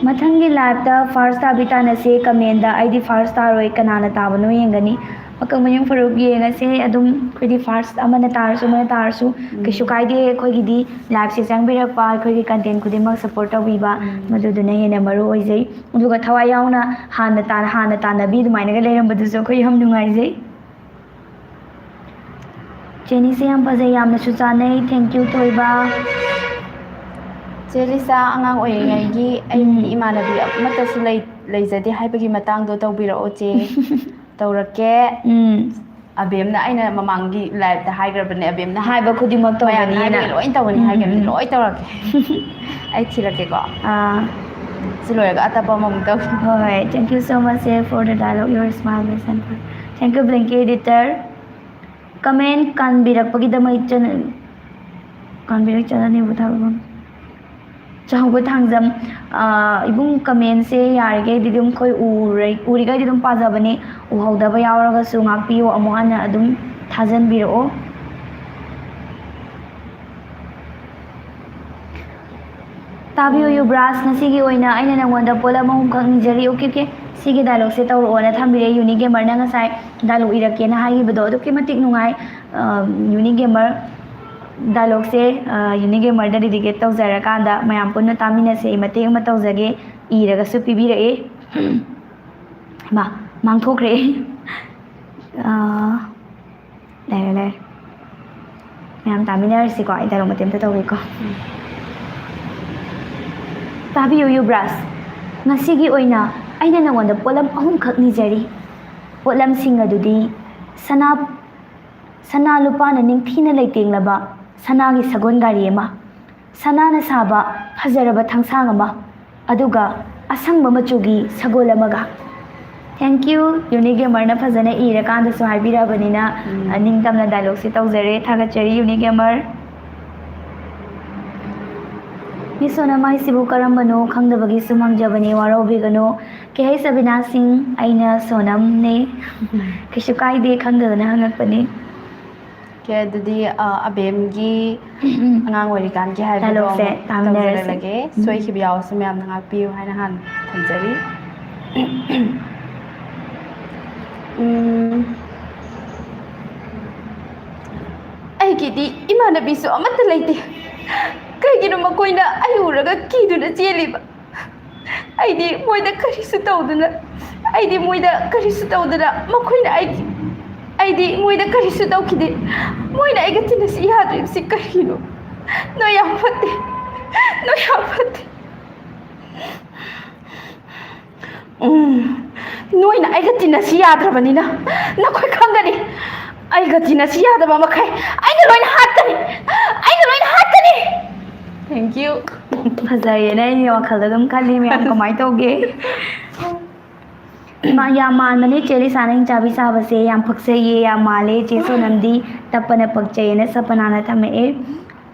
ꯃꯊꯪꯒꯤ ꯂꯥꯏꯞꯇ ꯐꯥꯔꯁ ꯇꯥꯕꯤ ꯇꯥꯟꯅꯁꯦ ꯀꯃꯦꯟꯗ꯫ ꯑꯩꯗꯤ ꯐꯥꯔꯁ ꯇꯥꯔꯣꯏ, ꯀꯅꯥꯅ ꯇꯥꯕꯅꯣ ꯌꯦꯡꯒꯅꯤ꯫ ꯑꯀꯛ ꯃꯌꯨꯝ ꯐꯔꯨꯞ ꯌꯦꯡꯉꯁꯦ ꯑꯗꯨꯝ, ꯑꯩꯈꯣꯏꯗꯤ ꯐꯥꯔꯁ ꯑꯃꯅ ꯇꯥꯔꯁꯨ ꯑꯃꯅ ꯇꯥꯔꯁꯨ ꯎꯝ꯫ ꯀꯩꯁꯨ ꯀꯥꯏꯗꯦ꯫ ꯑꯩꯈꯣꯏꯒꯤꯗꯤ ꯂꯥꯏꯞꯁꯦ ꯆꯪꯕꯤꯔꯛꯄ, ꯑꯩꯈꯣꯏꯒꯤ ꯀꯟꯇꯦꯟ ꯈꯨꯗꯤꯡꯃꯛ ꯁꯞꯄꯣꯔꯠ ꯇꯧꯕꯤꯕ, ꯎꯝ꯫ ꯃꯗꯨꯗꯨꯅ ꯍꯦꯟꯅ ꯃꯔꯨ ꯑꯣꯏꯖꯩ꯫ ꯑꯗꯨꯒ ꯊꯋꯥꯏ ꯌꯥꯎꯅ ꯍꯥꯟꯅ ꯇꯥꯟ-, ꯍꯥꯟꯅ ꯇꯥꯟꯅꯕꯤ ꯑꯗꯨꯃꯥꯏꯅꯒ ꯂꯩꯔꯝꯕꯗꯨꯁꯨ ꯑꯩꯈꯣꯏ ꯌꯥꯝ ꯅꯨꯡꯉꯥꯏꯖꯩ꯫ ꯆꯦꯅꯤꯁꯦ ꯌꯥꯝ ꯐꯖꯩ, ꯌꯥꯝꯅꯁꯨ ꯆꯥꯟꯅꯩ꯫ Thank you, ꯊꯣꯏꯕ꯫ ꯆꯦ ꯂꯤꯁꯥ, ꯑꯉꯥꯡ ꯑꯣꯏꯔꯤꯉꯩꯒꯤ ꯑꯩꯒꯤ ꯎꯝ꯫ ꯏꯃꯥꯟꯅꯕꯤ ꯑꯃꯠꯇꯁꯨ ꯂꯩ-, ꯂꯩꯖꯗꯦ ꯍꯥꯏꯕꯒꯤ ꯃꯇꯥꯡꯗꯣ ꯇꯧꯕꯤꯔꯛꯑꯣ, ꯆꯦ꯫ ꯇꯧꯔꯛꯀꯦ꯫ ꯎꯝ꯫ ꯑꯕꯦꯝꯅ, ꯑꯩꯅ ꯃꯃꯥꯡꯒꯤ ꯂꯥꯏꯞꯇ ꯍꯥꯏꯈ꯭ꯔꯕꯅꯦ, ꯑꯕꯦꯝꯅ ꯍꯥꯏꯕ ꯈꯨꯗꯤꯡꯃꯛ ꯃꯌꯥꯝꯅ ꯇꯧꯒꯅꯤꯅ꯫ ꯍꯥꯏꯕꯒꯤ ꯂꯣꯏ ꯇꯧꯒꯅꯤ ꯎꯝ, ꯍꯥꯏꯈ꯭ꯔꯕꯅꯦ, ꯎꯝ, ꯎꯝ꯫ ꯂꯣꯏ ꯇꯧꯔꯛꯀꯦ꯫ ꯑꯩ ꯊꯤꯔꯛꯀꯦꯀꯣ꯫ ꯑꯥ꯫ ꯁꯤ ꯂꯣꯏꯔꯒ ꯑꯇꯞꯄ ꯑꯃꯃꯨꯛ ꯇꯧꯒꯦ꯫ ꯍꯣꯏ, ꯍꯣꯏ꯫ Thank you so much, sir, for the dialogue. Your smile may center. Thank you, Blanky Editor. ꯀꯃꯦꯟ ꯀꯥꯟꯕꯤꯔꯛꯄꯒꯤꯗꯃꯛ ꯏꯆꯟ-, ꯀꯥꯟꯕꯤꯔꯛ ꯏꯆꯟ ꯑꯅꯤꯕꯨ ꯊꯥꯒꯠꯄ꯫ ꯆꯥꯎꯕ ꯊꯥꯡꯖꯝ, ꯑꯥ, ꯏꯕꯨꯡ ꯀꯃꯦꯟꯁꯦ ꯌꯥꯔꯤꯈꯩꯗꯤ ꯑꯗꯨꯝ ꯑꯩꯈꯣꯏ ꯎꯔꯦ-, ꯎꯔꯤꯈꯩꯗꯤ ꯑꯗꯨꯝ ꯄꯥꯖꯕꯅꯦ, ꯎꯍꯧꯗꯕ ꯌꯥꯎꯔꯒꯁꯨ ꯉꯥꯛꯄꯤꯌꯨ, ꯑꯃꯨꯛ ꯍꯟꯅ ꯑꯗꯨꯝ ꯊꯥꯖꯟꯕꯤꯔꯛꯑꯣ꯫ ꯇꯥꯕꯤꯌꯨ ꯌꯨꯕ꯭ꯔꯥꯖ, ꯉꯁꯤꯒꯤ ꯑꯣꯏꯅ ꯑꯩꯅ ꯅꯪꯉꯣꯟꯗ ꯄꯣꯠꯂꯝ ꯑꯍꯨꯝꯈꯛ ꯅꯤꯖꯔꯤ, ꯑꯣꯀꯦ, ꯑꯣꯀꯦ꯫ ꯁꯤꯒꯤ ꯗꯥꯏꯂꯣꯛꯁꯦ ꯇꯧꯔꯛꯑꯣꯅ ꯊꯝꯕꯤꯔꯦ ꯌꯨꯅꯤꯒꯦꯃꯔꯅ ꯉꯁꯥꯏ꯫ ꯗꯥꯏꯂꯣꯛ ꯏꯔꯛꯀꯦꯅ ꯍꯥꯏꯈꯤꯕꯗꯣ ꯑꯗꯨꯛꯀꯤ ꯃꯇꯤꯛ ꯅꯨꯡꯉꯥꯏ꯫ ꯌꯨꯅꯤꯒꯦꯃꯔ ꯗꯥꯏꯂꯣꯛꯁꯦ ꯌꯨꯅꯤꯒꯦꯃꯔꯗ ꯗꯦꯗꯤꯀꯦꯠ ꯇꯧꯖꯔꯀꯥꯟꯗ ꯃꯌꯥꯝ ꯄꯨꯟꯅ ꯇꯥꯃꯤꯟꯅꯁꯦ꯫ ꯑꯩ ꯃꯇꯦꯛ ꯑꯃ ꯇꯧꯖꯒꯦ꯫ ꯏꯔꯒꯁꯨ ꯄꯤꯕꯤꯔꯛꯑꯦ꯫ ꯃꯥ ꯃꯥꯡꯊꯣꯛꯈ꯭ꯔꯦ꯫ ꯑꯥ, ꯂꯩꯔꯦ, ꯂꯩꯔꯦ꯫ ꯃꯌꯥꯝ ꯇꯥꯃꯤꯟꯅꯔꯁꯤꯀꯣ꯫ ꯑꯩ ꯗꯥꯏꯂꯣꯛ ꯃꯇꯦꯛ ꯑꯝꯇ ꯇꯧꯒꯦꯀꯣ꯫ ꯇꯥꯕꯤꯌꯨ ꯌꯨꯕ꯭ꯔꯥꯖ, ꯉꯁꯤꯒꯤ ꯑꯣꯏꯅ ꯑꯩꯅ ꯅꯉꯣꯟꯗ ꯄꯣꯠꯂꯝ ꯑꯍꯨꯝꯈꯛ ꯅꯤꯖꯔꯤ꯫ ꯄꯣꯠꯂꯝꯁꯤꯡ ꯑꯗꯨꯗꯤ ꯁꯅꯥ, ꯁꯅꯥ ꯂꯨꯄꯥꯅ ꯅꯤꯡꯊꯤꯅ ꯂꯩꯇꯦꯡꯂꯕ ꯁꯅꯥꯒꯤ ꯁꯒꯣꯜ ꯒꯥꯔꯤ ꯑꯃ, ꯁꯅꯥꯅ ꯁꯥꯕ ꯐꯖꯔꯕ ꯊꯥꯡꯁꯥꯡ ꯑꯃ, ꯑꯗꯨꯒ ꯑꯁꯪꯕ ꯃꯆꯨꯒꯤ ꯁꯒꯣꯜ ꯑꯃꯒ꯫ Thank you, ꯌꯨꯅꯤꯒꯦꯃꯔꯅ ꯐꯖꯅ ꯏꯔꯀꯥꯟꯗꯁꯨ ꯍꯥꯏꯕꯤꯔꯛꯑꯕꯅꯤꯅ, ꯎꯝ꯫ ꯑ, ꯅꯤꯡꯇꯝꯅ ꯗꯥꯏꯂꯣꯛꯁꯦ ꯇꯧꯖꯔꯦ꯫ ꯊꯥꯒꯠꯆꯔꯤ ꯌꯨꯅꯤꯒꯦꯃꯔ꯫ ꯃꯤꯁ ꯁꯣꯅꯝ ꯍꯥꯏꯁꯤꯕꯨ ꯀꯔꯝꯕꯅꯣ ꯈꯪꯗꯕꯒꯤ ꯁꯨꯝ ꯍꯪꯖꯕꯅꯤ, ꯋꯥꯔꯧꯕꯤꯒꯅꯨ꯫ ꯀꯦ ꯍꯩꯁ ꯑꯕꯤꯅꯥꯁ ꯁꯤꯡ, ꯑꯩꯅ ꯁꯣꯅꯝꯅꯦ꯫ ꯀꯩꯁꯨ ꯀꯥꯏꯗꯦ, ꯈꯪꯗꯗꯅ ꯍꯪꯉꯛꯄꯅꯤ꯫ ꯀꯦ, ꯑꯗꯨꯗꯤ, ꯑ, ꯑꯕꯦꯝꯒꯤ ꯑꯉꯥꯡ ꯑꯣꯏꯔꯤꯀꯥꯟꯒꯤ ꯍꯥꯏꯕꯗꯣ ꯗꯥꯏꯂꯣꯛꯁꯦ ꯑꯃꯨꯛ ꯇꯥꯃꯤꯟꯅꯔꯁꯤ꯫ ꯇꯧꯖꯔꯛꯂꯒꯦ꯫ ꯎꯝ꯫ ꯁꯣꯏꯈꯤꯕ ꯌꯥꯎꯔꯁꯨ ꯃꯌꯥꯝꯅ ꯉꯥꯛꯄꯤꯌꯨ ꯍꯥꯏꯅ ꯍꯥꯟꯅ ꯊꯝꯖꯔꯤ꯫ ꯎꯝ꯫ ꯑꯩꯒꯤꯗꯤ ꯏꯃꯥꯟꯅꯕꯤꯁꯨ ꯑꯃꯠꯇ ꯂꯩꯇꯦ꯫ ꯀꯩꯒꯤꯅꯣ ꯃꯈꯣꯏꯅ ꯑꯩ ꯎꯔꯒ ꯀꯤꯗꯨꯅ ꯆꯦꯜꯂꯤꯕ? ꯑꯩꯗꯤ ꯃꯣꯏꯗ ꯀꯔꯤꯁꯨ ꯇꯧꯗꯅ, ꯑꯩꯗꯤ ꯃꯣꯏꯗ ꯀꯔꯤꯁꯨ ꯇꯧꯗꯅ, ꯃꯈꯣꯏꯅ ꯑꯩꯒꯤ, ꯑꯩꯗꯤ ꯃꯣꯏꯗ ꯀꯔꯤꯁꯨ ꯇꯧꯈꯤꯗꯦ꯫ ꯃꯣꯏꯅ ꯑꯩꯒ ꯇꯤꯟꯅꯁꯤ ꯌꯥꯗ꯭ꯔꯤꯕꯁꯤ ꯀꯔꯤꯒꯤꯅꯣ? ꯅꯣꯏ ꯌꯥꯝ ꯐꯠꯇꯦ, ꯅꯣꯏ ꯌꯥꯝ ꯐꯠꯇꯦ꯫ ꯎꯝ, ꯅꯣꯏꯅ ꯑꯩꯒ ꯇꯤꯟꯅꯁꯤ ꯌꯥꯗ꯭ꯔꯕꯅꯤꯅ ꯅꯈꯣꯏ ꯈꯪꯒꯅꯤ꯫ ꯑꯩꯒ ꯇꯤꯟꯅꯁꯤ ꯌꯥꯗꯕ ꯃꯈꯩ ꯑꯩꯅ ꯂꯣꯏꯅ ꯍꯥꯠꯀꯅꯤ, ꯑꯩꯅ ꯂꯣꯏꯅ ꯍꯥꯠꯀꯅꯤ꯫ Thank you. ꯐꯖꯩꯌꯦꯅ ꯑꯩꯒꯤ ꯋꯥꯈꯜꯗ ꯑꯗꯨꯝ ꯈꯜꯂꯤ, ꯃꯌꯥꯝ ꯀꯃꯥꯏꯅ ꯇꯧꯒꯦ? ꯏꯃꯥ, ꯌꯥꯝ ꯃꯥꯟꯕꯅꯦ ꯆꯦ ꯂꯤꯁꯥꯅ ꯍꯤꯡꯆꯥꯕꯤ ꯁꯥꯕꯁꯦ, ꯌꯥꯝ ꯄꯛꯆꯩꯌꯦ, ꯌꯥꯝ ꯃꯥꯜꯂꯦ꯫ ꯆꯦ ꯁꯣꯅꯝꯗꯤ ꯇꯞꯄꯅ ꯄꯛꯆꯩꯌꯦꯅ ꯁꯄꯅꯥꯅ ꯊꯝꯃꯛꯑꯦ꯫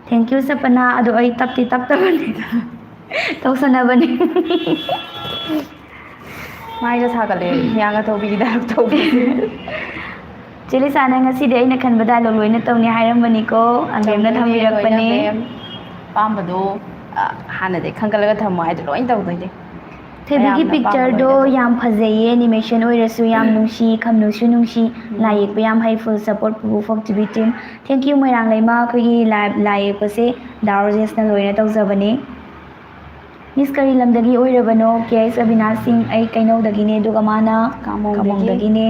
Thank you ꯁꯄꯅꯥ, ꯑꯗꯣ ꯑꯩ ꯇꯞꯇꯤ ꯇꯞꯇꯕꯅꯤ꯫ ꯇꯧꯁꯟꯅꯕꯅꯤ꯫ ꯃꯥꯏꯒ ꯁꯥꯒꯠꯂꯦ, ꯍꯤꯌꯥꯡꯒ ꯊꯧꯕꯤꯒꯤ ꯗꯥꯏꯂꯣꯛ ꯇꯧꯕꯁꯦ꯫ ꯆꯦ ꯂꯤꯁꯥꯅ ꯉꯁꯤꯗꯤ ꯑꯩꯅ ꯈꯟꯕ ꯗꯥꯏꯂꯣꯛ ꯂꯣꯏꯅ ꯇꯧꯅꯤ ꯍꯥꯏꯔꯝꯕꯅꯤꯀꯣ, ꯑꯕꯦꯝꯅ ꯇꯧꯗꯣꯏꯅꯦ ꯊꯝꯕꯤꯔꯛꯄꯅꯦ꯫ ꯂꯣꯏꯅ, ꯑꯕꯦꯝ꯫ ꯑꯄꯥꯝꯕꯗꯣ, ꯑ, ꯍꯥꯟꯅꯗꯤ ꯈꯟꯒꯠꯂꯒ ꯊꯝꯃꯣ ꯍꯥꯏꯗꯣ ꯂꯣꯏꯅ ꯇꯧꯗꯣꯏꯅꯦ꯫ ꯊꯣꯏꯕꯤꯒꯤ ꯄꯤꯛꯆꯔꯗꯣ ꯌꯥꯝ ꯐꯖꯩꯌꯦ, ꯑꯦꯅꯤꯃꯦꯁꯟ ꯑꯣꯏꯔꯁꯨ ꯌꯥꯝ ꯅꯨꯡꯁꯤ, ꯈꯝꯅꯨꯁꯨ ꯅꯨꯡꯁꯤ, ꯂꯥꯏ ꯌꯦꯛꯄ ꯌꯥꯝ ꯍꯩ, full support ꯄꯨꯕꯨ ꯐꯣꯛ TV team꯫ Thank you Moirang Leima, ꯑꯩꯈꯣꯏꯒꯤ ꯂꯥꯏ ꯂꯥꯏ ꯌꯦꯛꯄꯁꯦ ꯗꯥ ꯔꯣꯖꯦꯁꯅ ꯂꯣꯏꯅ ꯇꯧꯖꯕꯅꯦ꯫ ꯃꯤꯁ ꯀꯔꯤ ꯂꯝꯗꯒꯤ ꯑꯣꯏꯔꯕꯅꯣ? ꯀꯦ ꯑꯩꯁ ꯑꯕꯤꯅꯥꯁ ꯁꯤꯡ, ꯑꯩ ꯀꯩꯅꯧꯗꯒꯤꯅꯦ, ꯑꯗꯨꯒ ꯃꯥꯅ ꯀꯥꯃꯣꯡꯗꯒꯤ꯫ ꯀꯥꯃꯣꯡꯗꯒꯤꯅꯦ꯫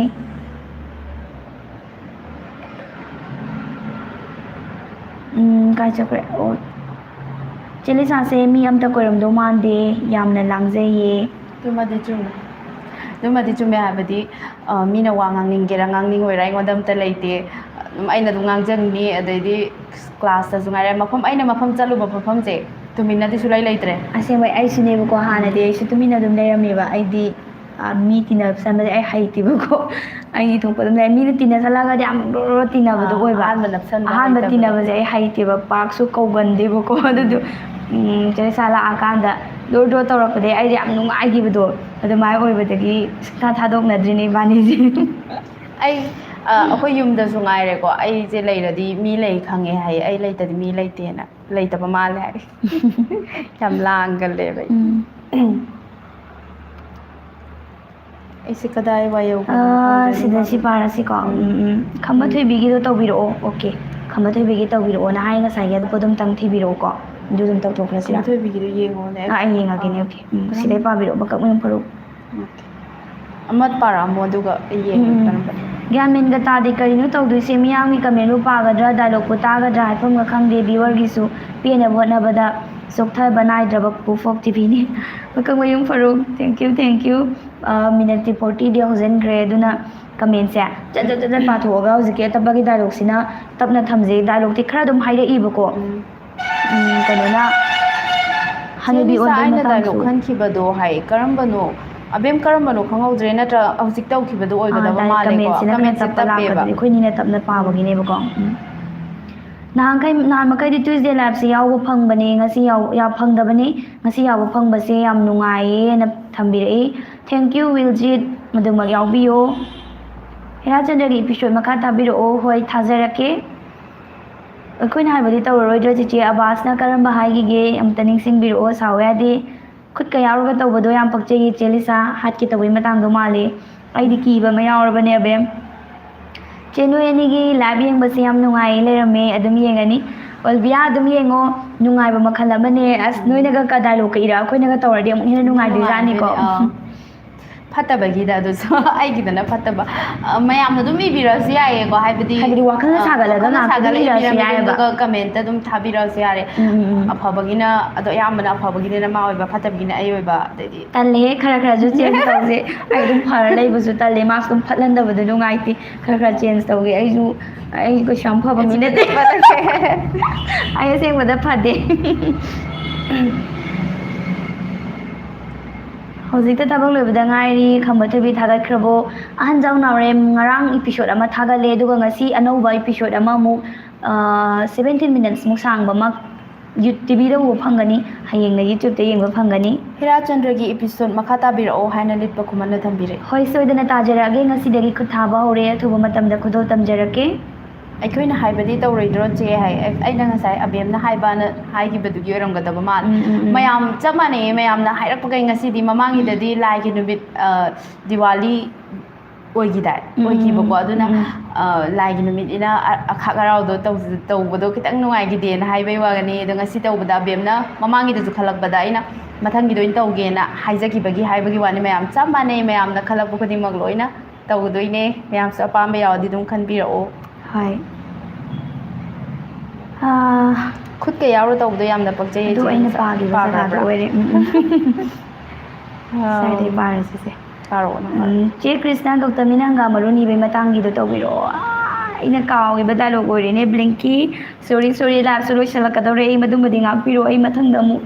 ꯎꯝ, ꯀꯥꯏ ꯆꯠꯈ꯭ꯔꯦ? ꯑꯣ, ꯆꯦ ꯂꯤꯁꯥꯁꯦ ꯃꯤ ꯑꯝꯇ ꯀꯣꯏꯔꯝꯗꯧ ꯃꯥꯟꯗꯦ, ꯌꯥꯝꯅ ꯂꯥꯡꯖꯩꯌꯦ꯫ ꯑꯗꯨꯃꯗꯤ ꯆꯨꯝꯃꯦ꯫ ꯑꯗꯨꯃꯗꯤ ꯆꯨꯝꯃꯦ ꯍꯥꯏꯕꯗꯤ, ꯑ, ꯃꯤꯅ ꯋꯥ ꯉꯥꯡꯅꯤꯡꯒꯦꯔꯥ ꯉꯥꯡꯅꯤꯡꯉꯣꯏꯔꯥ ꯑꯩꯉꯣꯟꯗ ꯑꯝꯇ ꯂꯩꯇꯦ꯫ ꯑꯗꯨꯝ ꯑꯩꯅ ꯑꯗꯨꯝ ꯉꯥꯡꯖꯅꯤꯡꯉꯤ, ꯑꯗꯩꯗꯤ ꯀ꯭ꯂꯥꯁꯇꯁꯨ ꯉꯥꯏꯔꯦ, ꯃꯐꯝ, ꯑꯩꯅ ꯃꯐꯝ ꯆꯠꯂꯨꯕ ꯃꯐꯝꯁꯦ ꯇꯨꯃꯤꯟꯅꯗꯤ ꯁꯨꯡꯂꯩ ꯂꯩꯇ꯭ꯔꯦ꯫ ꯑꯁꯦꯡꯕꯩ ꯑꯩꯁꯨꯅꯦꯕꯀꯣ, ꯍꯥꯟꯅꯗꯤ ꯑꯩꯁꯨ ꯇꯨꯃꯤꯟꯅ ꯑꯗꯨꯝ ꯂꯩꯔꯝꯃꯦꯕ꯫ ꯑꯩꯗꯤ, ꯑ, ꯃꯤ ꯇꯤꯟꯅꯕ ꯆꯪꯕꯁꯦ ꯑꯩ ꯍꯩꯇꯦꯕꯀꯣ꯫ ꯑꯩꯒꯤ ꯊꯣꯛꯄ ꯑꯗꯨꯝ ꯂꯩ꯫ ꯃꯤꯅ ꯇꯤꯟꯅꯁꯜꯂꯛꯑꯒꯗꯤ ꯌꯥꯝ ꯔꯣ ꯔꯣ ꯇꯤꯟꯅꯕꯗꯣ ꯑꯥ, ꯑꯣꯏꯕ꯫ ꯑꯍꯥꯟꯕ ꯅꯞꯁꯟꯕ ꯑꯍꯥꯟꯕ ꯍꯩꯇꯕꯗꯣ꯫ ꯇꯤꯟꯅꯕꯁꯦ ꯑꯩ ꯍꯩꯇꯦꯕ, ꯄꯥꯛꯁꯨ ꯀꯧꯒꯟꯗꯦꯕꯀꯣ꯫ ꯑꯗꯨꯗꯣ, ꯎꯝ, ꯆꯦ ꯂꯤꯁꯥ ꯂꯥꯛꯑꯀꯥꯟꯗ ꯗꯣꯔ ꯗꯣꯔ ꯇꯧꯔꯛꯄꯗꯒꯤ ꯑꯩꯗꯤ ꯌꯥꯝ ꯅꯨꯡꯉꯥꯏꯈꯤꯕꯗꯣ꯫ ꯑꯗꯨꯃꯥꯏꯅ ꯑꯣꯏꯕꯗꯒꯤ ꯁꯨꯡꯊꯥ ꯊꯥꯗꯣꯛꯅꯗ꯭ꯔꯤꯅꯦ ꯏꯕꯥꯅꯤꯁꯦ꯫ ꯑꯩ, ꯑ, ꯑꯩꯈꯣꯏ ꯌꯨꯝꯗꯁꯨ ꯉꯥꯏꯔꯦꯀꯣ, ꯑꯩꯁꯦ ꯂꯩꯔꯗꯤ ꯃꯤ ꯂꯩ ꯈꯪꯉꯦ ꯍꯥꯏꯌꯦ, ꯑꯩ ꯂꯩꯇꯗꯤ ꯃꯤ ꯂꯩꯇꯦꯅ, ꯂꯩꯇꯕ ꯃꯥꯜꯂꯦ ꯍꯥꯏ꯫ ꯌꯥꯝ ꯂꯥꯡꯒꯜꯂꯦꯕ ꯑꯩ꯫ ꯎꯝ꯫ ꯑꯩꯁꯦ ꯀꯗꯥꯏ ꯋꯥꯏ ꯌꯧꯈ꯭ꯔꯕꯅꯣ ꯑꯥ, ꯈꯪꯗ꯭ꯔꯦ꯫ ꯁꯤꯗ ꯁꯤ ꯄꯥꯔꯁꯤꯀꯣ꯫ ꯎꯝ꯫ ꯎꯝ, ꯎꯝ꯫ ꯈꯝꯕ ꯎꯝ꯫ ꯊꯣꯏꯕꯤꯒꯤꯗꯣ ꯇꯧꯕꯤꯔꯛꯑꯣ꯫ ꯑꯣꯀꯦ꯫ ꯈꯝꯕ ꯊꯣꯏꯕꯤꯒꯤ ꯇꯧꯕꯤꯔꯛꯑꯣꯅ ꯍꯥꯏ ꯉꯁꯥꯏꯒꯤ ꯑꯗꯨꯝ ꯇꯪ ꯊꯤꯕꯤꯔꯛꯑꯣꯀꯣ꯫ ꯑꯗꯨ ꯑꯗꯨꯝ ꯇꯧꯊꯣꯛꯈ꯭ꯔꯁꯤꯔꯥ? ꯈꯝꯕ ꯊꯣꯏꯕꯤꯒꯤꯗꯣ ꯌꯦꯡꯉꯣꯅꯦ꯫ ꯑꯥ, ꯑꯩ ꯌꯦꯡꯉꯛꯀꯦꯅꯦ꯫ ꯑꯥ꯫ ꯑꯣꯀꯦ꯫ ꯎꯝ, ꯀꯔꯝ-, ꯁꯤꯗꯩ ꯄꯥꯕꯤꯔꯛꯑꯣ꯫ ꯃꯀꯛ ꯃꯌꯨꯝ ꯐꯔꯨꯛ꯫ ꯑꯣꯀꯦ꯫ ꯑꯃ ꯄꯥꯔꯛꯑꯝꯃꯣ, ꯑꯗꯨꯒ ꯑꯩ ꯌꯦꯡꯒꯦ ꯎꯝ, ꯎꯝ꯫ ꯀꯔꯝꯕꯅꯣ꯫ ꯒ꯭ꯌꯥꯟ ꯃꯦꯟꯒ ꯇꯥꯗꯦ꯫ ꯀꯔꯤꯅꯣ ꯇꯧꯗꯣꯏꯁꯦ? ꯃꯤꯌꯥꯝꯒꯤ comment ꯄꯥꯒꯗ꯭ꯔꯥ, dialogue ꯄꯨ ꯇꯥꯒꯗ꯭ꯔꯥ ꯍꯥꯏꯐꯝꯒ ꯈꯪꯗꯦ꯫ Viewerꯒꯤꯁꯨ ꯄꯦꯟꯅꯕ ꯍꯣꯠꯅꯕꯗ ꯆꯣꯛꯊꯕ ꯅꯥꯏꯗ꯭ꯔꯕ ꯄꯨꯄꯨ ꯐꯣꯛ ꯇꯤꯚꯤꯅꯤ꯫ ꯃꯀꯛ ꯃꯌꯨꯝ Faruk. Thank you, thank you꯫ ꯑ, minute forty ꯗꯤ ꯍꯧꯖꯤꯟꯈ꯭ꯔꯦ, ꯑꯗꯨꯅ commentꯁꯦ ꯖꯠ ꯖꯠ ꯖꯠ ꯖꯠ ꯄꯥꯊꯣꯛꯑꯒ ꯍꯧꯖꯤꯛꯀꯤ ꯑꯇꯞꯄꯒꯤ dialogueꯁꯤꯅ ꯇꯞꯅ ꯊꯝꯖꯩ꯫ Dialogueꯗꯤ ꯈꯔ ꯑꯗꯨꯝ ꯍꯥꯏꯔꯛꯏꯕꯀꯣ꯫ ꯎꯝ꯫ ꯎꯝ, ꯀꯩꯅꯣꯅ ꯆꯦ ꯍꯅꯨꯕꯤ ꯂꯤꯁꯥ, ꯑꯣꯟꯕꯩ ꯑꯩꯅ ꯃꯇꯥꯡꯁꯨ꯫ Dialogue ꯈꯟꯈꯤꯕꯗꯣ ꯍꯥꯏ, ꯀꯔꯝꯕꯅꯣ? ꯑꯕꯦꯝ, ꯀꯔꯝꯕꯅꯣ ꯈꯪꯍꯧꯗ꯭ꯔꯦ, ꯅꯠꯇ꯭ꯔ ꯍꯧꯖꯤꯛ ꯇꯧꯈꯤꯕꯗꯣ ꯑꯥ, ꯑꯣꯏꯒꯗꯕ direct ꯃꯥꯜꯂꯦꯀꯣ? Commentꯁꯤꯅ ꯈꯔ commentꯁꯦ ꯇꯞꯄ ꯇꯞꯄꯦꯕ꯫ ꯂꯥꯛꯄꯗꯨꯗꯤ ꯑꯩꯈꯣꯏꯅꯤꯅ ꯇꯞꯅ ꯎꯝ꯫ ꯄꯥꯕꯒꯤꯅꯦꯕꯀꯣ꯫ ꯎꯝ꯫ ꯅꯍꯥꯟꯈꯩ, ꯅꯍꯥꯟ ꯃꯈꯩꯗꯤ Tuesday liveꯁꯦ ꯌꯥꯎꯕ ꯐꯪꯕꯅꯦ, ꯉꯁꯤ ꯌꯥꯎ-, ꯌꯥꯎ-, ꯐꯪꯗꯕꯅꯤ꯫ ꯉꯁꯤ ꯌꯥꯎꯕ ꯐꯪꯕꯁꯦ ꯌꯥꯝ ꯅꯨꯡꯉꯥꯏꯌꯦꯅ ꯊꯝꯕꯤꯔꯛꯏ꯫ Thank you, ꯋꯤꯜꯖꯤꯠ꯫ ꯑꯗꯨꯃꯛ ꯌꯥꯎꯕꯤꯌꯣ꯫ ꯍꯦꯔꯥꯆꯟꯗ꯭ꯔꯒꯤ episode ꯃꯈꯥ ꯊꯥꯕꯤꯔꯛꯑꯣ꯫ ꯍꯣꯏ, ꯊꯥꯖꯔꯛꯀꯦ꯫ ꯑꯩꯈꯣꯏꯅ ꯍꯥꯏꯕꯗꯤ ꯇꯧꯔꯔꯣꯏꯗ꯭ꯔꯣ, ꯆꯤꯆꯦ? ꯑꯕꯥꯁꯅ ꯀꯔꯝꯕ ꯍꯥꯏꯈꯤꯒꯦ? ꯑꯝꯇ ꯅꯤꯡꯁꯤꯡꯕꯤꯔꯛꯑꯣ, ꯁꯥꯎ ꯌꯥꯗꯦ꯫ ꯈꯨꯠꯀ ꯌꯥꯎꯔꯒ ꯇꯧꯕꯗꯣ ꯌꯥꯝ ꯄꯛꯆꯩꯌꯦ ꯆꯦ ꯂꯤꯁꯥ, ꯍꯥꯠꯀꯦ ꯇꯧꯕꯩ ꯃꯇꯥꯡꯗꯣ ꯃꯥꯜꯂꯦ꯫ ꯑꯩꯗꯤ ꯀꯤꯕ ꯑꯃ ꯌꯥꯎꯔꯕꯅꯦ ꯑꯕꯦꯝ꯫ ꯆꯦ, ꯅꯣꯏ ꯑꯅꯤꯒꯤ live ꯌꯦꯡꯕꯁꯦ ꯌꯥꯝ ꯅꯨꯡꯉꯥꯏꯌꯦ ꯂꯩꯔꯝꯃꯦ, ꯑꯗꯨꯝ ꯌꯦꯡꯉꯅꯤ꯫ ꯑꯣꯜꯕꯤꯌꯥ, ꯑꯗꯨꯝ ꯌꯦꯡꯉꯣ, ꯅꯨꯡꯉꯥꯏꯕ ꯃꯈꯜ ꯑꯃꯅꯦ꯫ ꯑꯁ, ꯎꯝ꯫ ꯅꯣꯏꯅꯒ ꯀ dialogue ꯀ ꯏꯔ ꯑꯩꯈꯣꯏꯅꯒ ꯇꯧꯔꯗꯤ ꯑꯃꯨꯛ ꯍꯦꯟꯅ ꯅꯨꯡꯉꯥꯏꯗꯣꯏꯖꯥꯠꯅꯤꯀꯣ꯫ ꯅꯨꯡꯉꯥꯏꯗꯣꯏꯅꯦ, ꯑꯥ꯫ ꯐꯠꯇꯕꯒꯤꯗ ꯑꯗꯨꯁꯨ ꯑꯩꯒꯤꯗꯅ ꯐꯠꯇꯕ꯫ ꯑ, ꯃꯌꯥꯝꯅ ꯑꯗꯨꯝ ꯏꯕꯤꯔꯛꯑꯁꯨ ꯌꯥꯏꯌꯦꯀꯣ, ꯍꯥꯏꯕꯗꯤ, ꯍꯥꯏꯕꯗꯤ ꯋꯥꯈꯜꯅ ꯑ, ꯁꯥꯒꯠꯂꯒ ꯋꯥꯈꯜꯅ ꯉꯥꯛꯇ ꯁꯥꯒꯠꯂꯒ ꯏꯕꯤꯔꯛꯑꯁꯨ ꯏꯕꯤꯔꯝꯃꯤꯗꯨꯒ ꯌꯥꯏꯑꯕ꯫ Comment ꯑꯗꯨꯝ ꯊꯥꯕꯤꯔꯛꯑꯁꯨ ꯌꯥꯔꯦ꯫ ꯎꯝ, ꯎꯝ, ꯎꯝ꯫ ꯑꯐꯕꯒꯤꯅ, ꯑꯗꯣ ꯑꯌꯥꯝꯕꯅ ꯑꯐꯕꯒꯤꯅꯦꯅ ꯃꯥ ꯑꯣꯏꯕ, ꯐꯠꯇꯕꯒꯤꯅꯦꯅ ꯑꯩ ꯑꯣꯏꯕ, ꯑꯗꯩꯗꯤ ꯇꯜꯂꯦꯍꯦ, ꯈꯔ ꯈꯔꯁꯨ change ꯇꯧꯁꯦ꯫ ꯑꯩ ꯑꯗꯨꯝ ꯐꯔ ꯂꯩꯕꯁꯨ ꯇꯜꯂꯦ, ꯃꯥꯁꯨ ꯑꯗꯨꯝ ꯐꯠꯍꯟꯗꯕꯗꯣ ꯅꯨꯡꯉꯥꯏꯇꯦ꯫ ꯈꯔ ꯈꯔ change ꯇꯧꯒꯦ꯫ ꯑꯩꯁꯨ, ꯑꯩ ꯀꯩꯁꯨ ꯌꯥꯝ ꯐꯕ ꯃꯤ ꯅꯠꯇꯦ꯫ ꯑꯩ ꯑꯁꯦꯡꯕꯗ ꯐꯗꯦ꯫ ꯍꯧꯖꯤꯛꯇ ꯊꯕꯛ ꯂꯣꯏꯕꯗ ꯉꯥꯏꯔꯤ꯫ ꯈꯝꯕ ꯊꯣꯏꯕꯤ ꯊꯥꯒꯠꯈ꯭ꯔꯕꯣ? ꯑꯍꯟꯖꯥꯎ ꯅꯥꯎꯔꯦꯝ ꯉꯔꯥꯡ episode ꯑꯃ ꯊꯥꯒꯠꯂꯦ, ꯑꯗꯨꯒ ꯉꯁꯤ ꯑꯅꯧꯕ episode ꯑꯃꯃꯨꯛ, ꯑ, seventeen minutes ꯃꯨꯛ ꯁꯥꯡꯕ ꯑꯃ ꯌꯨ-, ꯇꯤꯚꯤꯗ ꯎꯕ ꯐꯪꯒꯅꯤ, ꯍꯌꯦꯡꯗꯒꯤ YouTube-ꯇ ꯌꯦꯡꯕ ꯐꯪꯒꯅꯤ꯫ ꯍꯤꯔꯥꯆꯟꯗ꯭ꯔꯒꯤ episode ꯃꯈꯥ ꯇꯥꯕꯤꯔꯛꯑꯣ ꯍꯥꯏꯅ ꯂꯤꯠꯄ ꯈꯨꯃꯟꯅ ꯊꯝꯕꯤꯔꯛꯏ꯫ ꯍꯣꯏ, ꯁꯣꯏꯗꯅ ꯇꯥꯖꯔꯛꯑꯒꯦ꯫ ꯉꯁꯤꯗꯒꯤ ꯈꯨꯠ ꯊꯥꯕ ꯍꯧꯔꯦ꯫ ꯑꯊꯨꯕ ꯃꯇꯝꯗ ꯈꯨꯗꯣꯜ ꯇꯝꯖꯔꯛꯀꯦ꯫ ꯑꯩꯈꯣꯏꯅ ꯍꯥꯏꯕꯗꯤ ꯇꯧꯔꯣꯏꯗ꯭ꯔꯣ ꯆꯦ ꯍꯥꯏ? ꯑꯩ-, ꯑꯩꯅ ꯉꯁꯥꯏ ꯑꯕꯦꯝꯅ ꯍꯥꯏꯕꯅ ꯍꯥꯏꯈꯤꯕꯗꯨꯒꯤ ꯑꯣꯏꯔꯝꯒꯗꯕ ꯃꯥꯜꯂꯦ꯫ ꯎꯝ, ꯎꯝ, ꯎꯝ꯫ ꯃꯌꯥꯝ ꯆꯞ ꯃꯥꯟꯅꯩꯌꯦ, ꯃꯌꯥꯝꯅ ꯍꯥꯏꯔꯛꯄꯈꯩ꯫ ꯉꯁꯤꯗꯤ ꯃꯃꯥꯡꯒꯤꯗꯗꯤ ꯂꯥꯏꯒꯤ ꯅꯨꯃꯤꯠ, ꯑ, ꯗꯤꯋꯥꯂꯤ ꯑꯣꯏꯈꯤꯗꯥꯏ? ꯎꯝ, ꯎꯝ, ꯑꯣꯏꯈꯤꯕꯀꯣ꯫ ꯎꯝ, ꯑꯗꯨꯅ, ꯎꯝ, ꯎꯝ꯫ ꯑ, ꯂꯥꯏꯒꯤ ꯅꯨꯃꯤꯠꯅꯤꯅ ꯑ-, ꯑꯈꯥꯛ ꯍꯔꯥꯎꯗꯣ ꯇꯧ-, ꯇꯧꯕꯗꯣ ꯈꯤꯇꯪ ꯅꯨꯡꯉꯥꯏꯈꯤꯗꯦꯅ ꯍꯥꯏꯕꯩ ꯋꯥꯒꯅꯤ꯫ ꯑꯗꯣ ꯉꯁꯤ ꯇꯧꯕꯗ ꯑꯕꯦꯝꯅ ꯃꯃꯥꯡꯒꯤꯗꯁꯨ ꯈꯜꯂꯛꯄꯗ ꯑꯩꯅ ꯃꯊꯪꯒꯤꯗ ꯑꯣꯏꯅ ꯇꯧꯒꯦꯅ ꯍꯥꯏꯖꯈꯤꯕꯒꯤ ꯍꯥꯏꯕꯒꯤ ꯋꯥꯅꯤ꯫ ꯃꯌꯥꯝ ꯆꯞ ꯃꯥꯟꯅꯩ, ꯃꯌꯥꯝꯅ ꯈꯜꯂꯛꯄ ꯈꯨꯗꯤꯡꯃꯛ ꯂꯣꯏꯅ ꯇꯧꯒꯗꯣꯏꯅꯦ꯫ ꯃꯌꯥꯝꯁꯨ ꯑꯄꯥꯝꯕ ꯌꯥꯎꯔꯗꯤ ꯑꯗꯨꯝ ꯈꯟꯕꯤꯔꯛꯑꯣ꯫ ꯍꯣꯏ꯫ ꯑꯥ, ꯈꯨꯠꯀ ꯌꯥꯎꯔ ꯇꯧꯕꯗꯣ ꯌꯥꯝꯅ ꯄꯛꯆꯩ ꯑꯗꯨ ꯏꯆꯦ꯫ ꯑꯩꯅ ꯄꯥꯈꯤꯕ ꯖꯒꯥꯗꯣ ꯄꯥꯈ꯭ꯔꯕ꯭ꯔꯥ? ꯑꯣꯏꯔꯦ꯫ ꯎꯝ, ꯎꯝ꯫ ꯑꯥ, ꯁ꯭ꯋꯥꯏꯗꯩ ꯄꯥꯔꯁꯤꯁꯦ꯫ ꯄꯥꯔꯛꯑꯣ ꯅꯪ ꯄꯥꯔꯛꯑꯣ꯫ ꯎꯝ, ꯆꯦ ꯀ꯭ꯔꯤꯁꯅ ꯒꯧꯇꯃꯤꯅ ꯍꯪꯒꯥꯝ ꯃꯔꯨ ꯅꯤꯕꯩ ꯃꯇꯥꯡꯒꯤꯗꯣ ꯇꯧꯕꯤꯔꯛꯑꯣ꯫ ꯑꯥ, ꯑꯩꯅ ꯀꯥꯎꯈꯤꯕ dialogue ꯑꯣꯏꯔꯦꯅꯦ, ꯕ꯭ꯂꯤꯡꯀꯤ꯫ Sorry, sorry, live-ꯁꯨ ꯂꯣꯏꯁꯤꯜꯂꯛꯀꯗꯧꯔꯦ꯫ ꯑꯩ ꯃꯗꯨꯃꯗꯤ ꯉꯥꯛꯄꯤꯔꯣ꯫ ꯑꯩ ꯃꯊꯪꯗ ꯑꯃꯨꯛ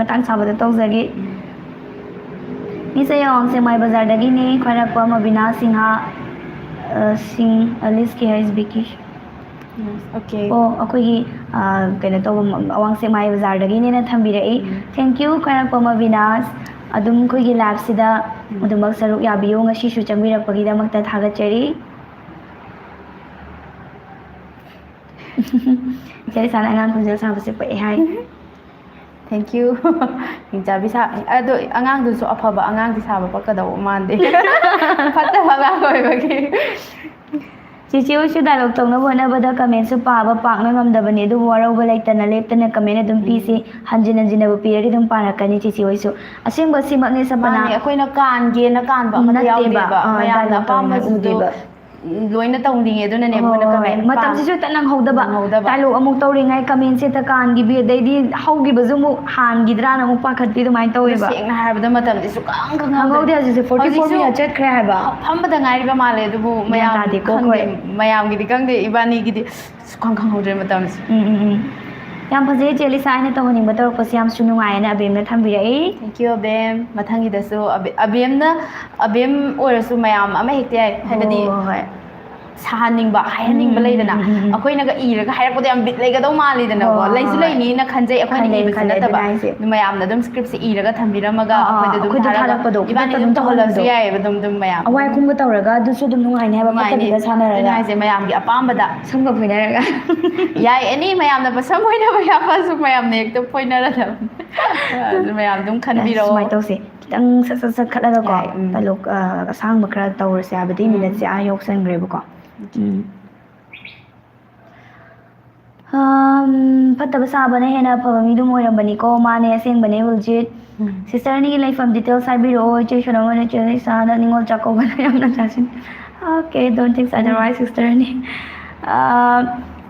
ꯃꯇꯥꯡ ꯆꯥꯕꯗ ꯇꯧꯖꯒꯦ꯫ ꯎꯝ꯫ ꯃꯤꯁ, ꯑꯩ ꯑꯋꯥꯡ ꯁꯦꯛꯃꯥꯏ ꯕꯖꯥꯔꯗꯒꯤꯅꯦ, ꯈ꯭ꯋꯥꯏꯔꯥꯛꯄꯝ ꯑꯕꯤꯅꯥꯁ ꯁꯤꯡꯍ, ꯑ, ꯁꯤꯡ, ꯑ, ꯂꯤꯁꯀꯤ ꯍꯩꯁ ꯕꯤ ꯀꯤ꯫ ꯎꯝ, okay꯫ ꯑꯣ, ꯑꯩꯈꯣꯏꯒꯤ, ꯑ, ꯀꯩꯅꯣ ꯇꯧꯕ, ꯑꯋꯥꯡ ꯁꯦꯛꯃꯥꯏ ꯕꯖꯥꯔꯗꯒꯤꯅꯦꯅ ꯊꯝꯕꯤꯔꯛꯏ꯫ ꯎꯝ꯫ Thank you, ꯈ꯭ꯋꯥꯏꯔꯥꯛꯄꯝ ꯑꯕꯤꯅꯥꯁ꯫ ꯑꯗꯨꯝ ꯑꯩꯈꯣꯏꯒꯤ live-ꯁꯤꯗ ꯎꯝ꯫ ꯑꯗꯨꯃꯛ ꯁꯔꯨꯛ ꯌꯥꯕꯤꯌꯨ꯫ ꯉꯁꯤꯁꯨ ꯆꯪꯕꯤꯔꯛꯄꯒꯤꯗꯃꯛꯇ ꯊꯥꯒꯠꯆꯔꯤ꯫ ꯏꯆꯦ ꯏꯁꯥꯅ ꯑꯉꯥꯡ ꯈꯣꯟꯖꯦꯜ ꯁꯥꯕꯁꯦ ꯄꯛꯑꯦ ꯍꯥꯏ꯫ Thank you. ꯍꯤꯡꯆꯥꯕꯤ ꯁꯥ ꯑꯗꯣ ꯑꯉꯥꯡꯗꯨꯁꯨ ꯑꯐꯕ ꯑꯉꯥꯡꯗꯤ ꯁꯥꯕ ꯄꯛꯀꯗꯧꯕ ꯃꯥꯟꯗꯦ꯫ ꯐꯠꯇꯕ ꯑꯉꯥꯡ ꯑꯣꯏꯕꯒꯤ꯫ ꯆꯤꯆꯦ ꯍꯣꯏꯁꯨ ꯗꯥꯏꯂꯣꯛ ꯇꯧꯅꯕ ꯍꯣꯠꯅꯕꯗ ꯀꯃꯦꯟꯁꯨ ꯄꯥꯕ ꯄꯥꯛꯅ ꯉꯝꯗꯕꯅꯤ, ꯑꯗꯨꯕꯨ ꯋꯥꯔꯧꯕ ꯂꯩꯇꯅ ꯂꯦꯞꯇꯅ ꯀꯃꯦꯟ ꯑꯗꯨꯝ ꯄꯤꯁꯤ꯫ ꯍꯟꯖꯤꯟ ꯍꯟꯖꯤꯟꯅꯕꯨ ꯄꯤꯔꯗꯤ ꯑꯗꯨꯝ ꯄꯥꯔꯛꯀꯅꯤ ꯆꯤꯆꯦ ꯍꯣꯏꯁꯨ꯫ ꯑꯁꯦꯡꯕ ꯁꯤꯃꯛꯅꯦ ꯁꯄꯅꯥ꯫ ꯃꯥꯅꯦ, ꯑꯩꯈꯣꯏꯅ ꯀꯥꯟꯒꯦꯅ ꯀꯥꯟꯕ ꯑꯃꯠꯇ ꯅꯠꯇꯦꯕ, ꯌꯥꯎꯗꯦꯕ꯫ ꯑꯥ, ꯃꯌꯥꯝꯅ ꯗꯥꯏꯂꯣꯛ ꯇꯧꯅꯤꯡꯉꯥꯏ ꯑꯄꯥꯝꯕꯁꯤꯡꯗꯣ ꯎꯗꯦꯕ꯫ ꯂꯣꯏꯅ ꯇꯧꯅꯤꯡꯉꯦ, ꯑꯗꯨꯅꯅꯦ ꯍꯣꯏ, ꯑꯩꯈꯣꯏꯅ ꯍꯣꯏ, ꯀꯃꯦꯟ ꯃꯇꯝꯁꯤꯁꯨ ꯍꯦꯛꯇ ꯅꯪꯍꯧꯗꯕ꯫ ꯅꯪꯍꯧꯗꯕ꯫ ꯗꯥꯏꯂꯣꯛ ꯑꯃꯨꯛ ꯇꯧꯔꯤꯉꯩ ꯀꯃꯦꯟꯁꯦ ꯍꯦꯛꯇ ꯀꯥꯟꯈꯤꯕꯤ, ꯑꯗꯩꯗꯤ ꯍꯧꯈꯤꯕꯁꯨ ꯑꯃꯨꯛ ꯍꯥꯟꯈꯤꯗ꯭ꯔꯥꯅ ꯑꯃꯨꯛ ꯄꯥꯈꯠꯄꯤ ꯑꯗꯨꯃꯥꯏꯅ ꯑꯗꯨ ꯇꯧꯋꯦꯕ꯫ ꯁꯦꯡꯅ ꯍꯥꯏꯔꯕꯗ ꯃꯇꯝꯁꯦ ꯁꯨꯈꯪ ꯈꯪꯍꯧꯗꯦ ꯈꯪꯍꯧꯗꯦ꯫ ꯍꯧꯖꯤꯛꯁꯦ forty four ꯍꯧꯖꯤꯛꯁꯨ minute ꯆꯠꯈ꯭ꯔꯦ ꯍꯥꯏꯕ꯫ ꯐꯝꯕꯗ ꯉꯥꯏꯔꯤꯕ ꯃꯥꯜꯂꯦ, ꯑꯗꯨꯕꯨ ꯒ꯭ꯌꯥꯟ ꯃꯌꯥꯝ ꯇꯥꯗꯦꯀꯣ ꯈꯪꯗꯦ, ꯑꯩꯈꯣꯏ꯫ ꯃꯌꯥꯝꯒꯤꯗꯤ ꯈꯪꯗꯦ, ꯏꯕꯥꯅꯤꯒꯤꯗꯤ ꯁꯨꯈꯪ ꯈꯪꯍꯧꯗ꯭ꯔꯦ ꯃꯇꯝꯁꯦ꯫ ꯎꯝ, ꯎꯝ, ꯎꯝ꯫ ꯌꯥꯝ ꯐꯖꯩ ꯆꯦ ꯂꯤꯁꯥ, ꯑꯩꯅ ꯇꯧꯍꯟꯅꯤꯡꯕ ꯇꯧꯔꯛꯄꯁꯦ ꯌꯥꯝꯁꯨ ꯅꯨꯡꯉꯥꯏꯌꯦꯅ ꯑꯕꯦꯝꯅ ꯊꯝꯕꯤꯔꯛꯏ꯫ Thank you, ꯑꯕꯦꯝ꯫ ꯃꯊꯪꯒꯤꯗꯁꯨ ꯑꯕꯦ-, ꯑꯕꯦꯝꯅ, ꯑꯕꯦꯝ ꯑꯣꯏꯔꯁꯨ ꯃꯌꯥꯝ ꯑꯃ ꯍꯦꯛꯇ ꯌꯥꯏ, ꯍꯥꯏꯕꯗꯤ ꯍꯣꯏ, ꯍꯣꯏ꯫ ꯁꯥꯍꯟꯅꯤꯡꯕ, ꯍꯥꯏꯍꯟꯅꯤꯡꯕ ꯎꯝ, ꯂꯩꯗꯅ꯫ ꯎꯝ, ꯎꯝ, ꯎꯝ꯫ ꯑꯩꯈꯣꯏꯅꯒ ꯏꯔꯒ ꯍꯥꯏꯔꯛꯄꯗꯣ ꯌꯥꯝ ꯕꯤꯠ ꯂꯩꯒꯗꯧ ꯃꯥꯜꯂꯤꯗꯅꯀꯣ꯫ ꯍꯣꯏ, ꯂꯩꯁꯨ ꯍꯣꯏ꯫ ꯂꯩꯅꯤꯅ ꯈꯟꯖꯩ, ꯑꯩꯈꯣꯏꯅ ꯈꯜꯂꯦ, ꯏꯕꯁꯤ ꯈꯜꯂꯦ, ꯑꯗꯨꯅ ꯅꯠꯇꯕ꯫ ꯍꯥꯏꯁꯦ꯫ ꯑꯗꯨ ꯃꯌꯥꯝꯅ ꯑꯗꯨꯝ script ꯁꯦ ꯏꯔꯒ ꯊꯝꯕꯤꯔꯝꯃꯒ ꯑꯥ, ꯑꯥ, ꯑꯩꯈꯣꯏꯗ ꯑꯗꯨꯝ ꯑꯩꯈꯣꯏꯗ ꯊꯥꯔꯒ ꯊꯥꯔꯛꯄꯗꯣ, ꯏꯕꯥꯅꯤ ꯈꯨꯗꯛꯇ ꯑꯗꯨꯝ ꯑꯗꯨꯝ ꯇꯧꯍꯜꯂꯁꯨ ꯇꯧꯍꯟꯕꯗꯣ꯫ ꯌꯥꯏꯑꯕ ꯑꯗꯨꯝ, ꯑꯗꯨꯝ ꯃꯌꯥꯝ꯫ ꯑꯋꯥꯏ ꯑꯈꯨꯝꯒ ꯇꯧꯔꯒ ꯑꯗꯨꯁꯨ ꯑꯗꯨꯝ ꯅꯨꯡꯉꯥꯏꯅꯤ ꯍꯥꯏꯕ, ꯅꯨꯡꯉꯥꯏꯅꯤ꯫ ꯐꯠꯇꯕꯗ ꯁꯥꯟꯅꯔꯒ꯫ ꯑꯗꯨꯅ ꯍꯥꯏꯁꯦ, ꯃꯌꯥꯝꯒꯤ ꯑꯄꯥꯝꯕꯗ꯫ ꯁꯝꯒ ꯐꯣꯏꯅꯔꯒ꯫ ꯌꯥꯏ, any ꯃꯌꯥꯝꯅ ꯄꯁꯝ ꯐꯣꯏꯅꯕ ꯌꯥꯕꯁꯨ ꯃꯌꯥꯝꯅ ꯍꯦꯛꯇ ꯐꯣꯏꯅꯔꯗꯕꯅꯤ꯫ ꯑꯗꯨ ꯃꯌꯥꯝ ꯑꯗꯨꯝ ꯈꯟꯕꯤꯔꯛꯑꯣ꯫ ꯁꯨꯃꯥꯏꯅ ꯇꯧꯁꯦ, ꯈꯤꯇꯪ ꯁꯠ ꯁꯠ ꯁꯠ ꯈꯠꯂꯒꯀꯣ꯫ ꯌꯥꯏ, ꯎꯝ꯫ ꯗꯥꯏꯂꯣꯛ, ꯑ, ꯑꯁꯥꯡꯕ ꯈꯔ ꯇꯧꯔꯁꯦ ꯍꯥꯏꯕꯗꯤ ꯎꯝ꯫ ꯃꯤꯅꯠꯁꯦ ꯑꯥ ꯌꯧꯁꯟꯈ꯭ꯔꯦꯕꯀꯣ꯫ ꯎꯝ꯫ ꯑꯝ, ꯐꯠꯇꯕ ꯁꯥꯕꯅ ꯍꯦꯟꯅ ꯑꯐꯕ ꯃꯤꯗꯨꯝ ꯑꯣꯏꯔꯝꯕꯅꯤꯀꯣ꯫ ꯃꯥꯅꯦ, ꯑꯁꯦꯡꯕꯅꯦ ꯍꯧꯖꯤꯛ꯫ ꯎꯝ꯫ Sister ꯑꯅꯤꯒꯤ ꯂꯩꯐꯝ details ꯍꯥꯏꯕꯤꯔꯛꯑꯣ꯫ ꯏꯆꯦ ꯁꯣꯅꯃꯣꯟ, ꯏꯆꯦ ꯂꯤꯁꯥꯅ ꯅꯤꯉꯣꯜ ꯆꯥꯛꯀꯧꯕꯅ ꯌꯥꯝꯅ ꯆꯥꯁꯤꯟ-, Okay, don't think otherwise, sister ꯑꯅꯤ꯫ ꯑ,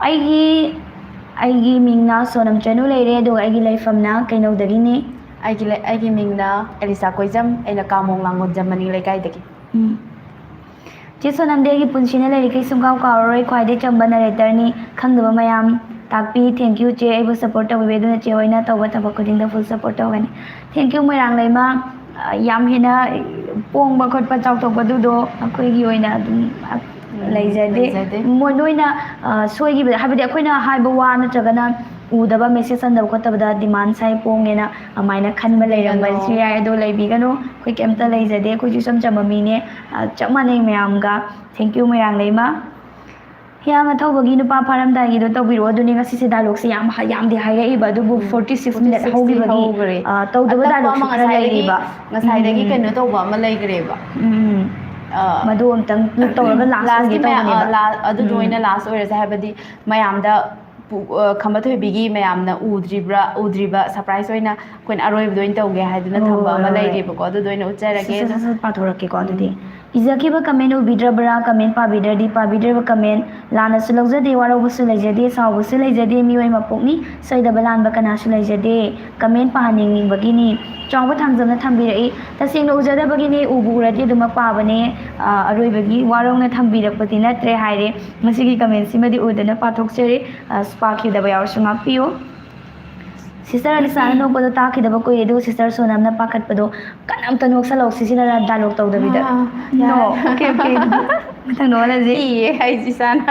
ꯑꯩꯒꯤ, ꯑꯩꯒꯤ ꯃꯤꯡꯅ ꯁꯣꯅꯝ ꯆꯅꯨ ꯂꯩꯔꯦ, ꯑꯗꯨꯒ ꯑꯩꯒꯤ ꯂꯩꯐꯝꯅ ꯀꯩꯅꯧꯗꯒꯤꯅꯤ꯫ ꯑꯩꯒꯤ ꯂꯩ-, ꯑꯩꯒꯤ ꯃꯤꯡꯅ ꯑꯦꯂꯤꯁꯥ ꯀꯣꯏꯖꯝ, ꯑꯩꯅ ꯀꯥꯃꯣꯡ ꯂꯥꯡꯒꯣꯜꯖꯝ ꯃꯅꯤꯡ ꯂꯩꯀꯥꯏꯗꯒꯤ꯫ ꯎꯝ꯫ ꯆꯦ ꯁꯣꯅꯝꯗꯤ ꯑꯩꯒꯤ ꯄꯨꯟꯁꯤꯅ ꯂꯩꯔꯤꯈꯩ ꯁꯨꯡꯀꯥꯎ ꯀꯥꯎꯔꯔꯣꯏ, ꯈ꯭ꯋꯥꯏꯗꯩ ꯆꯝꯕ narrator ꯅꯤ, ꯈꯪꯗꯕ ꯃꯌꯥꯝ ꯇꯥꯛꯄꯤ꯫ Thank you ꯆꯦ, ꯑꯩꯕꯨ support ꯇꯧꯕꯤꯕꯩ꯫ ꯑꯗꯨꯅ ꯆꯦ ꯍꯣꯏꯅ ꯇꯧꯕ ꯊꯕꯛ ꯈꯨꯗꯤꯡꯗ full support ꯇꯧꯒꯅꯤ꯫ Thank you ꯃꯣꯏꯔꯥꯡ ꯂꯩꯃ꯫ ꯑ, ꯌꯥꯝ ꯍꯦꯟꯅ ꯄꯣꯡꯕ ꯈꯣꯠꯄ ꯆꯥꯎꯊꯣꯛꯄꯗꯨꯗꯣ ꯑꯩꯈꯣꯏꯒꯤ ꯑꯣꯏꯅ ꯑꯗꯨꯝ, ꯑ, ꯎꯝ, ꯂꯩꯖꯗꯦ꯫ ꯂꯩꯖꯗꯦ꯫ ꯃꯣꯏ, ꯅꯣꯏꯅ, ꯑ, ꯁꯣꯏꯈꯤꯕꯗ, ꯍꯥꯏꯕꯗꯤ ꯑꯩꯈꯣꯏꯅ ꯍꯥꯏꯕ ꯋꯥ ꯅꯠꯇ꯭ꯔꯒꯅ ꯎꯗꯕ message ꯍꯟꯗꯕ ꯈꯣꯠꯇꯕꯗ demand ꯁꯥꯏ ꯄꯣꯡꯉꯦꯅ ꯑꯗꯨꯃꯥꯏꯅ ꯈꯟꯕ ꯈꯟꯕꯤꯒꯅꯣ꯫ ꯂꯩꯔꯝꯕꯁꯨ ꯌꯥꯏ, ꯑꯗꯣ ꯂꯩꯕꯤꯒꯅꯨ꯫ ꯑꯩꯈꯣꯏ ꯀꯩꯝꯇ ꯂꯩꯖꯗꯦ, ꯑꯩꯈꯣꯏꯁꯨ ꯏꯆꯝ ꯆꯝꯕ ꯃꯤꯅꯦ꯫ ꯑ, ꯆꯞ ꯃꯥꯟꯅꯩ ꯃꯌꯥꯝꯒ꯫ Thank you ꯃꯣꯏꯔꯥꯡ ꯂꯩꯃ꯫ ꯍꯤꯌꯥꯡ ꯑꯊꯧꯕꯒꯤ ꯅꯨꯄꯥ ꯐꯥꯔꯝꯗꯥꯏꯒꯤꯗꯣ ꯇꯧꯕꯤꯔꯛꯑꯣ꯫ ꯑꯗꯨꯅꯦ ꯉꯁꯤꯁꯦ dialogueꯁꯦ ꯌꯥꯝ ꯍ-, ꯌꯥꯝꯗꯤ ꯍꯥꯏꯔꯛꯏꯕ, ꯑꯗꯨꯕꯨ ꯎꯝ. forty six minute forty six ꯍꯧꯈꯤꯕꯒꯤ, ꯍꯧꯈ꯭ꯔꯦ꯫ ꯑ, ꯇꯧꯗꯕ ꯑꯇꯞꯄ dialogueꯁꯨ ꯑꯃ ꯈꯔ ꯉꯁꯥꯏꯗꯒꯤ, ꯂꯩꯔꯤꯕ꯫ ꯉꯁꯥꯏꯗꯒꯤ ꯎꯝ. ꯀꯩꯅꯣ ꯇꯧꯕ ꯑꯃ ꯂꯩꯈ꯭ꯔꯦꯕ꯫ ꯎꯝ. ꯑ, ꯃꯗꯨ ꯑꯝꯇꯪ ꯇꯧꯔꯒ last lastꯀꯤ ꯑꯣꯏꯒꯦ ꯃꯌꯥ-, ꯑ, ꯇꯧꯕꯅꯦꯕ. La-, ꯑꯗꯨꯗ ꯎꯝ. ꯑꯣꯏꯅ last ꯑꯣꯏꯔꯁꯦ, ꯍꯥꯏꯕꯗꯤ ꯃꯌꯥꯝꯗ ꯄꯨ-, ꯑ, ꯈꯝꯕ ꯊꯣꯏꯕꯤꯒꯤ ꯃꯌꯥꯝꯅ ꯎꯗ꯭ꯔꯤꯕ꯭ꯔꯥ, ꯎꯗ꯭ꯔꯤꯕ surprise ꯑꯣꯏꯅ ꯑꯩꯈꯣꯏꯅ ꯑꯔꯣꯏꯕꯗꯣ ꯑꯣꯏꯅ ꯇꯧꯒꯦ ꯍꯥꯏꯗꯨꯅ ꯊꯝꯕ ꯍꯣꯏ, ꯑꯃ ꯍꯣꯏ. ꯂꯩꯔꯤꯕꯀꯣ, ꯑꯗꯨꯗꯣ ꯑꯣꯏꯅ ꯎꯠꯆꯔꯒꯦ꯫ ꯁꯠ, ꯁꯠ, ꯑꯗꯣ ꯁꯠ, ꯁꯠ ꯄꯥꯊꯣꯔꯛꯀꯦꯀꯣ, ꯎꯝ. ꯑꯗꯨꯗꯤ꯫ ꯏꯖꯈꯤꯕ comment ꯎꯕꯤꯗ꯭ꯔꯕ꯭ꯔꯥ? Comment ꯄꯥꯕꯤꯗ꯭ꯔꯗꯤ ꯄꯥꯕꯤꯗ꯭ꯔꯕ comment꯫ ꯂꯥꯟꯅꯁꯨ ꯂꯧꯖꯗꯦ, ꯋꯥꯔꯧꯕꯁꯨ ꯂꯩꯖꯗꯦ, ꯁꯥꯎꯕꯁꯨ ꯂꯩꯖꯗꯦ, ꯃꯤꯑꯣꯏ ꯃꯄꯣꯛꯅꯤ, ꯁꯣꯏꯗꯕ ꯂꯥꯟꯕ ꯀꯅꯥꯁꯨ ꯂꯩꯖꯗꯦ꯫ Comment ꯄꯥꯍꯟꯅꯤꯡꯕꯒꯤꯅꯤ꯫ ꯆꯥꯎꯕ ꯊꯥꯡꯖꯝꯅ ꯊꯝꯕꯤꯔꯛꯏ꯫ ꯇꯁꯦꯡꯅ ꯎꯖꯗꯕꯒꯤꯅꯤ, ꯎꯕꯨ ꯎꯔꯗꯤ ꯑꯗꯨꯃꯛ ꯄꯥꯕꯅꯦ꯫ ꯑ, ꯑꯔꯣꯏꯕꯒꯤ ꯋꯥꯔꯧꯅ ꯊꯝꯕꯤꯔꯛꯄꯗꯤ ꯅꯠꯇ꯭ꯔꯦ ꯍꯥꯏꯔꯦ꯫ ꯃꯁꯤꯒꯤ commentꯁꯤꯃꯗꯤ ꯎꯗꯅ ꯄꯥꯊꯣꯛꯆꯔꯤ꯫ ꯑ, ꯄꯥꯈꯤꯗꯕ ꯌꯥꯎꯔꯁꯨ ꯉꯥꯛꯄꯤꯌꯨ꯫ Sister ꯑꯂꯤꯁꯥꯅ ꯅꯣꯛꯄꯗꯣ ꯇꯥꯈꯤꯗꯕ ꯀꯨꯏꯔꯦ, ꯑꯗꯨꯒ Sister ꯁꯣꯅꯝꯅ ꯄꯥꯈꯠꯄꯗꯣ ꯀꯟꯅ ꯑꯝꯇ ꯅꯣꯛꯁꯜꯂꯧ, ꯁꯤꯁꯤꯅ dialogue ꯇꯧꯗꯕꯤꯗ꯫ ꯑꯥ, No, ꯌꯥꯔꯦ꯫ Okay, okay, ꯑꯗꯨꯗꯤ ꯃꯊꯪ ꯅꯣꯛꯍꯜꯂꯁꯤ꯫ ꯀꯤꯌꯦ ꯑꯩ ꯏꯁꯥꯅ꯫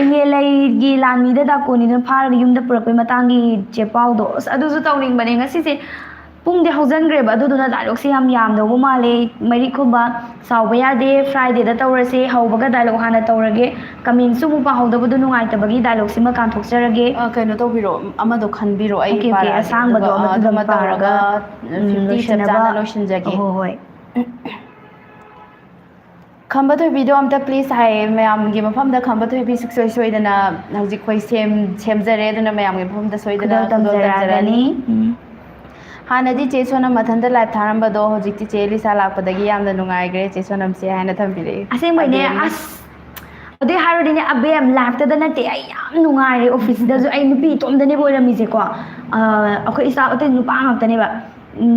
ꯏꯉꯦꯂꯩꯒꯤ ꯂꯥꯟꯃꯤꯗ ꯗꯥꯀꯣꯟꯅꯤꯗꯨꯅ ꯐꯥꯔꯒ ꯌꯨꯝꯗ ꯄꯨꯔꯛꯄꯩ ꯃꯇꯥꯡꯒꯤ ꯆꯦ ꯄꯥꯎꯗꯣ, ꯑꯁ, ꯑꯗꯨꯁꯨ ꯇꯧꯅꯤꯡꯕꯅꯦ꯫ ꯉꯁꯤꯁꯦ ꯄꯨꯡꯗꯤ ꯍꯧꯖꯤꯟꯈ꯭ꯔꯦꯕ, ꯑꯗꯨꯗꯨꯅ dialogueꯁꯦ ꯌꯥꯝ ꯌꯥꯝꯗꯧꯕ ꯃꯥꯜꯂꯦ꯫ ꯃꯔꯤꯛ ꯈꯨꯝꯕ, ꯁꯥꯎꯕ ꯌꯥꯗꯦ, Fridayꯗ ꯇꯧꯔꯁꯦ, ꯍꯧꯕꯒ dialogue ꯍꯥꯟꯅ ꯇꯧꯔꯒꯦ꯫ Commentꯁꯨ ꯑꯃꯨꯛ ꯄꯥꯍꯧꯗꯕꯗꯣ ꯅꯨꯡꯉꯥꯏꯇꯕꯒꯤ dialogueꯁꯤꯃ ꯀꯥꯟꯊꯣꯛꯆꯔꯒꯦ꯫ ꯑ, ꯀꯩꯅꯣ ꯇꯧꯕꯤꯔꯣ, ꯑꯃꯗꯣ ꯈꯟꯕꯤꯔꯣ, ꯑꯩ Okay, okay, ꯄꯥꯔꯛꯑꯒꯦ꯫ ꯑꯁꯥꯡꯕꯗꯣ ꯑꯗꯨꯒ, ꯑ, ꯑꯃꯗꯨꯗ ꯑꯗꯨꯃ ꯄꯥꯔꯒ, ꯇꯧꯔꯒ, ꯎꯝ, fifty ꯆꯞ ꯂꯣꯏꯁꯤꯟꯅꯕ꯫ ꯆꯥꯅ ꯂꯣꯏꯁꯤꯟꯖꯒꯦ꯫ ꯍꯣꯏ, ꯍꯣꯏ꯫ ꯈꯝꯕ ꯊꯣꯏꯕꯤꯗꯣ ꯑꯝꯇ please ꯍꯥꯏꯌꯦ, ꯃꯌꯥꯝꯒꯤ ꯃꯐꯝꯗ ꯈꯝꯕ ꯊꯣꯏꯕꯤ ꯁꯨꯡꯁꯣꯏ ꯁꯣꯏꯗꯅ ꯍꯧꯖꯤꯛ ꯑꯩꯈꯣꯏ ꯁꯦꯝ-, ꯁꯦꯝꯖꯔꯦ, ꯑꯗꯨꯅ ꯃꯌꯥꯝꯒꯤ ꯃꯐꯝꯗ ꯁꯣꯏꯗꯅ ꯈꯨꯗꯣꯜ ꯈꯨꯗꯣꯜ ꯇꯝꯖꯔꯛꯑꯒꯅꯤ꯫ ꯇꯝꯖꯔꯅꯤ꯫ ꯎꯝ꯫ ꯍꯥꯟꯅꯗꯤ ꯆꯦ ꯁꯣꯅꯝ ꯃꯊꯟꯇ live ꯊꯥꯔꯝꯕꯗꯣ ꯍꯧꯖꯤꯛꯇꯤ ꯆꯦ ꯂꯤꯁꯥ ꯂꯥꯛꯄꯗꯒꯤ ꯌꯥꯝꯅ ꯅꯨꯡꯉꯥꯏꯈ꯭ꯔꯦ ꯆꯦ ꯁꯣꯅꯝꯁꯦ ꯍꯥꯏꯅ ꯊꯝꯕꯤꯔꯛꯑꯦ꯫ ꯑꯁꯦꯡꯕꯩꯅꯦ, ꯑꯕꯦꯝꯅ꯫ ꯑꯁ, ꯑꯗꯨꯏ ꯍꯥꯏꯔꯨꯔꯗꯤꯅꯦ, ꯑꯕꯦꯝ, liveꯇꯗ ꯅꯠꯇꯦ, ꯑꯩ ꯌꯥꯝ ꯅꯨꯡꯉꯥꯏꯔꯦ꯫ Officeꯇꯁꯨ ꯑꯩ ꯅꯨꯄꯤ ꯏꯇꯣꯝꯗꯅꯦꯕ ꯑꯣꯏꯔꯝꯃꯤꯁꯦꯀꯣ꯫ ꯑ, ꯑꯩꯈꯣꯏ staff ꯑꯇꯩ ꯅꯨꯄꯥ ꯉꯥꯛꯇꯅꯦꯕ꯫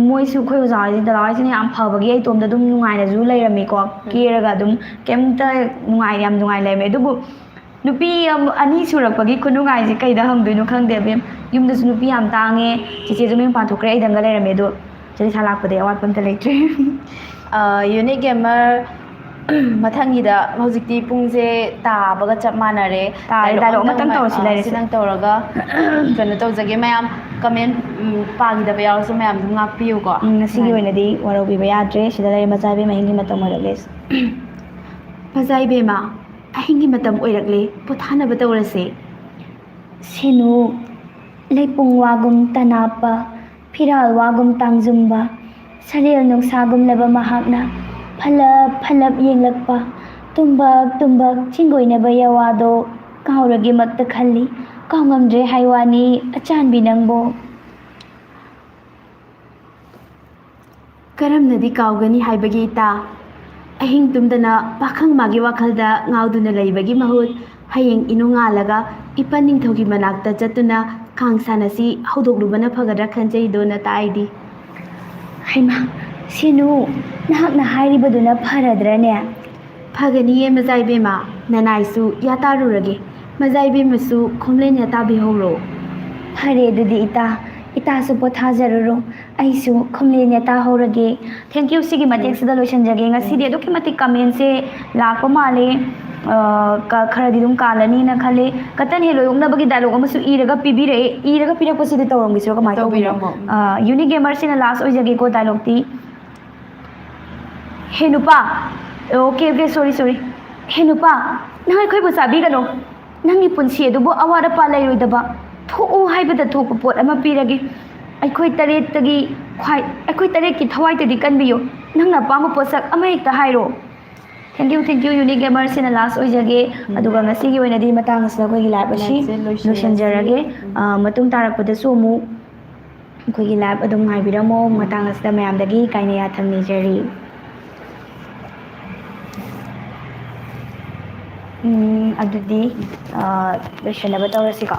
ꯃꯣꯏꯁꯨ, ꯑꯩꯈꯣꯏ ꯑꯣꯖꯥ ꯍꯣꯏꯁꯤ, ꯗꯗꯥ ꯍꯣꯏꯁꯤꯅ ꯌꯥꯝ ꯐꯕꯒꯤ ꯑꯩ ꯏꯇꯣꯝꯗ ꯑꯗꯨꯝ ꯅꯨꯡꯉꯥꯏꯅꯁꯨ ꯂꯩꯔꯝꯃꯤꯀꯣ꯫ ꯎꯝ꯫ ꯀꯦꯔꯒ ꯑꯗꯨꯝ ꯀꯩꯝꯇ ꯅꯨꯡꯉꯥꯏ-, ꯌꯥꯝ ꯅꯨꯡꯉꯥꯏ ꯂꯩꯔꯝꯃꯦ꯫ ꯑꯗꯨꯕꯨ ꯅꯨꯄꯤ ꯑꯃ, ꯑꯅꯤ ꯁꯨꯔꯛꯄꯒꯤ ꯈꯨꯅꯨꯡꯉꯥꯏꯁꯦ ꯀꯩꯗ ꯍꯪꯗꯣꯏꯅꯣ ꯈꯪꯗꯦ, ꯑꯕꯦꯝ꯫ ꯌꯨꯝꯗꯁꯨ ꯅꯨꯄꯤ ꯌꯥꯝ ꯇꯥꯡꯉꯦ, ꯆꯤꯆꯦꯁꯨ ꯃꯌꯨꯝ ꯄꯥꯟꯊꯣꯛꯈ꯭ꯔꯦ, ꯑꯩꯗꯪꯒ ꯂꯩꯔꯝꯃꯦ꯫ ꯑꯗꯣ ꯆꯦ ꯂꯤꯁꯥ ꯂꯥꯛꯄꯗꯩ ꯑꯋꯥꯠꯄ ꯑꯝꯇ ꯂꯩꯇ꯭ꯔꯦ꯫ ꯑ, Unique Gamer, ꯃꯊꯪꯒꯤꯗ ꯍꯧꯖꯤꯛꯇꯤ ꯄꯨꯡꯁꯦ ꯇꯥꯕꯒ ꯆꯞ ꯃꯥꯟꯅꯔꯦ꯫ ꯇꯥꯔꯦ, dialogue dialogue ꯑꯃꯇꯪ ꯑꯃꯇꯪ ꯃ-, ꯇꯧꯔꯁꯤ, ꯑ, ꯂꯩꯔꯁꯦ꯫ ꯁꯤꯗꯪ ꯇꯧꯔꯒ ꯀꯩꯅꯣ ꯇꯧꯖꯒꯦ꯫ ꯃꯌꯥꯝ comment, ꯎꯝ, ꯄꯥꯈꯤꯗꯕ ꯌꯥꯎꯔꯁꯨ ꯃꯌꯥꯝ ꯑꯗꯨꯝ ꯉꯥꯛꯄꯤꯌꯨꯀꯣ꯫ ꯎꯝ, ꯉꯁꯤꯒꯤ ꯃꯥꯅꯦ꯫ ꯑꯣꯏꯅꯗꯤ ꯋꯥꯔꯧꯕꯤꯕ ꯌꯥꯗ꯭ꯔꯦ꯫ ꯁꯤꯗ ꯂꯩꯔꯦ, ꯃꯆꯥ ꯏꯕꯦꯝꯃ ꯍꯤꯟꯗꯤ ꯃꯇꯝ ꯑꯣꯏꯔꯛꯂꯦ꯫ ꯃꯆꯥ ꯏꯕꯦꯝꯃ, ꯑꯍꯤꯡꯒꯤ ꯃꯇꯝ ꯑꯣꯏꯔꯛꯂꯦ, ꯄꯣꯊꯥꯅꯕ ꯇꯧꯔꯁꯦ꯫ ꯁꯤꯅꯨ, ꯂꯩꯄꯨꯡ ꯋꯥꯒꯨꯝ ꯇꯅꯥꯞꯄ, ꯐꯤꯔꯥꯜ ꯋꯥꯒꯨꯝ ꯇꯥꯡꯖꯨꯝꯕ, ꯁꯔꯦꯜ ꯅꯨꯡꯁꯥꯒꯨꯝꯂꯕ ꯃꯍꯥꯛꯅ ꯐꯂꯞ ꯐꯂꯞ ꯌꯦꯡꯂꯛꯄ, ꯇꯨꯝꯕꯛ ꯇꯨꯝꯕꯛ ꯆꯤꯡꯒꯣꯏꯅꯕ ꯌꯋꯥꯗꯣ ꯀꯥꯎꯔꯒꯦꯃꯛꯇ ꯈꯜꯂꯤ꯫ ꯀꯥꯎꯉꯝꯗ꯭ꯔꯦ ꯍꯥꯏ ꯋꯥꯅꯤ, ꯑꯆꯥꯟꯕꯤ ꯅꯪꯕꯣ꯫ ꯀꯔꯝꯅꯗꯤ ꯀꯥꯎꯒꯅꯤ ꯍꯥꯏꯕꯒꯦ ꯏꯇꯥ? ꯑꯍꯤꯡ ꯇꯨꯝꯗꯅ ꯄꯥꯈꯪ ꯃꯥꯒꯤ ꯋꯥꯈꯜꯗ ꯉꯥꯎꯗꯨꯅ ꯂꯩꯕꯒꯤ ꯃꯍꯨꯠ, ꯍꯌꯦꯡ ꯏꯅꯨꯡꯉꯥꯜꯂꯒ ꯏꯄꯟ ꯅꯤꯡꯊꯧꯒꯤ ꯃꯅꯥꯛꯇ ꯆꯠꯇꯨꯅ ꯀꯥꯡ ꯁꯥꯟꯅꯁꯤ ꯍꯧꯗꯣꯛꯂꯨꯕꯅ ꯐꯒꯗ꯭ꯔꯥ ꯈꯟꯖꯩꯗꯣ ꯅꯇꯥ ꯑꯩꯗꯤ꯫ ꯍꯩꯃꯥ, ꯁꯤꯅꯨ, ꯅꯍꯥꯛꯅ ꯍꯥꯏꯔꯤꯕꯗꯨꯅ ꯐꯔꯗ꯭ꯔꯅꯦ? ꯐꯒꯅꯤꯌꯦ ꯃꯖꯥ ꯏꯕꯦꯝꯃ, ꯅꯅꯥꯏꯁꯨ ꯌꯥꯇꯥꯔꯨꯔꯒꯦ꯫ ꯃꯖꯥ ꯏꯕꯦꯝꯃꯁꯨ ꯈꯣꯝꯂꯦꯟ ꯌꯥꯇꯥꯕꯤꯍꯧꯔꯣ꯫ ꯐꯔꯦ, ꯑꯗꯨꯗꯤ ꯏꯇꯥ, ꯏꯇꯥꯁꯨ ꯄꯣꯊꯥꯖꯔꯨꯔꯣ, ꯑꯩꯁꯨ ꯈꯣꯝꯂꯦꯟ ꯌꯥꯇꯥꯍꯧꯔꯒꯦ꯫ Thank you, ꯁꯤꯒꯤ ꯃꯇꯦꯛꯁꯤꯗ ꯂꯣꯏꯁꯤꯟꯖꯒꯦ꯫ ꯉꯁꯤꯗꯤ ꯑꯗꯨꯛꯀꯤ ꯃꯇꯤꯛ commentꯁꯦ ꯂꯥꯛꯄ ꯃꯥꯜꯂꯦ꯫ ꯑ, ꯀ-, ꯈꯔꯗꯤ ꯑꯗꯨꯝ ꯀꯥꯜꯂꯅꯤꯅ ꯈꯜꯂꯦ꯫ ꯀꯇꯟ ꯍꯦ ꯂꯣꯏꯌꯣꯛꯅꯕꯒꯤ dialogue ꯑꯃꯁꯨ ꯏꯔꯒ ꯄꯤꯕꯤꯔꯛꯑꯦ꯫ ꯏꯔꯒ ꯄꯤꯔꯛꯄꯁꯤꯗ ꯇꯧꯔꯝꯒꯦꯁꯤꯔꯣ, ꯀꯃꯥꯏꯅ ꯇꯧꯕꯤꯅꯣ? ꯇꯧꯕꯤꯔꯝꯃꯣ꯫ ꯑ, Unique Gamerꯁꯤꯅ last ꯑꯣꯏꯖꯒꯦꯀꯣ dialogueꯇꯤ꯫ ꯍꯦ ꯅꯨꯄꯥ, okay, okay, sorry, sorry꯫ ꯍꯦ ꯅꯨꯄꯥ, ꯅꯪ ꯑꯩꯈꯣꯏꯕꯨ ꯆꯥꯕꯤꯒꯅꯨ꯫ ꯅꯪꯒꯤ ꯄꯨꯟꯁꯤ ꯑꯗꯨꯕꯨ ꯑꯋꯥꯠ ꯑꯄꯥ ꯂꯩꯔꯣꯏꯗꯕ, ꯊꯣꯛꯎ ꯍꯥꯏꯕꯗ ꯊꯣꯛꯄ ꯄꯣꯠ ꯑꯃ ꯄꯤꯔꯒꯦ꯫ ꯑꯩꯈꯣꯏ ꯇꯔꯦꯠꯇꯒꯤ ꯈ꯭ꯋꯥꯏ, ꯑꯩꯈꯣꯏ ꯇꯔꯦꯠꯀꯤ ꯊꯋꯥꯏꯗꯗꯤ ꯀꯟꯕꯤꯌꯨ꯫ ꯅꯪꯅ ꯑꯄꯥꯝꯕ ꯄꯣꯠꯁꯛ ꯑꯃ ꯍꯦꯛꯇ ꯍꯥꯏꯔꯣ꯫ Thank you, thank you, Unique Gamerꯁꯤꯅ last ꯑꯣꯏꯖꯒꯦ꯫ ꯑꯗꯨꯒ ꯉꯁꯤꯒꯤ ꯑꯣꯏꯅꯗꯤ ꯃꯇꯥꯡ ꯑꯁꯤꯗ ꯑꯩꯈꯣꯏꯒꯤ live ꯑꯁꯤ Liveꯁꯦ ꯂꯣꯏꯁꯤꯜꯂꯁꯤ꯫ ꯂꯣꯏꯁꯤꯟꯖꯔꯒꯦ꯫ ꯑ, ꯃꯇꯨꯡ ꯇꯥꯔꯛꯄꯗꯁꯨ ꯑꯃꯨꯛ ꯑꯩꯈꯣꯏꯒꯤ live ꯑꯗꯨꯝ ꯉꯥꯏꯕꯤꯔꯝꯃꯣ꯫ ꯃꯇꯥꯡ ꯑꯁꯤꯗ ꯃꯌꯥꯝꯗꯒꯤ ꯀꯥꯏꯅ ꯌꯥꯊꯪ ꯅꯤꯖꯔꯤ꯫ ꯎꯝ, ꯑꯗꯨꯗꯤ, ꯑ, ꯂꯣꯏꯁꯤꯟꯅꯕ ꯇꯧꯔꯁꯤꯀꯣ꯫